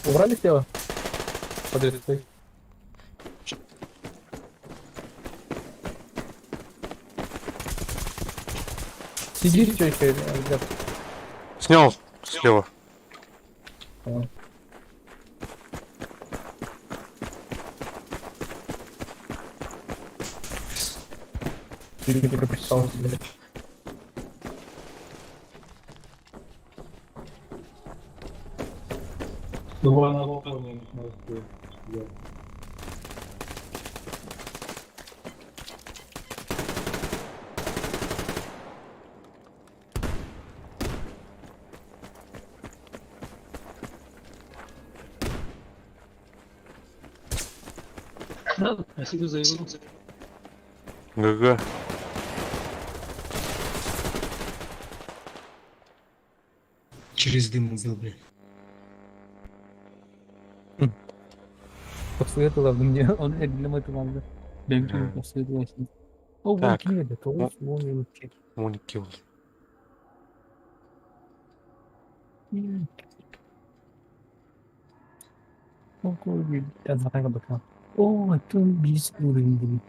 Убрали слева? Подрезай. Сиди что еще, ребят. Снял слева. Ты прописал, блядь. Два на поле. Да, спасибо за игру. ГГ. Через дым убил, блин. Посоветовал мне, он эргилем айтыланды. Бэйэм Ага. посоветовал. О, Так. 12 это, 9 12. 12 ол. О, это биир уровень был.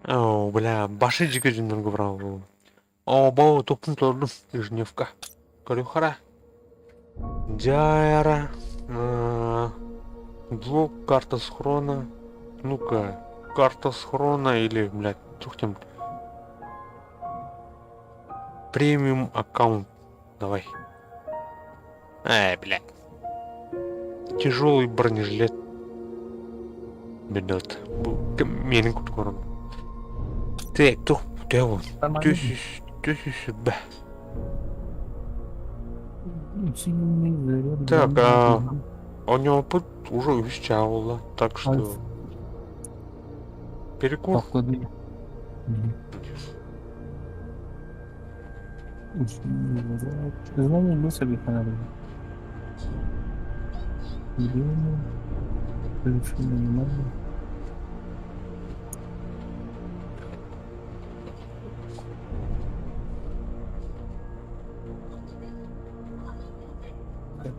О, бля, башы жиге жиннерге брал. О, бау, топун тордум. Ежедневка. Корюхара. Джайра. Блок, карта схрона. Ну-ка, карта схрона или, блядь, тухтем. Премиум аккаунт. Давай. Эй, блядь. Тяжелый бронежилет. Бедет. Менин куткором. Так, тух, он? Нормально. Төсүс, төсүс, бә. Усиленный заряд. Так, а у него пут уже үс чаула, так что перекур. Походный. Мгм. Усиленный заряд. Знание леса понадобится. Время. Повышение внимания. Так,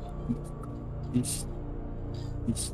10. 10.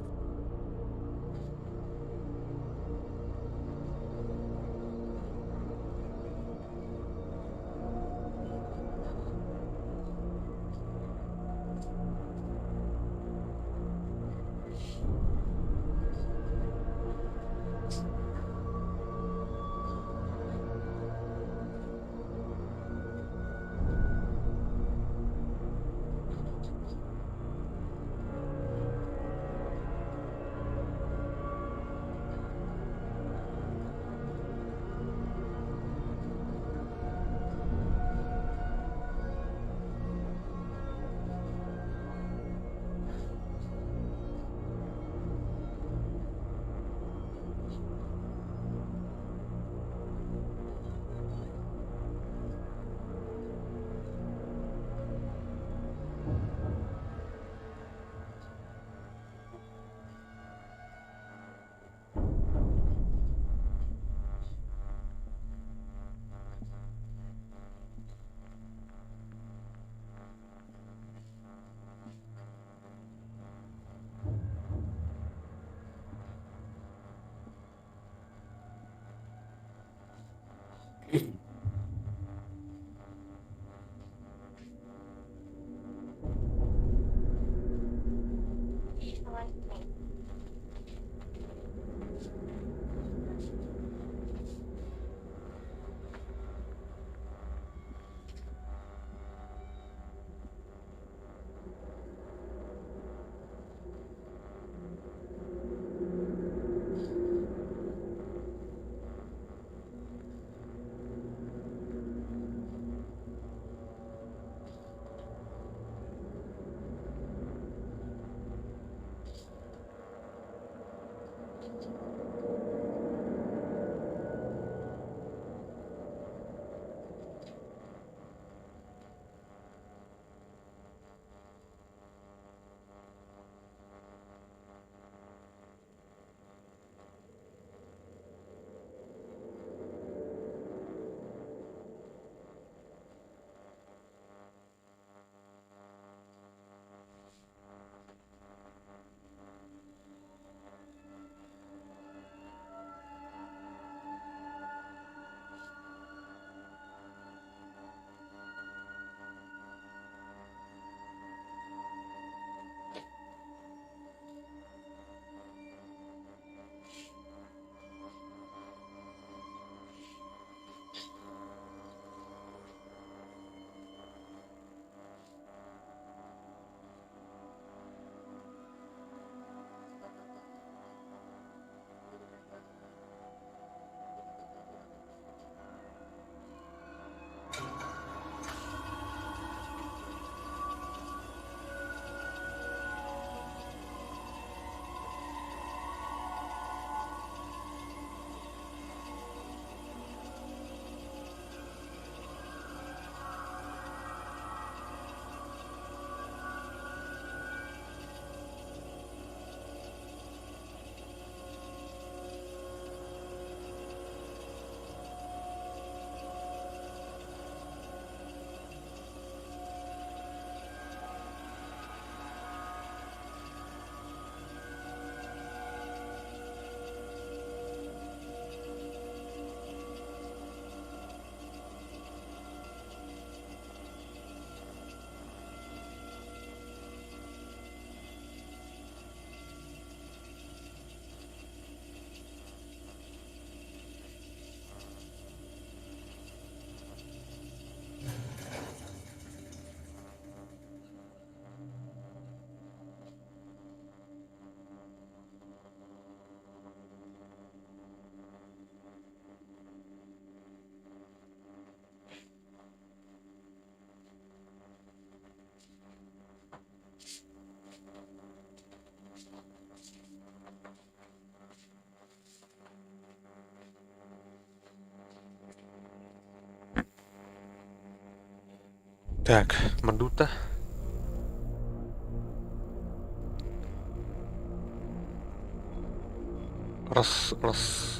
Так, Мандута. Раз, раз.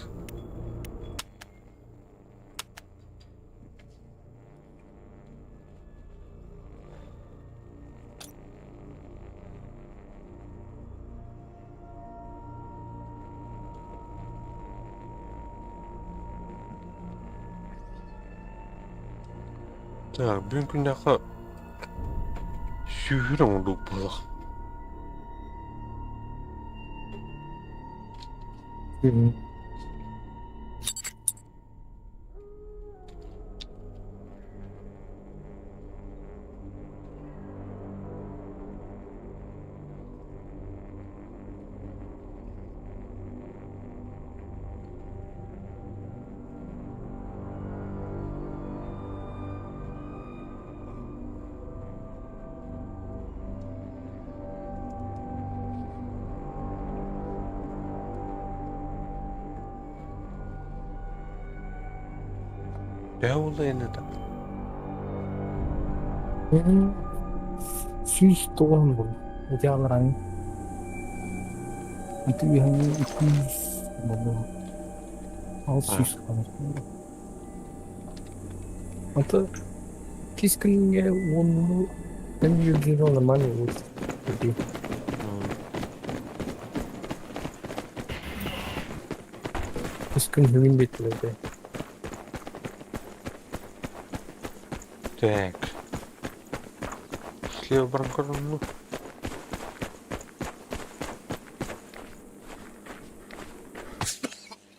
Так, бүгүн күннээххэ сүүһүр оҥордук буолах. Төһө буолла это? 190 буолла. Ити аларан. Ити үһүнү 200 буолла. 600 kalır. Ата кис күнге онну мен жүрген нормально будет. Кис күн бүгүн беттилерде. Так. Слева баран көрүннү.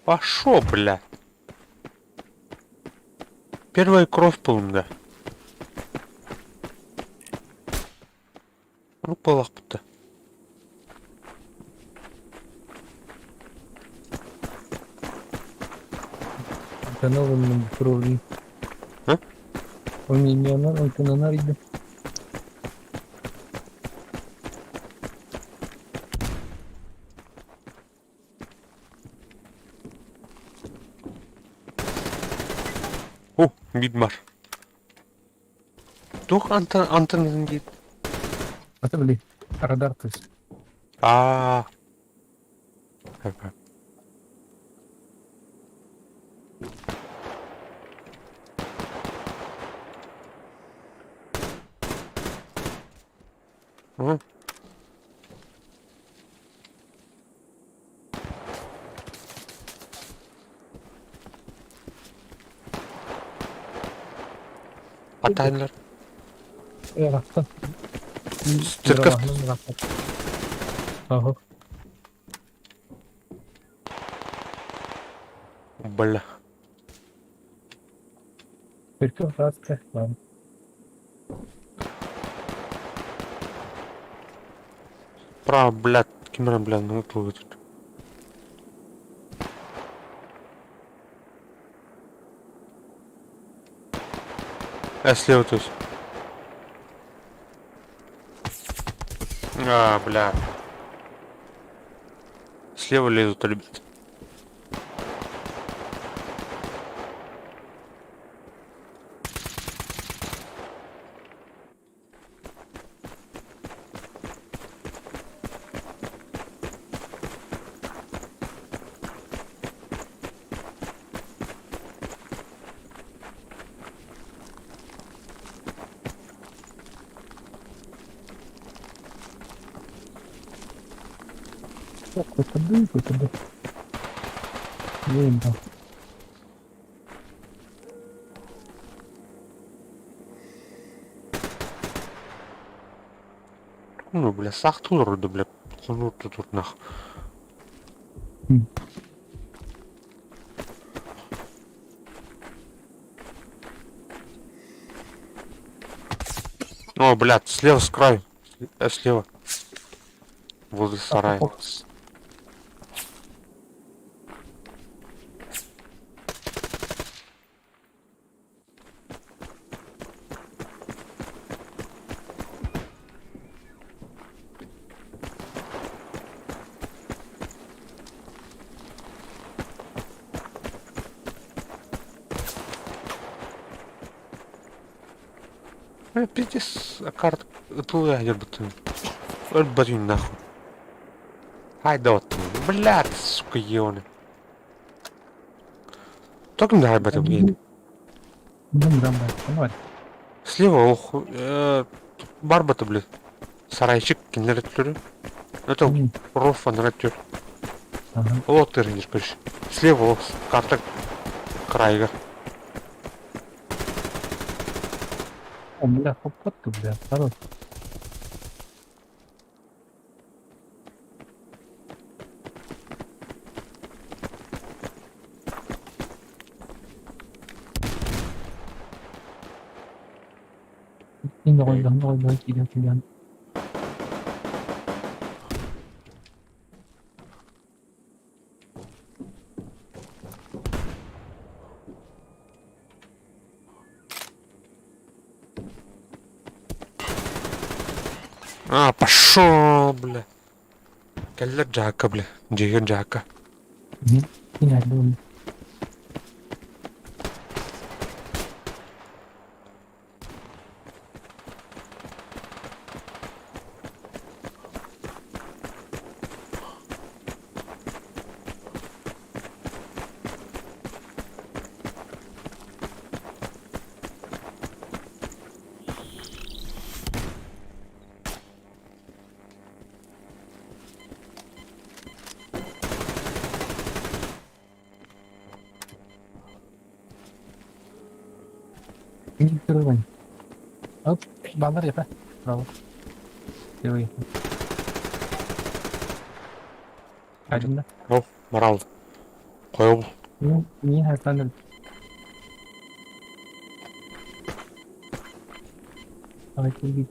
Пошел, бля. Первая кровь полында. Ну, полах бутта. Каналым крови. А? Он не она, он кананар иди. О, бит бар. Тух антон антон дейт. Это били радар то есть. А. М? Атайлар. Рахта. Церковь. Ага. Бля. Церковь рахта. Ладно. Право, блядь, кимрен, бля, ну тут. А слева то есть. А, бля. Слева лезут, ребят. Какой-то какой-то ды. Я ебал. Ну, бля, сахтулар да, бля, ну тут нах. О, блядь, слева с краю. Слева. Возле сарая. Пиздец, карт ытылыга дьарбытын. Өлбөтүн нахуй. Хайда оттум. Блядь, сука, ебаный. Только не об этом нет. Слева, ох, барбата, блядь. Сарайчик кинилэр өттүлэрэ. Это ров анара өттүр. Ол тырыныр, короче. Слева, ох, карта крайга. О, бля, попадка, бля, хорош. Ноль, ноль, киирэн киирэн. А, пошел, бля. Кэллэр дьаакка, бля. Дьиэгэр дьаакка. Кинээдин. Первый. Оп, баннер я Браво. Первый. Один, да? Ол, морал. Қойыл. Ну, не хатаныр. Давай, кирби.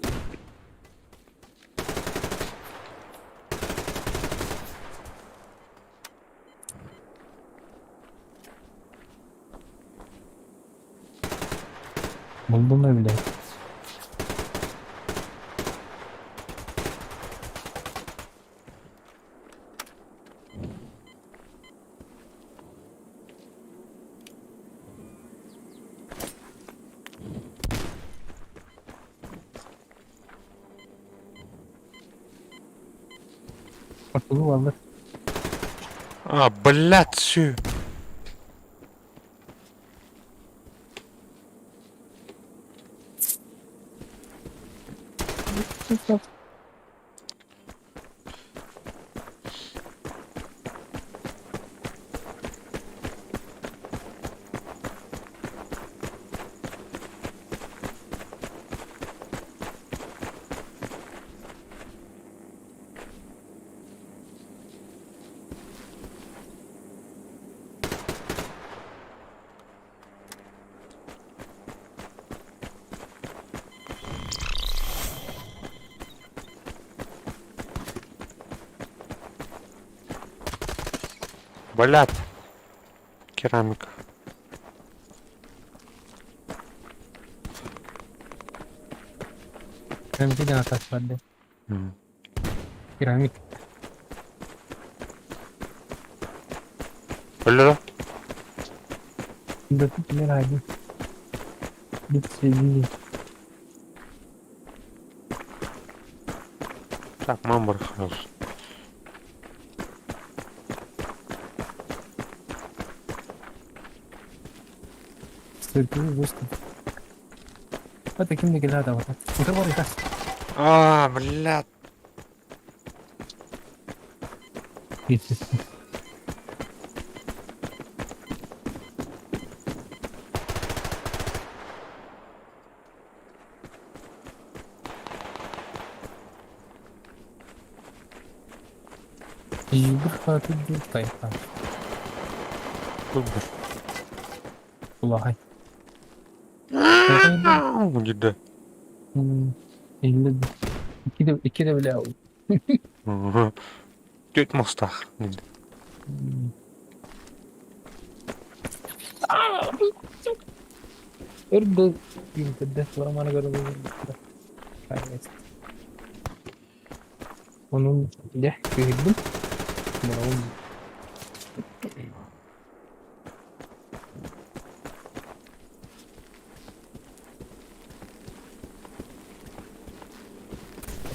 Булдум да, блядь. Ортолу алыр. А, блядь, сүү. Блядь. Керамика. Керамика диэн атас бар дии. Керамик. Өллөрө. Да тут мира один. Бит Так, мамбар хаус. Сыртыы жестко. Вот таким не да вот. Это вот это. А, блядь. Югурха тут тайха. Тут Кулахай. Где? Икки да бля. Теть мостах. Өргө юнтедде турамана көрө. Onun дьэ кыыһырдым. Браво.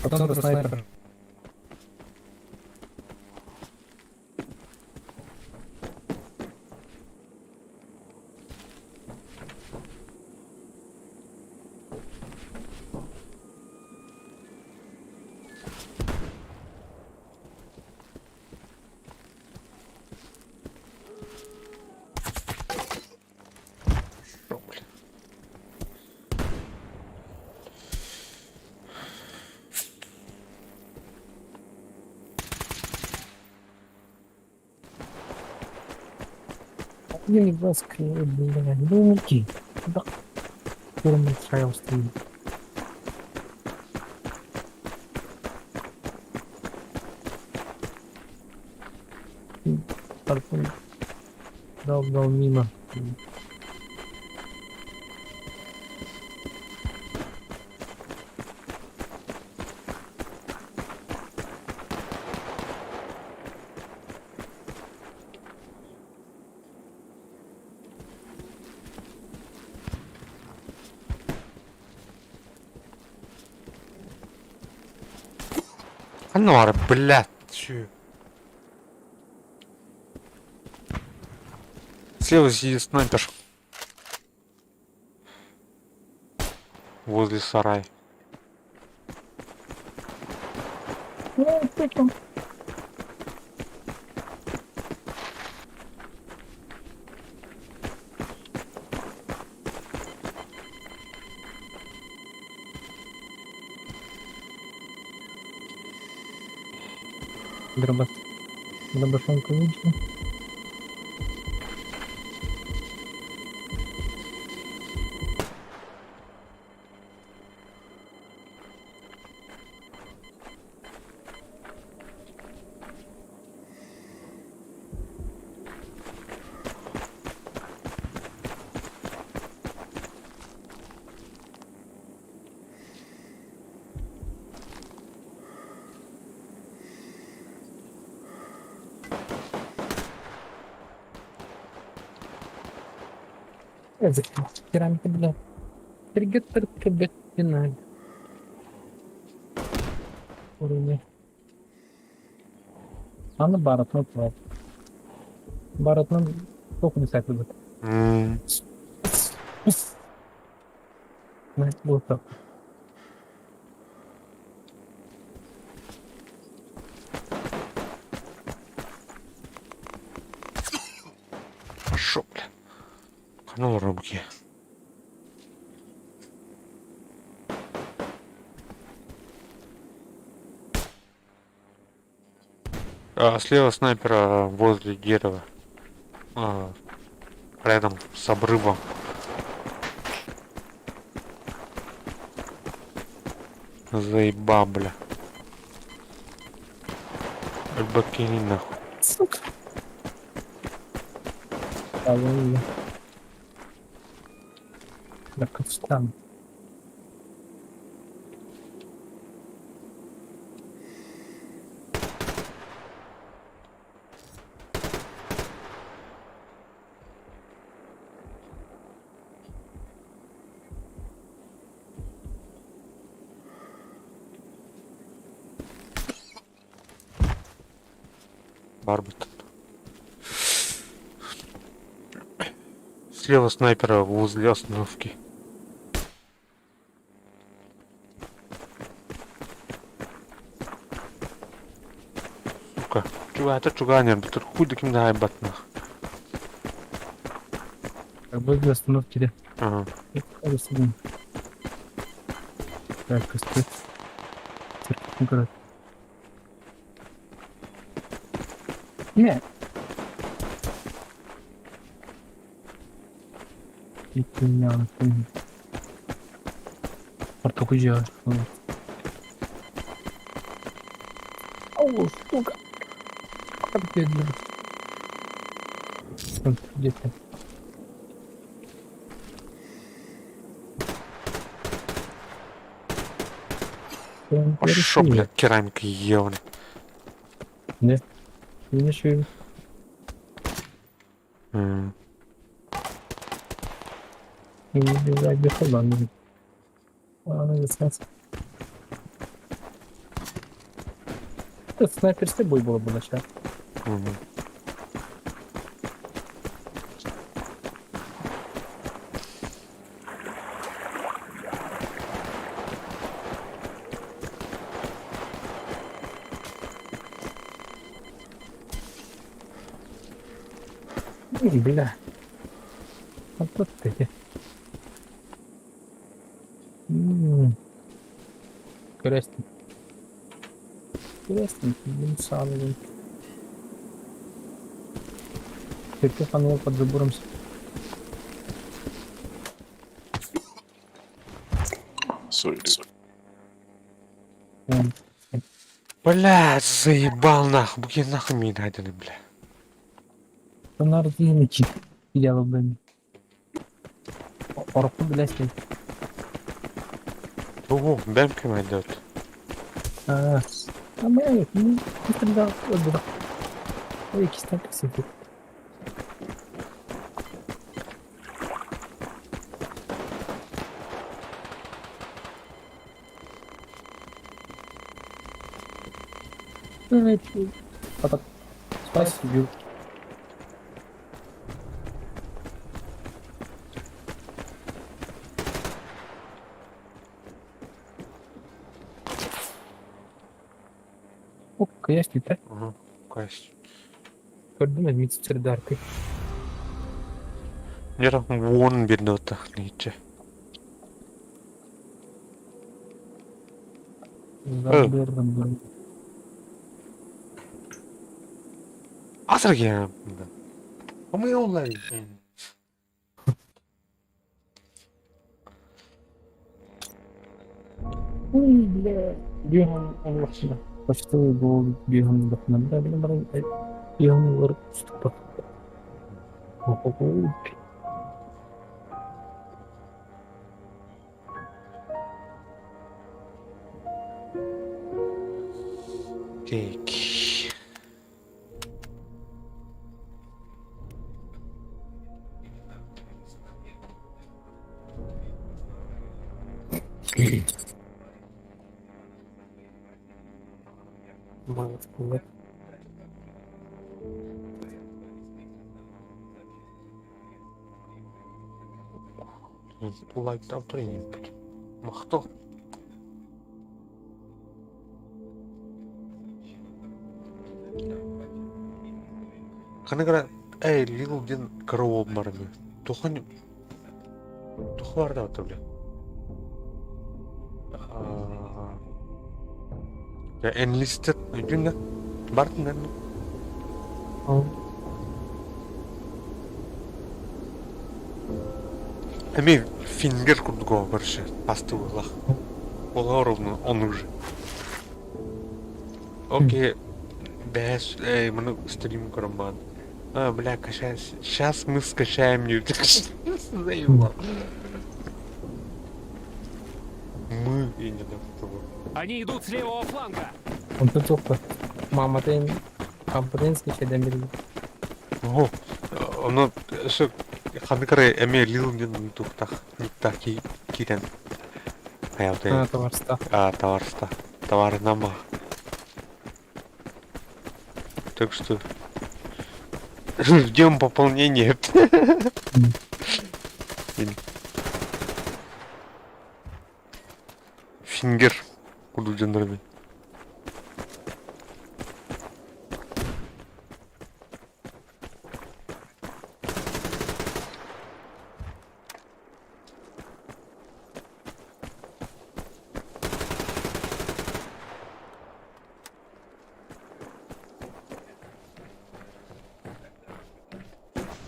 По центру снайпер. Шо, бля? Я вас бля, домики. Да. Фирма Trail стоит. Тарпун дал, дал мимо. Анора, блядь. чё? Слева сидит снайпер. Возле сарая. Ну, ты там. Дробаш. Дробашонка лучше. Я закинул. Керамика, бля. Триггер, финаль. Уровни. Аны барытны туар. Барытны тоқын сәті бит. Болды. Шо, бля? Канал рубки. А, слева снайпера возле дерева. А, рядом с обрывом. Заеба, бля. Альбакини нахуй. Сука. Алло. Так, встань. Барбатон. Слева снайпера возле остановки. Сука. Чуга, это чуганер, это хуй таким да нах. Так, возле остановки, да. Ага. Так, стой. Ну, Не. Ортокуҗа. О, сука. Как я делаю? Где ты? Шо, блядь, керамика ебаная. Не. Не чую. Это снайперский бой было бы начало. Бля. Вот ты. Көрөстүм. Көрөстүм. Мин саалыгын. Төркө хануга под забором. Блядь, заебал нахуй. Буки нахуй мне дайданы, бля. Тонар диэничи. Идеалыбын. Орохпун билэстин. Ого, бэм кем айдет. Аа. Амай, мистер өлбүтэх. Ой, кистэн кэсипит. Спасибо. О, каястыта. Ага, каясть. Көрдүм эмит сирдаркы. Нера вон бердота ниче. Забердым. Асырге. Мы онлайн. Ой, бля. Бьем он Почтовый был бьем вдохновляли, бьем ступа. Так. Молодцы. Лайк там тренинг. Махто. Қаны эй, Лил ден караул барымы. Тухын... Тухварда ота, бля. Я enlisted өйдүн да. Бартын да. Эми фингер курдуго баршы. Пасты улах. Ола ровно он уже. Окей. Бэс, эй, маны стрим караман. А, бля, качай. Сейчас мы скачаем не. Заебал. Мы, я не знаю, кто. Они идут с левого фланга. Онтон туохпа. Мааматын компанин скачайдан били. О, оно все ханыкары эме лил ден тухтах никтах кирен. Хаялты. А, товарста. А, товарста. Товар нама. Так что ждем пополнения. Фингер. Куду дендерми.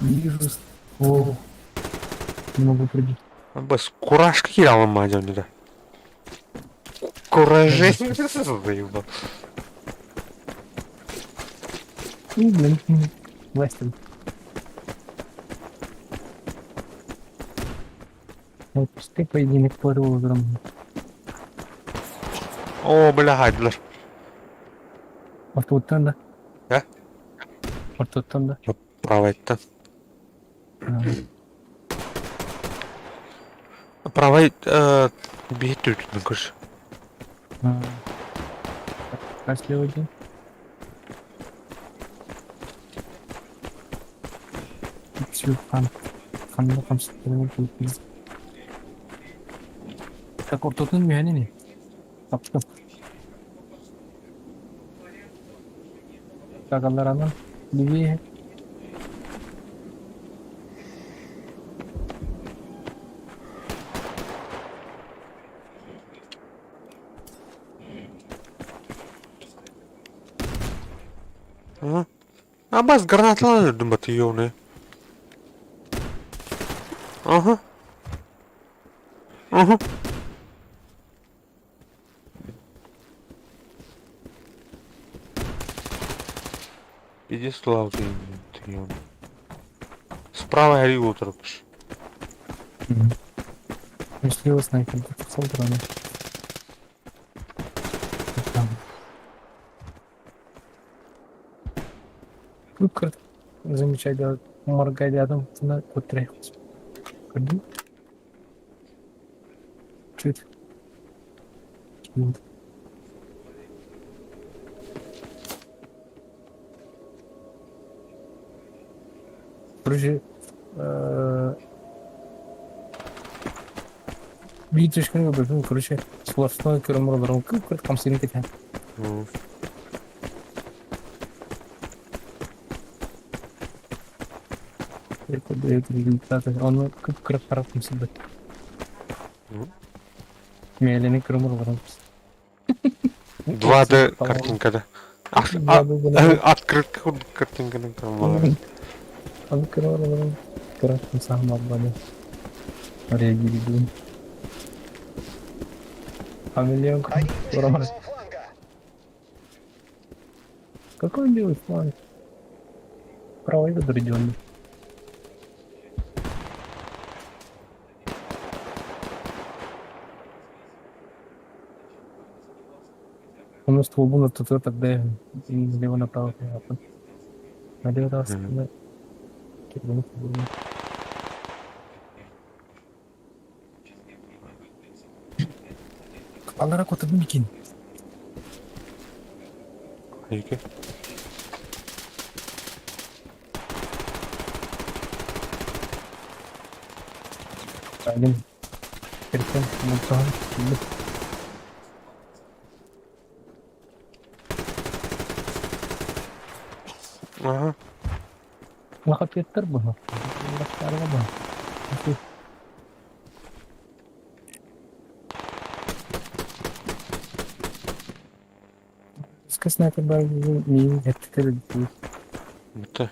Вижу ствол. Не могу прибить. Бас кураж киралым мадем да. Куражи. Заебал. Ну, блин, Вестон. Вот ты поединок по роллерам. О, бля, хайдылар. Ортоттан да. А? Ортоттан да. Правайттан. Правай, бейт үтүн көрс. А слева один? Сюрхан ханна хамсыктарын күүтүү. Так ортотун үһэн ини. Таптым. Тагалларанан левее. Ага. Абас гранаталар өлөрдүм батыйыоны. Ага. Ага. Иди слава ты, ты Справа горил утырыпш. Слева снайпер, солдраны. Там. Күп замечай делать, моргай рядом, на кутре. Чуть. Короче, Видишь, ну, короче, сплошной кырмырларым күп камсыйын кетә. Это дает результаты. Он күп кырып карап камсыйды. Мелене кырмырларым. 2D картинкада. Открытка картинкадан кырмалар. Аны кырмырларым кырып камсагым албады. Реагируем. Хамелеон Какой он левый фланг? Правый отреденный. У нас ствол на ТТ тогда и слева направо. Налево раз. Алара котырдым микин. Эки. Один. Перекин, мультан. Ага. Лақап бұны. Бұны. Снайпер бар мин эттер Это.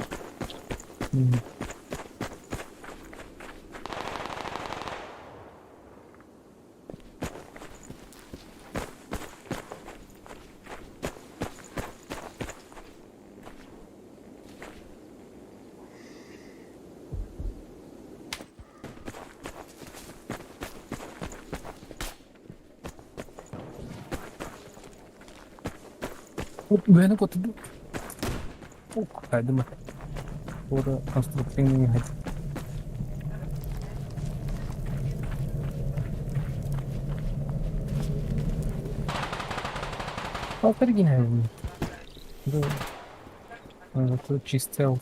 Үһәне котырды. Кайдымы? Ора конструкция хәт. Алтаргин. Да. Это чистая в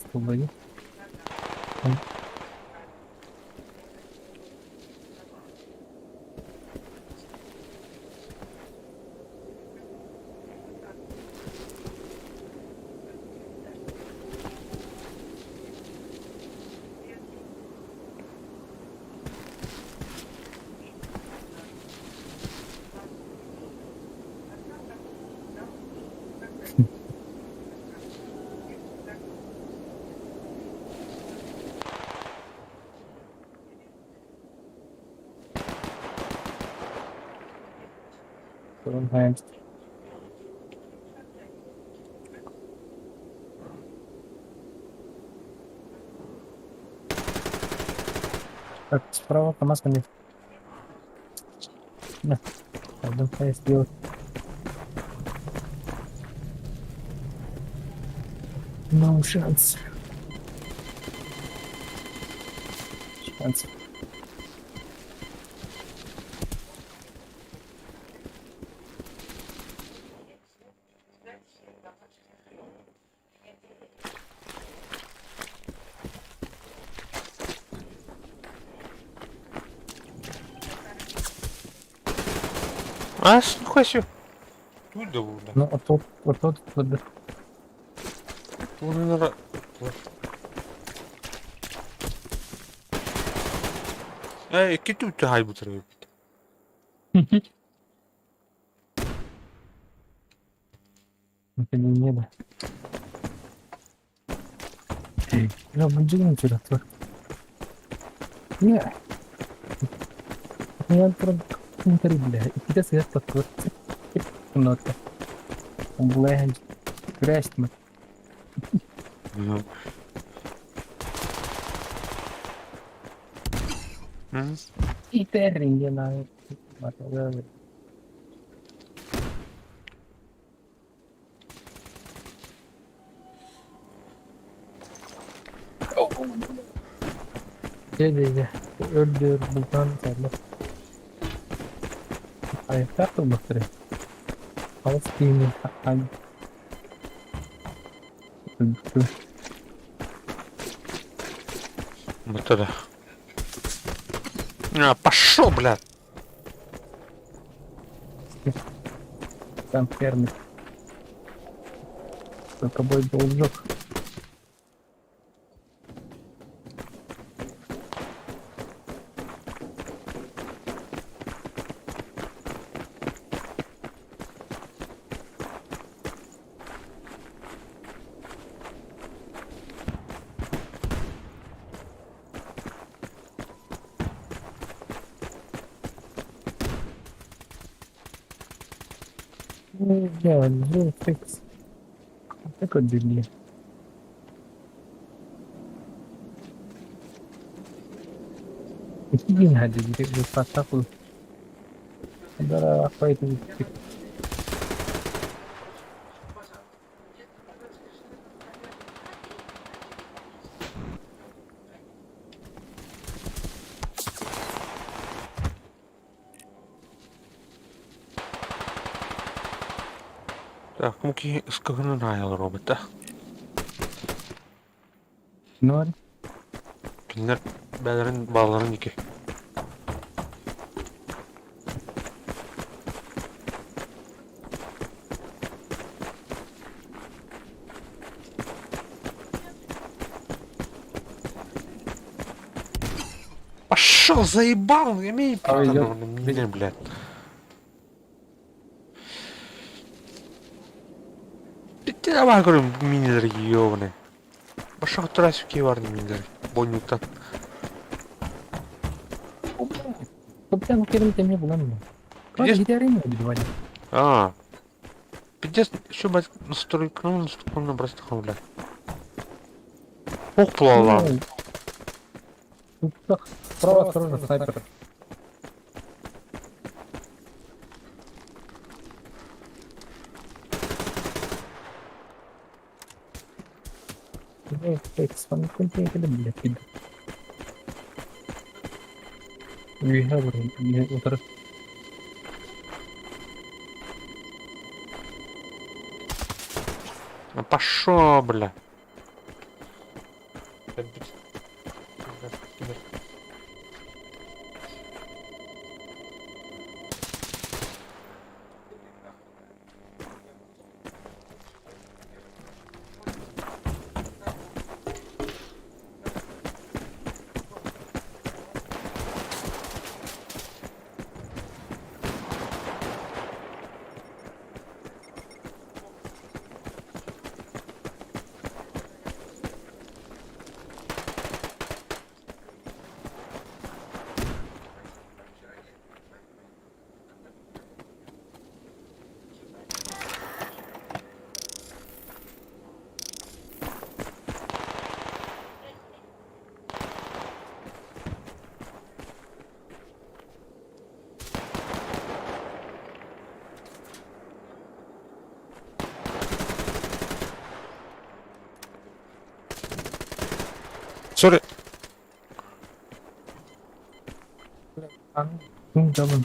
Sometimes. Так, справа КамАЗ ко мне. На. Пойдем, я сделал. No шанс. Шанс. А, нихуя себе. Тут да буда. Ну, а тот, а тот, вот, Наверное, Эй, кити үтті хай бутыр. Это не да. Я мандигин сюда. Не. Я incredibile. Ikkita sigar takılır. Notta. Блядь. Крестьма. И на. Дядя, öldür, bultan sarla. Ayakta durmaktır. Palestine, Öldü. Вот это. А, пошел, блядь. Там фермер. Только бой должок. Я, ну, фикс. Такой дебил. Геннадий, ты Да, поэтому Так, муки скагнанайл робит, да? Ноль. Кинилер бәлерин балаларын ики. Пошел, заебал, имей А, я- меня, блядь. Ты давай, говорю, минеры ёбаные. Пошел трассу киварный минеры. Бонюта. Капитан Керим мне было. Пиздец. Гитары убивали. А. Пиздец, еще, блядь, настройка, ну, настройка, просто блядь. Ох, плала. Справа осторожно, снайпер. Утар. А пошел, бля. Sorry. Tamam.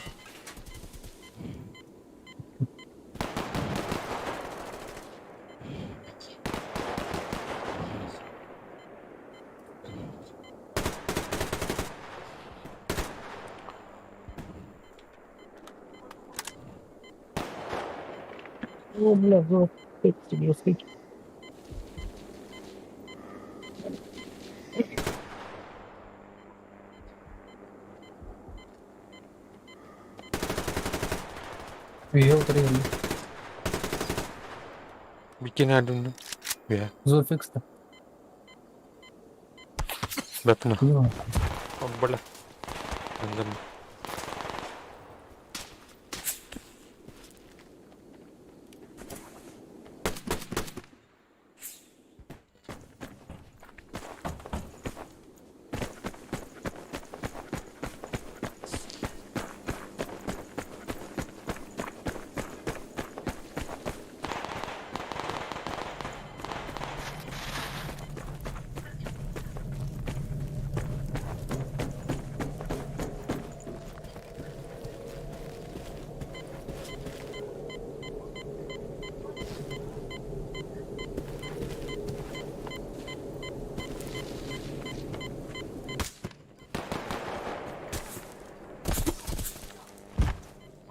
О, бля, вот, жесткий. Ее утренний. Бикини адымны. Я. Зоофикс-то. Бәпіні. Понимаю. О, бля. Андым.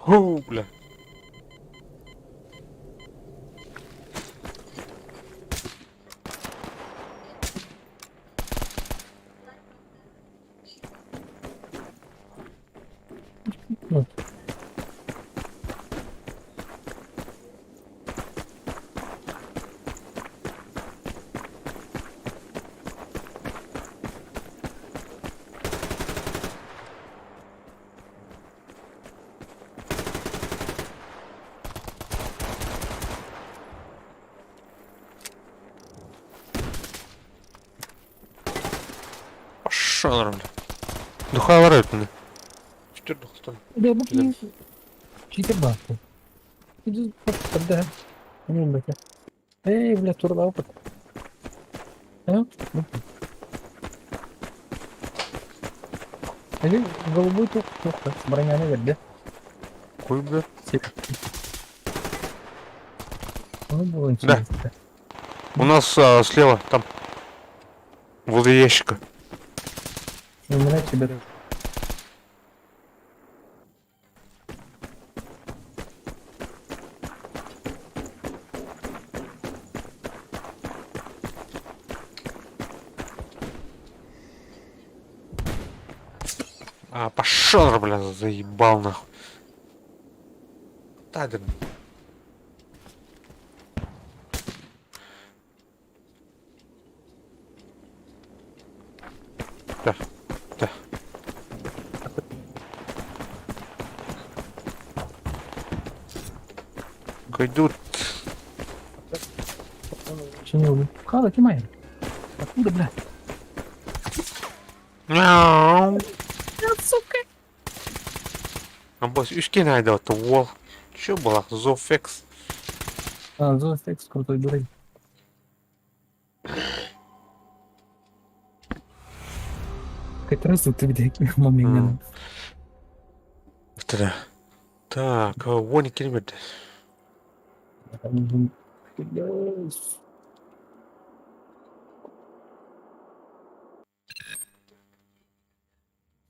Ху, бля. Ну. Пошел, бля. Духа варит, бля. Четыре духтан. Да, бу читер бақты. Да. Ну, бля. Эй, бля, турла опыт. А? Или голубой тух, тух, броня наверх, да? Кой, бля? Ну, было интересно. Да. У нас слева, там. Возле ящика. Умирать тебе. А, пошел, бля, заебал нахуй. Да, да. Да, да. Гайдут. Чинил. Хала, кимай. Откуда, бля? Мяу. Сука. А босс, үскен айдауты ол. Чё было? Зофекс. А, Зоофекс крутой дурень. Хоть раз ты где момент. Да. Так, вон километр.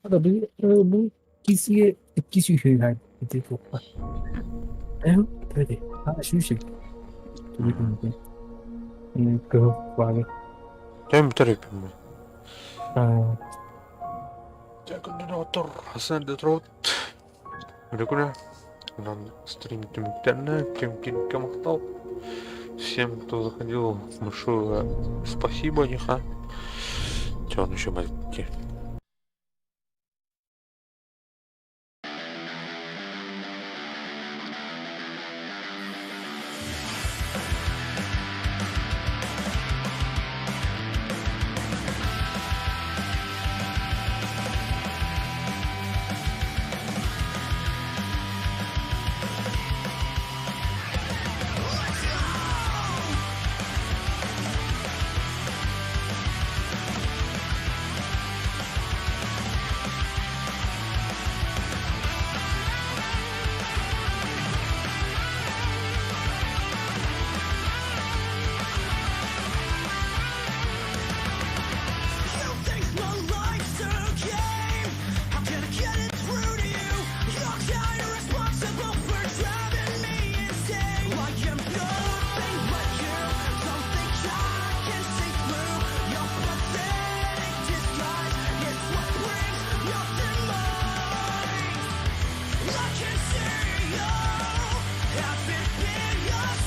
Да, бу кисие кисию хүйгай. Ити тупа. Эм, төде. А, шүшик. Кого Тем терпим. А, Хасан Детрот. Регуля. Нам стрим түмүктэрнэ, ким ким мактал. Всем, кто заходил, большое спасибо, Ниха. Че он еще маленький?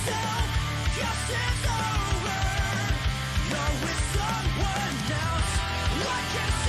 You're with someone else.